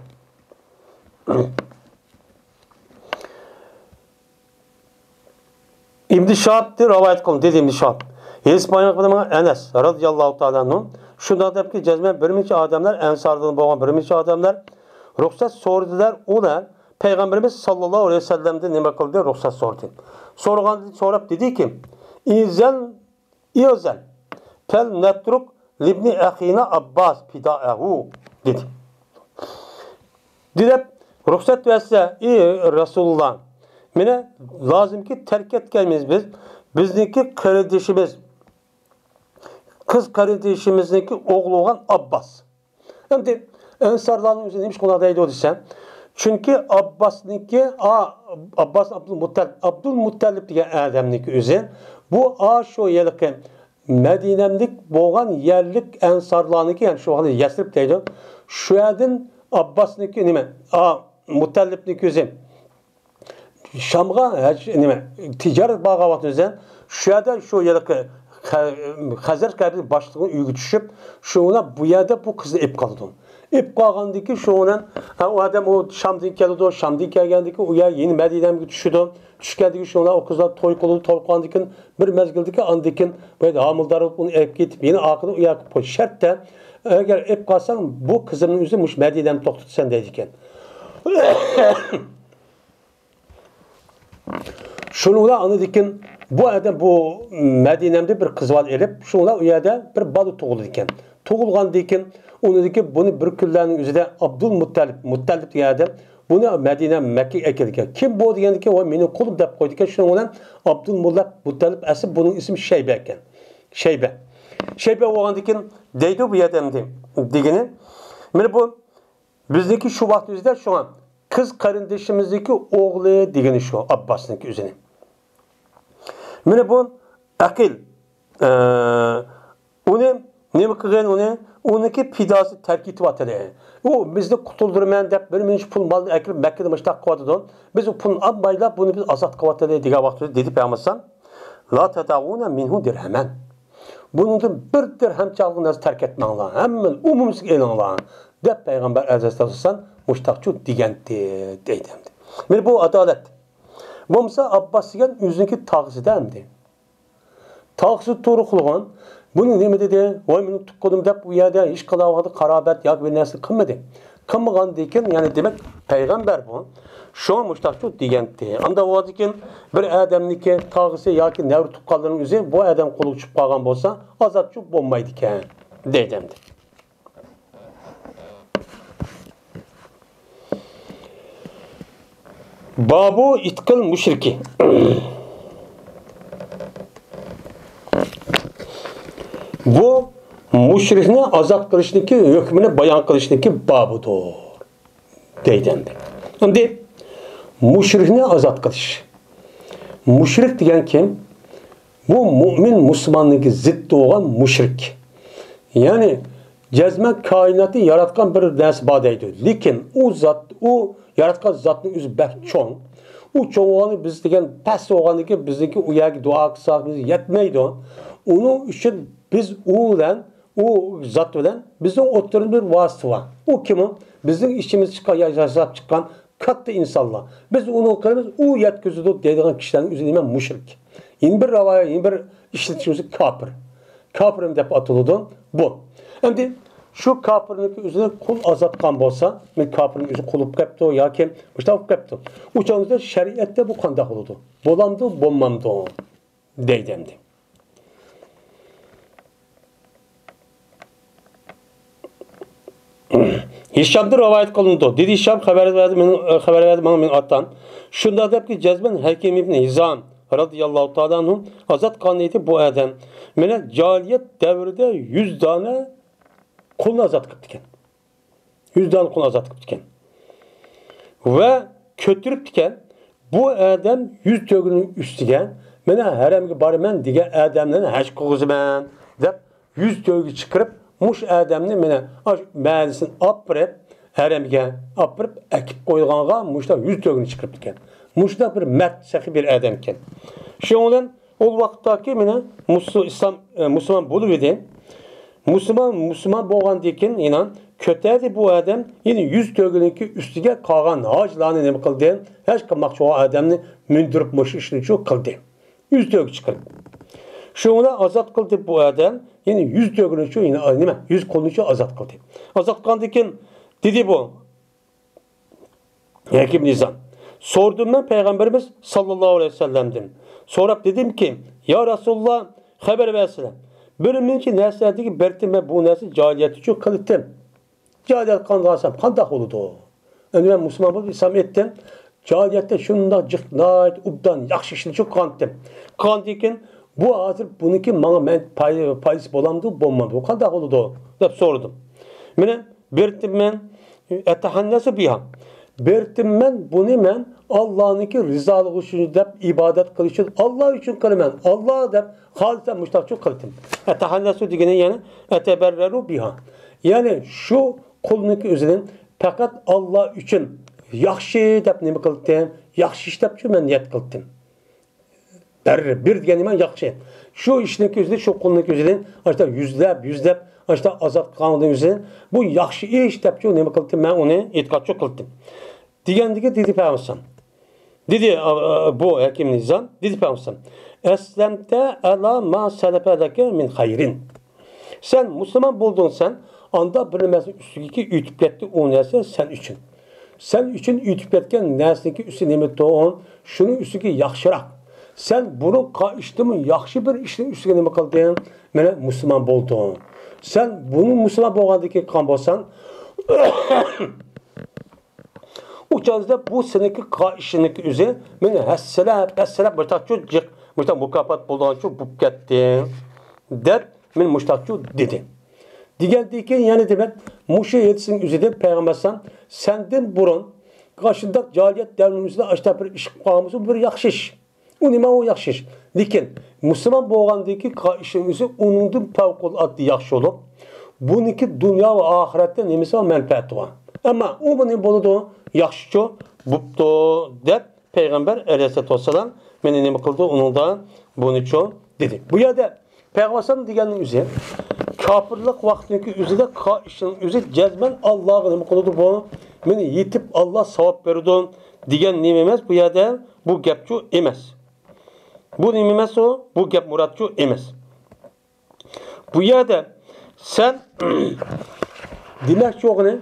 ئىبن شىھاب رىۋايەت قىلدى، دېدى ئىبن شىھاب. ھېدىس بايان قىلغان ئەنەس رازىياللاھۇ تائالا ئەنھۇ شۇنداق دەپكى، جەزمەن بىر نەچچە ئادەملەر، ئەنساردىن بولغان بىر نەچچە ئادەملەر رۇخسەت سورىدىلەر. ئۇلار پەيغەمبىرىمىز ساللاللاھۇ ئەلەيھى ۋەسەللەمدىن نېمە قىلدى؟ رۇخسەت سورىدى. سورىغان، سوراپ دېدىكى، ئىزەن، ئىزەن، پەل نەترۇك لىبنى ئەخىنا ئابباس پىدائەھۇ، دېدى. دېدى، رۇخسەت بەرسە، ئى رەسۇلۇللا، مېنى لازىمكى تەرك ئەتكەيمىز بىز، بىزنىڭكى قېرىندىشىمىز، قىز قېرىندىشىمىزنىڭكى ئوغلى بولغان ئابباس. ئەمدى ئەنسارلارنىڭ ئۆزى نېمىشقا ئۇنداق دەيدۇ دېسە، چۈنكى ئابباسنىڭكى، ئا، ئابباس ئابدۇلمۇتتەلىپ، ئابدۇلمۇتتەلىپ دېگەن ئادەمنىڭكى ئۆزى، بۇ ئاشۇ ھېلىقى مەدىنەملىك بولغان يەرلىك ئەنسارلارنىڭكى، يەنى شۇ ۋاقىتتا يەسرىب دەيدۇ. شۇ يەردىن ئابباسنىڭكى نېمە، ئا، مۇتتەلىپنىڭكى ئۆزى شامغا ھەج-، نېمە، تىجارەت بارغان ۋاقتىمىزدا شۇ يەردە شۇ ھېلىقى خە-، خەزرەج قەبىلە باشلىقىنىڭ ئۆيىگە چۈشۈپ، شۇنىڭ بۇ يەردە بۇ قىزنى ئېلىپ قالىدۇ. ئېلىپ قالغاندىن كېيىن شۇنىڭ، ھە، ئۇ ئادەم ئۇ شامدىن كېلىدۇ، شامدىن كەلگەندىن كېيىن ئۇ يەر يەنە مەدىنەمگە چۈشىدۇ. چۈشكەندىن كېيىن شۇنىڭ ئۇ قىزلار توي قىلىدۇ، توي قىلغاندىن كېيىن بىر مەزگىلدىن كېيىن ئاندىن كېيىن بۇ يەردە ھامىلىدار بولۇپ ئۇنى ئېلىپ كېتىپ يەنە ئارقىدىن ئۇ يەرگە قويۇش شەرتتە، ئەگەر ئېلىپ قالساڭ بۇ قىزىمنىڭ ئۆزى مۇشۇ مەدىنەمدە توختىتىسەن دەيدىكەن. شۇنىڭ بىلەن ئاندىن كېيىن بۇ ئادەم بۇ مەدىنەمدە بىر قىز بالا ئېلىپ، شۇنىڭ بىلەن ئۇ يەردە بىر بالا تۇغۇلىدىكەن. تۇغۇلغاندىن كېيىن ئۇنىڭدىن كېيىن بۇنى بىر كۈنلەرنىڭ ئۆزىدە ئابدۇلمۇتتەلىپ، مۇتتەلىپ دېگەن ئادەم بۇنى مەدىنە، مەككىگە ئەكېلىدىكەن. كىم بۇ دېگەندىكىن، ۋاي، مېنىڭ قۇلۇم دەپ قويىدىكەن. شۇنىڭ بىلەن ئابدۇلمۇتتەلىپ، ئەسلى بۇنىڭ ئىسمى شەيبە ئىكەن. شەيبە. شەيبە بولغاندىكىن دەيدۇ بۇ يەردە ئەمدى دېگىنى. مانا بۇ بىزنىڭكى شۇ ۋاقىت ئۆزىدە شۇڭا قىز قېرىندىشىمىزنىڭكى ئوغلى دېگىنى شۇ، ئابباسنىڭكى ئۆزىنى. مانا بۇ ئەقىل، ئە، ئۇنى نېمە قىلغان ئۇنى؟ ئۇنىڭكى پىداسى تەرك ئېتىۋاتىدۇ. ئۇ بىزنى قۇتۇلدۇرىمەن دەپ بىر مۇنچە پۇل مالنى ئەكىرىپ مەككىدە مۇشتاق قىلىۋاتىدۇ. بىز ئۇ پۇلنى ئالمايلا بۇنى بىز ئازاد قىلىۋاتىدۇ دېگەن ۋاقتىدا دېدى پەيغەمبەر ئەلەيھىسسالام، لا تەدەئۇنە مىنھۇ دىرھەمەن. بۇنىڭدىن بىر دىرھەم چاغلىق نەرسە تەرك ئەتمەڭلار. ھەممىنى ئومۇمسىز ئېلىڭلار دەپ پەيغەمبەر ئەلەيھىسسالام مۇشتاقچۇ دېگەنتى دەيدۇ ئەمدى. مانا بۇ ئادالەت. بولمىسا ئابباس دېگەن ئۆزىنىڭكى تاغىسىدا ئەمدى. تاغىسى تۇرۇقلىغان. بۇنى نېمە دېدى؟ ۋاي، مېنىڭ تۇغقىنىم دەپ ئۇ يەردە ھېچقانداق ۋاقىتتا قارابەت ياكى بىر نەرسە قىلمىدى. قىلمىغاندىكىن، يەنى دېمەك، پەيغەمبەر بۇ. شۇڭا مۇشتاقچۇ دېگەنتى. ئاندا بولغاندىكىن بىر ئادەمنىڭكى تاغىسى ياكى نەۋرە تۇغقانلىرىنىڭ ئۆزى بۇ ئادەم قولىغا چۈشۈپ قالغان بولسا، ئازادچۇ بولمايدىكەن، دەيدۇ ئەمدى. بابۇ ئىتقىل مۇشرىكى. بۇ مۇشرىكنى ئازاد قىلىشنىڭكى ھۆكمىنى بايان قىلىشنىڭكى بابىدۇر، دەيدۇ ئەمدى. ئەمدى مۇشرىكنى ئازاد قىلىش. مۇشرىك دېگەن كىم؟ بۇ مۇئمىن مۇسۇلماننىڭكى زىددى بولغان مۇشرىك. يەنى جەزمەن كائىناتنى ياراتقان بىر نەرسە بار دەيدۇ. لېكىن ئۇ زات، ئۇ ياراتقان زاتنىڭ ئۆزى بەك چوڭ. ئۇ چوڭ بولغاندا بىز دېگەن پەس بولغاندىكىن بىزنىڭكى ئۇ يەرگە دۇئا قىلساق بىز يەتمەيدۇ. ئۇنىڭ ئۈچۈن بىز ئۇ بىلەن، ئۇ زات بىلەن بىزنىڭ ئوتتۇرىدا بىر ۋاسىتە بار. ئۇ كىم ئۇ؟ بىزنىڭ ئىچىمىز چىققان، يا-، ياساپ چىققان كاتتا ئىنسانلار. بىز ئۇنى قىلىمىز، ئۇ يەتكۈزىدۇ دەيدىغان كىشىلەرنىڭ ئۆزى نېمە؟ مۇشرىك. يەنە بىر راۋايەت، يەنە بىر ئىشلىتىشىمىز كاپىر. كاپىر دەپ ئاتىلىدۇ بۇ. ئەمدى شۇ كاپىرنىڭ ئۆزىنى قۇل ئازاتقان بولسا، مەن كاپىرنىڭ ئۆزى قۇل بولۇپ قاپتۇ ياكى مۇشۇنداق بولۇپ قاپتۇ. ئۇ چاغدا شەرىئەتتە بۇ قانداق بولىدۇ؟ بولامدۇ، بولمامدۇ؟ دەيدۇ ئەمدى. ھىشامدىن رىۋايەت قىلىنىدۇ. دېدى ھىشام، خەۋەر بەردى مېنىڭ، خەۋەر بەردى ماڭا مېنىڭ ئاتام. شۇنداق دەپكى، جەزمەن ھەكىم ئىبنى ھىزام رازىياللاھۇ تائالا ئەنھۇ ئازاد قىلغان ئىدى بۇ ئادەم. مانا جاھىلىيەت دەۋرىدە يۈز دانە قۇلنى ئازاد قىپتىكەن. يۈز دانە قۇلنى ئازاد قىپتىكەن. ۋە كۆتۈرۈپتىكەن، بۇ ئادەم يۈز تۆگىنىڭ ئۈستىگە، مانا ھەرەمگە بارىمەن دېگەن ئادەملەرنى ھەج قىلغۇزىمەن دەپ، يۈز تۆگە چىقىرىپ، مۇشۇ ئادەمنى مانا ئاشۇ مەھەللىسىنى ئاپىرىپ، ھەرەمگە ئاپىرىپ ئەكىپ قويغانغا مۇشۇنداق يۈز تۆگىنى چىقىرىپتىكەن. مۇشۇنداق بىر مەرد، سېخىي بىر ئادەمكەن. شۇنىڭ بىلەن ئۇ ۋاقىتتاكى مانا مۇسۇ-، ئىسلام، ئە، مۇسۇلمان بولۇۋىدى. مۇسۇلمان، مۇسۇلمان بولغاندىن كېيىن يەنە كۆتەردى بۇ ئادەم، يەنە يۈز تۆگىنىڭكى ئۈستىگە قالغان ھاجىلارنى نېمە قىلدى؟ ھەج قىلماقچى بولغان ئادەمنى مىندۈرۈپ مۇشۇ ئىشنى شۇ قىلدى. يۈز تۆگە چىقىرىپ. شۇنىڭ بىلەن ئازاد قىلدى بۇ ئادەم، يەنە يۈز تۆگىنى شۇ، يەنە نېمە؟ يۈز قۇلنى شۇ ئازاد قىلدى. ئازاد قىلغاندىن كېيىن دېدى بۇ، ھەكىم نىزام. سورىدىم مەن پەيغەمبىرىمىز ساللاللاھۇ ئەلەيھى ۋەسەللەمدىن. سوراپ دېدىمكى، يا رەسۇلاللا، خەۋەر بەرسىلە. بىر مۇنچە نەرسىلەردىكى بىرتىن مەن بۇ نەرسە جاھىلىيەت ئۈچۈن قىلىتتىم. جاھىلىيەت قىلغان قىلسام قانداق بولىدۇ؟ ئەمدى مەن مۇسۇلمان بولۇپ ئىسلام ئېيتتىم. جاھىلىيەتتە شۇنداق جىق، ناھايىتى ئوبدان، ياخشى ئىشنى شۇ قىلغانتىم. قىلغاندىن كېيىن بۇ ھازىر بۇنىڭكى ماڭا مەن پاي-، پايدىسى بولامدۇ، بولمامدۇ، قانداق بولىدۇ دەپ سورىدىم. مانا بىرتىن مەن ئەتەھەننەسۇ بىھا. بىرتىن مەن بۇنى مەن ئاللانىڭكى رىزالىقى ئۈچۈن دەپ ئىبادەت قىلىش ئۈچۈن، ئاللا ئۈچۈن قىلىمەن، ئاللا دەپ خالىسەن مۇشتاق ئۈچۈن قىلدىم. ئەتەھەننەسۇ دېگىنى يەنى ئەتەبەررەرۇ بىھا. يەنى شۇ قۇلنىڭكى ئۆزىدىن پەقەت ئاللا ئۈچۈن ياخشى دەپ نېمە قىلدىم؟ ياخشى ئىش دەپ شۇ مەن نىيەت قىلدىم. بەر، بىر دېگەن نېمە؟ ياخشى. شۇ ئىشنىڭكى ئۆزىدىن، شۇ قۇلنىڭكى ئۆزىدىن، ئاشتا يۈزلەپ، يۈزلەپ، ئاشتا ئازاد قىلغاننىڭ ئۆزىدىن، بۇ ياخشى ئىش دەپ شۇ نېمە قىلدىم؟ مەن ئۇنى ئېتىقادچۇ قىلدىم. دېگەندىكى دېدى پەيغەمبەر. دېدى، ئا، ئا، بۇ ھەكىم نىزام، دېدى پەيغەمبەر. ئەسلەمتە ئەلا ما سەلەپە لەكە مىن خەيرىن. سەن مۇسۇلمان بولدۇڭ سەن، ئاندا بىر نەرسە ئۈستىگىكى ئۆتۈپ كەتتى ئۇ نەرسە سەن ئۈچۈن. سەن ئۈچۈن ئۆتۈپ كەتكەن نەرسىنىڭكى ئۈستى نېمە تۇغۇن؟ شۇنىڭ ئۈستىگە ياخشىراق. سەن بۇرۇن قىلغان ئىشتىنمۇ ياخشى بىر ئىشنىڭ ئۈستىگە نېمە قىلدىڭ؟ مانا مۇسۇلمان بولدۇڭ. سەن بۇنى مۇسۇلمان بولغاندىن كېيىن قىلغان بولساڭ، ئۇ چاغدا بۇ سېنىڭكى قىلغان ئىشىڭنىڭكى ئۆزى مېنى ھەسسىلەپ، ھەسسىلەپ مۇشتاقچۇ جىق، مۇشتاق مۇكاپات بولىدىغانچۇ بولۇپ كەتتى، دەپ مېنى مۇشتاقچۇ دېدى. دېگەندىن كېيىن يەنە دېمەك، مۇشۇ ھەدىسنىڭ ئۆزىدە پەيغەمبەر ئەلەيھىسسالام سەندىن بۇرۇن ئاشۇنداق جاھىلىيەت دەۋرىمىزدە ئاشۇنداق بىر ئىش قىلىپ قالغان بولسا، بىر ياخشى ئىش. ئۇ نېمە ئۇ ياخشى ئىش؟ لېكىن مۇسۇلمان بولغاندىن كېيىن قىلغان ئىشنىڭ ئۆزى ئۇنىڭدىن پەۋقۇلئاددە ياخشى بولۇپ، بۇنىڭكى دۇنيا ۋە ئاخىرەتتە نېمىسى بار؟ مەنپەئەتى بار. ئەمما ئۇ نېمە بولىدۇ؟ ياخشىچۇ بوپتۇ، دەپ پەيغەمبەر ئەلەيھىسسالاتۇ ۋەسسالام مېنى نېمە قىلدى؟ ئۇنىڭدا بۇنىچۇ دېدى. بۇ يەردە پەيغەمبەر ئەلەيھىسسالام دېگەننىڭ ئۆزى كاپىرلىق ۋاقتىنىڭكى ئۆزىدە قىلغان ئىشنىڭ ئۆزى جەزمەن ئاللاغا نېمە قىلىدۇ بۇ؟ مېنى يېتىپ ئاللا ساۋاب بېرىدۇ دېگەن نېمە ئەمەس، بۇ يەردە بۇ گەپچۇ ئەمەس. بۇ نېمە ئەمەس ئۇ؟ بۇ گەپ مۇرادچۇ ئەمەس. بۇ يەردە سەن دېمەكچى بولغىنى،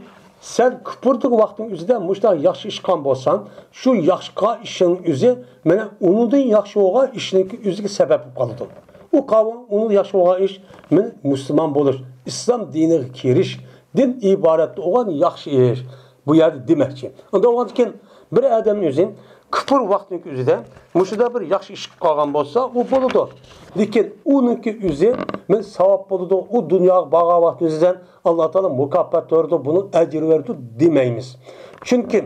سەن كۇپۇردىكى ۋاقتىڭ ئۆزىدە مۇشۇنداق ياخشى ئىش قىلغان بولساڭ، شۇ ياخشى قىلغان ئىشىڭ ئۆزى مانا ئۇنىڭدىن ياخشى بولغان ئىشنىڭكى ئۆزىگە سەۋەب بولۇپ قالىدۇ. ئۇ قاۋا، ئۇنىڭدىن ياخشى بولغان ئىش مانا مۇسۇلمان بولۇش، ئىسلام دىنىغا كىرىشتىن ئىبارەت بولغان ياخشى ئىش. بۇ يەردە دېمەكچى. ئۇنداق بولغاندىكىن بىر ئادەمنىڭ ئۆزى كۇپۇر ۋاقتىنىڭكى ئۆزىدە مۇشۇنداق بىر ياخشى ئىش قىلىپ قالغان بولسا، ئۇ بولىدۇ. لېكىن ئۇنىڭكى ئۆزى مانا ساۋاب بولىدۇ. ئۇ دۇنياغا بارغان ۋاقتىمىزدىن ئاللا تائالا مۇكاپات بېرىدۇ، بۇنىڭ ئەجرى بېرىدۇ دېمەيمىز. چۈنكى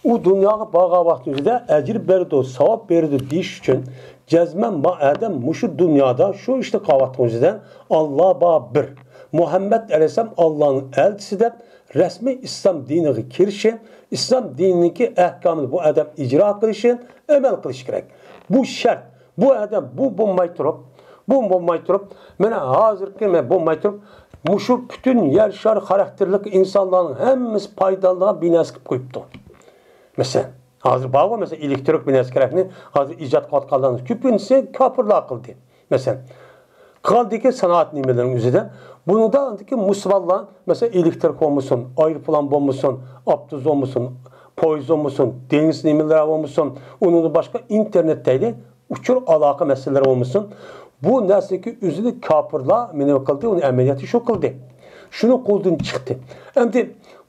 ئۇ دۇنياغا بارغان ۋاقتىمىزدا ئەجىر بېرىدۇ، ساۋاب بېرىدۇ دېيىش ئۈچۈن جەزمەن ما ئادەم مۇشۇ دۇنيادا شۇ ئىشنى قىلىۋاتقان ئۆزىدە ئاللا بار بىر، مۇھەممەد ئەلەيھىسسالام ئاللانىڭ ئەلچىسى دەپ رەسمىي ئىسلام دىنىغا كىرىشى، ئىسلام دىنىنىڭكى ئەھكامىنى بۇ ئادەم ئىجرا قىلىشى، ئەمەل قىلىشى كېرەك. بۇ شەرت. بۇ ئادەم بۇ بولماي تۇرۇپ، بۇ بولماي تۇرۇپ، مانا ھازىرقى مەن بولماي تۇرۇپ، مۇشۇ پۈتۈن يەر شارى خاراكتېرلىك ئىنسانلارنىڭ ھەممىسى پايدىلانىدىغان بىر نەرسە قىلىپ قويۇپتۇ. مەسىلەن، ھازىر بارغۇ، مەسىلەن، ئېلېكترىك بىر نەرسە كېرەكنى ھازىر ئىجاد قىلىۋاتقانلارنىڭ كۆپىنچىسى كاپىرلار قىلدى. مەسىلەن، قالدىكى سانائەت نېمىلىرىنىڭ ئۆزىدە، بۇنىڭدا ئاندىكى مۇسۇلمانلار، مەسىلەن، ئېلېكترىك بولمىسۇن، ئايروپىلان بولمىسۇن، ئاپتوبۇس بولمىسۇن، پويىز بولمىسۇن، دېڭىز نېمىلىرى بولمىسۇن، ئۇنىڭدىن باشقا ئىنتېرنېت دەيلى، ئۇچۇر ئالاقە مەسىلىلىرى بولمىسۇن، بۇ نەرسىنىڭكى ئۆزىنى كاپىرلار نېمە قىلدى، ئۇنى ئەمەلىيەتتە شۇ قىلدى. شۇنى قولدىن چىقتى. ئەمدى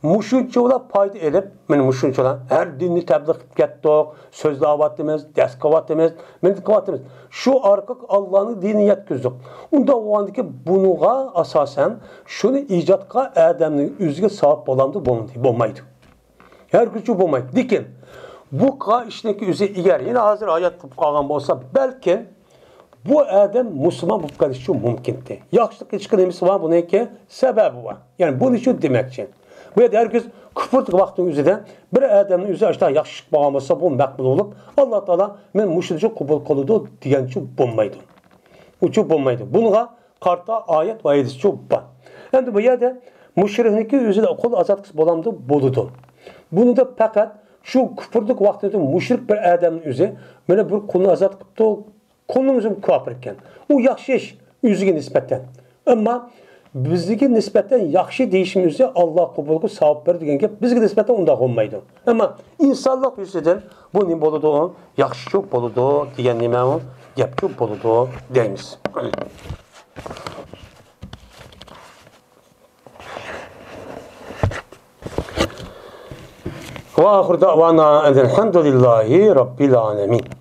مۇشۇنچىلا پايدا ئېلىپ، مانا مۇشۇنچىلا ھەر دىننى تەبلىغ قىلىپ كەتتۇق، سۆزلەۋاتىمىز، دەرس قىلىۋاتىمىز، مىللەت قىلىۋاتىمىز. شۇ ئارقىلىق ئاللانىڭ دىنىنى يەتكۈزدۇق. ئۇنداق بولغاندىكىن بۇنىڭغا ئاساسەن شۇنى ئىجاد قىلغان ئادەمنىڭ ئۆزىگە ساۋاب بولامدۇ؟ بولمىدى، بولمايدۇ. ھەرگىزچۇ بولمايدۇ. لېكىن بۇ قىلغان ئىشنىڭكى ئۆزى ئەگەر يەنە ھازىر ھايات قىلىپ قالغان بولسا، بەلكىم بۇ ئادەم مۇسۇلمان بولۇپ قېلىشى مۇمكىنتى. ياخشىلىق قىلىشقا نېمىسى بار؟ بۇنىڭكى سەۋەبى بار. يەنى بۇنى شۇ دېمەكچى. بۇ يەردە ھەرگىز كۇپۇردىكى ۋاقىتنىڭ ئۆزىدە بىر ئادەمنىڭ ئۆزى ئاشۇنداق ياخشى ئىش قىلىپ قالغان بولسا، بۇ مەقبۇل بولۇپ، ئاللا تائالا مېنى مۇشۇنچە قوبۇل قىلىدۇ دېگەنچۇ بولمايدۇ. ئۇچۇ بولمايدۇ. بۇنىڭغا قارىتا ئايەت ۋە ھەدىسچۇ بار. ئەمدى بۇ يەردە مۇشرىكنىڭكى ئۆزىنى قۇل ئازاد قىلسا بولامدۇ؟ بولىدۇ. بۇنىڭدا پەقەت شۇ كۇپۇردىكى ۋاقتىدا مۇشرىك بىر ئادەمنىڭ ئۆزى مانا بىر قۇلنى ئازاد قىپتۇ، قۇلنىڭ ئۆزى كاپىر ئىكەن. ئۇ ياخشى ئىش ئۆزىگە نىسبەتەن. ئەمما بىزگە نىسبەتەن ياخشى دېيىشىمىز ئۈچۈن ئاللا قوبۇلغا ساۋاب بېرىدۇ دېگەن گەپ بىزگە نىسبەتەن ئۇنداق بولمايدۇ. ئەمما ئىنسانلىق يۈزىدىن بۇ نېمە بولىدۇ؟ ياخشىچۇ بولىدۇ دېگەن نېمە ئۇ؟ گەپچۇ بولىدۇ دەيمىز. وآخر دعوانا أن الحمد لله رب العالمين.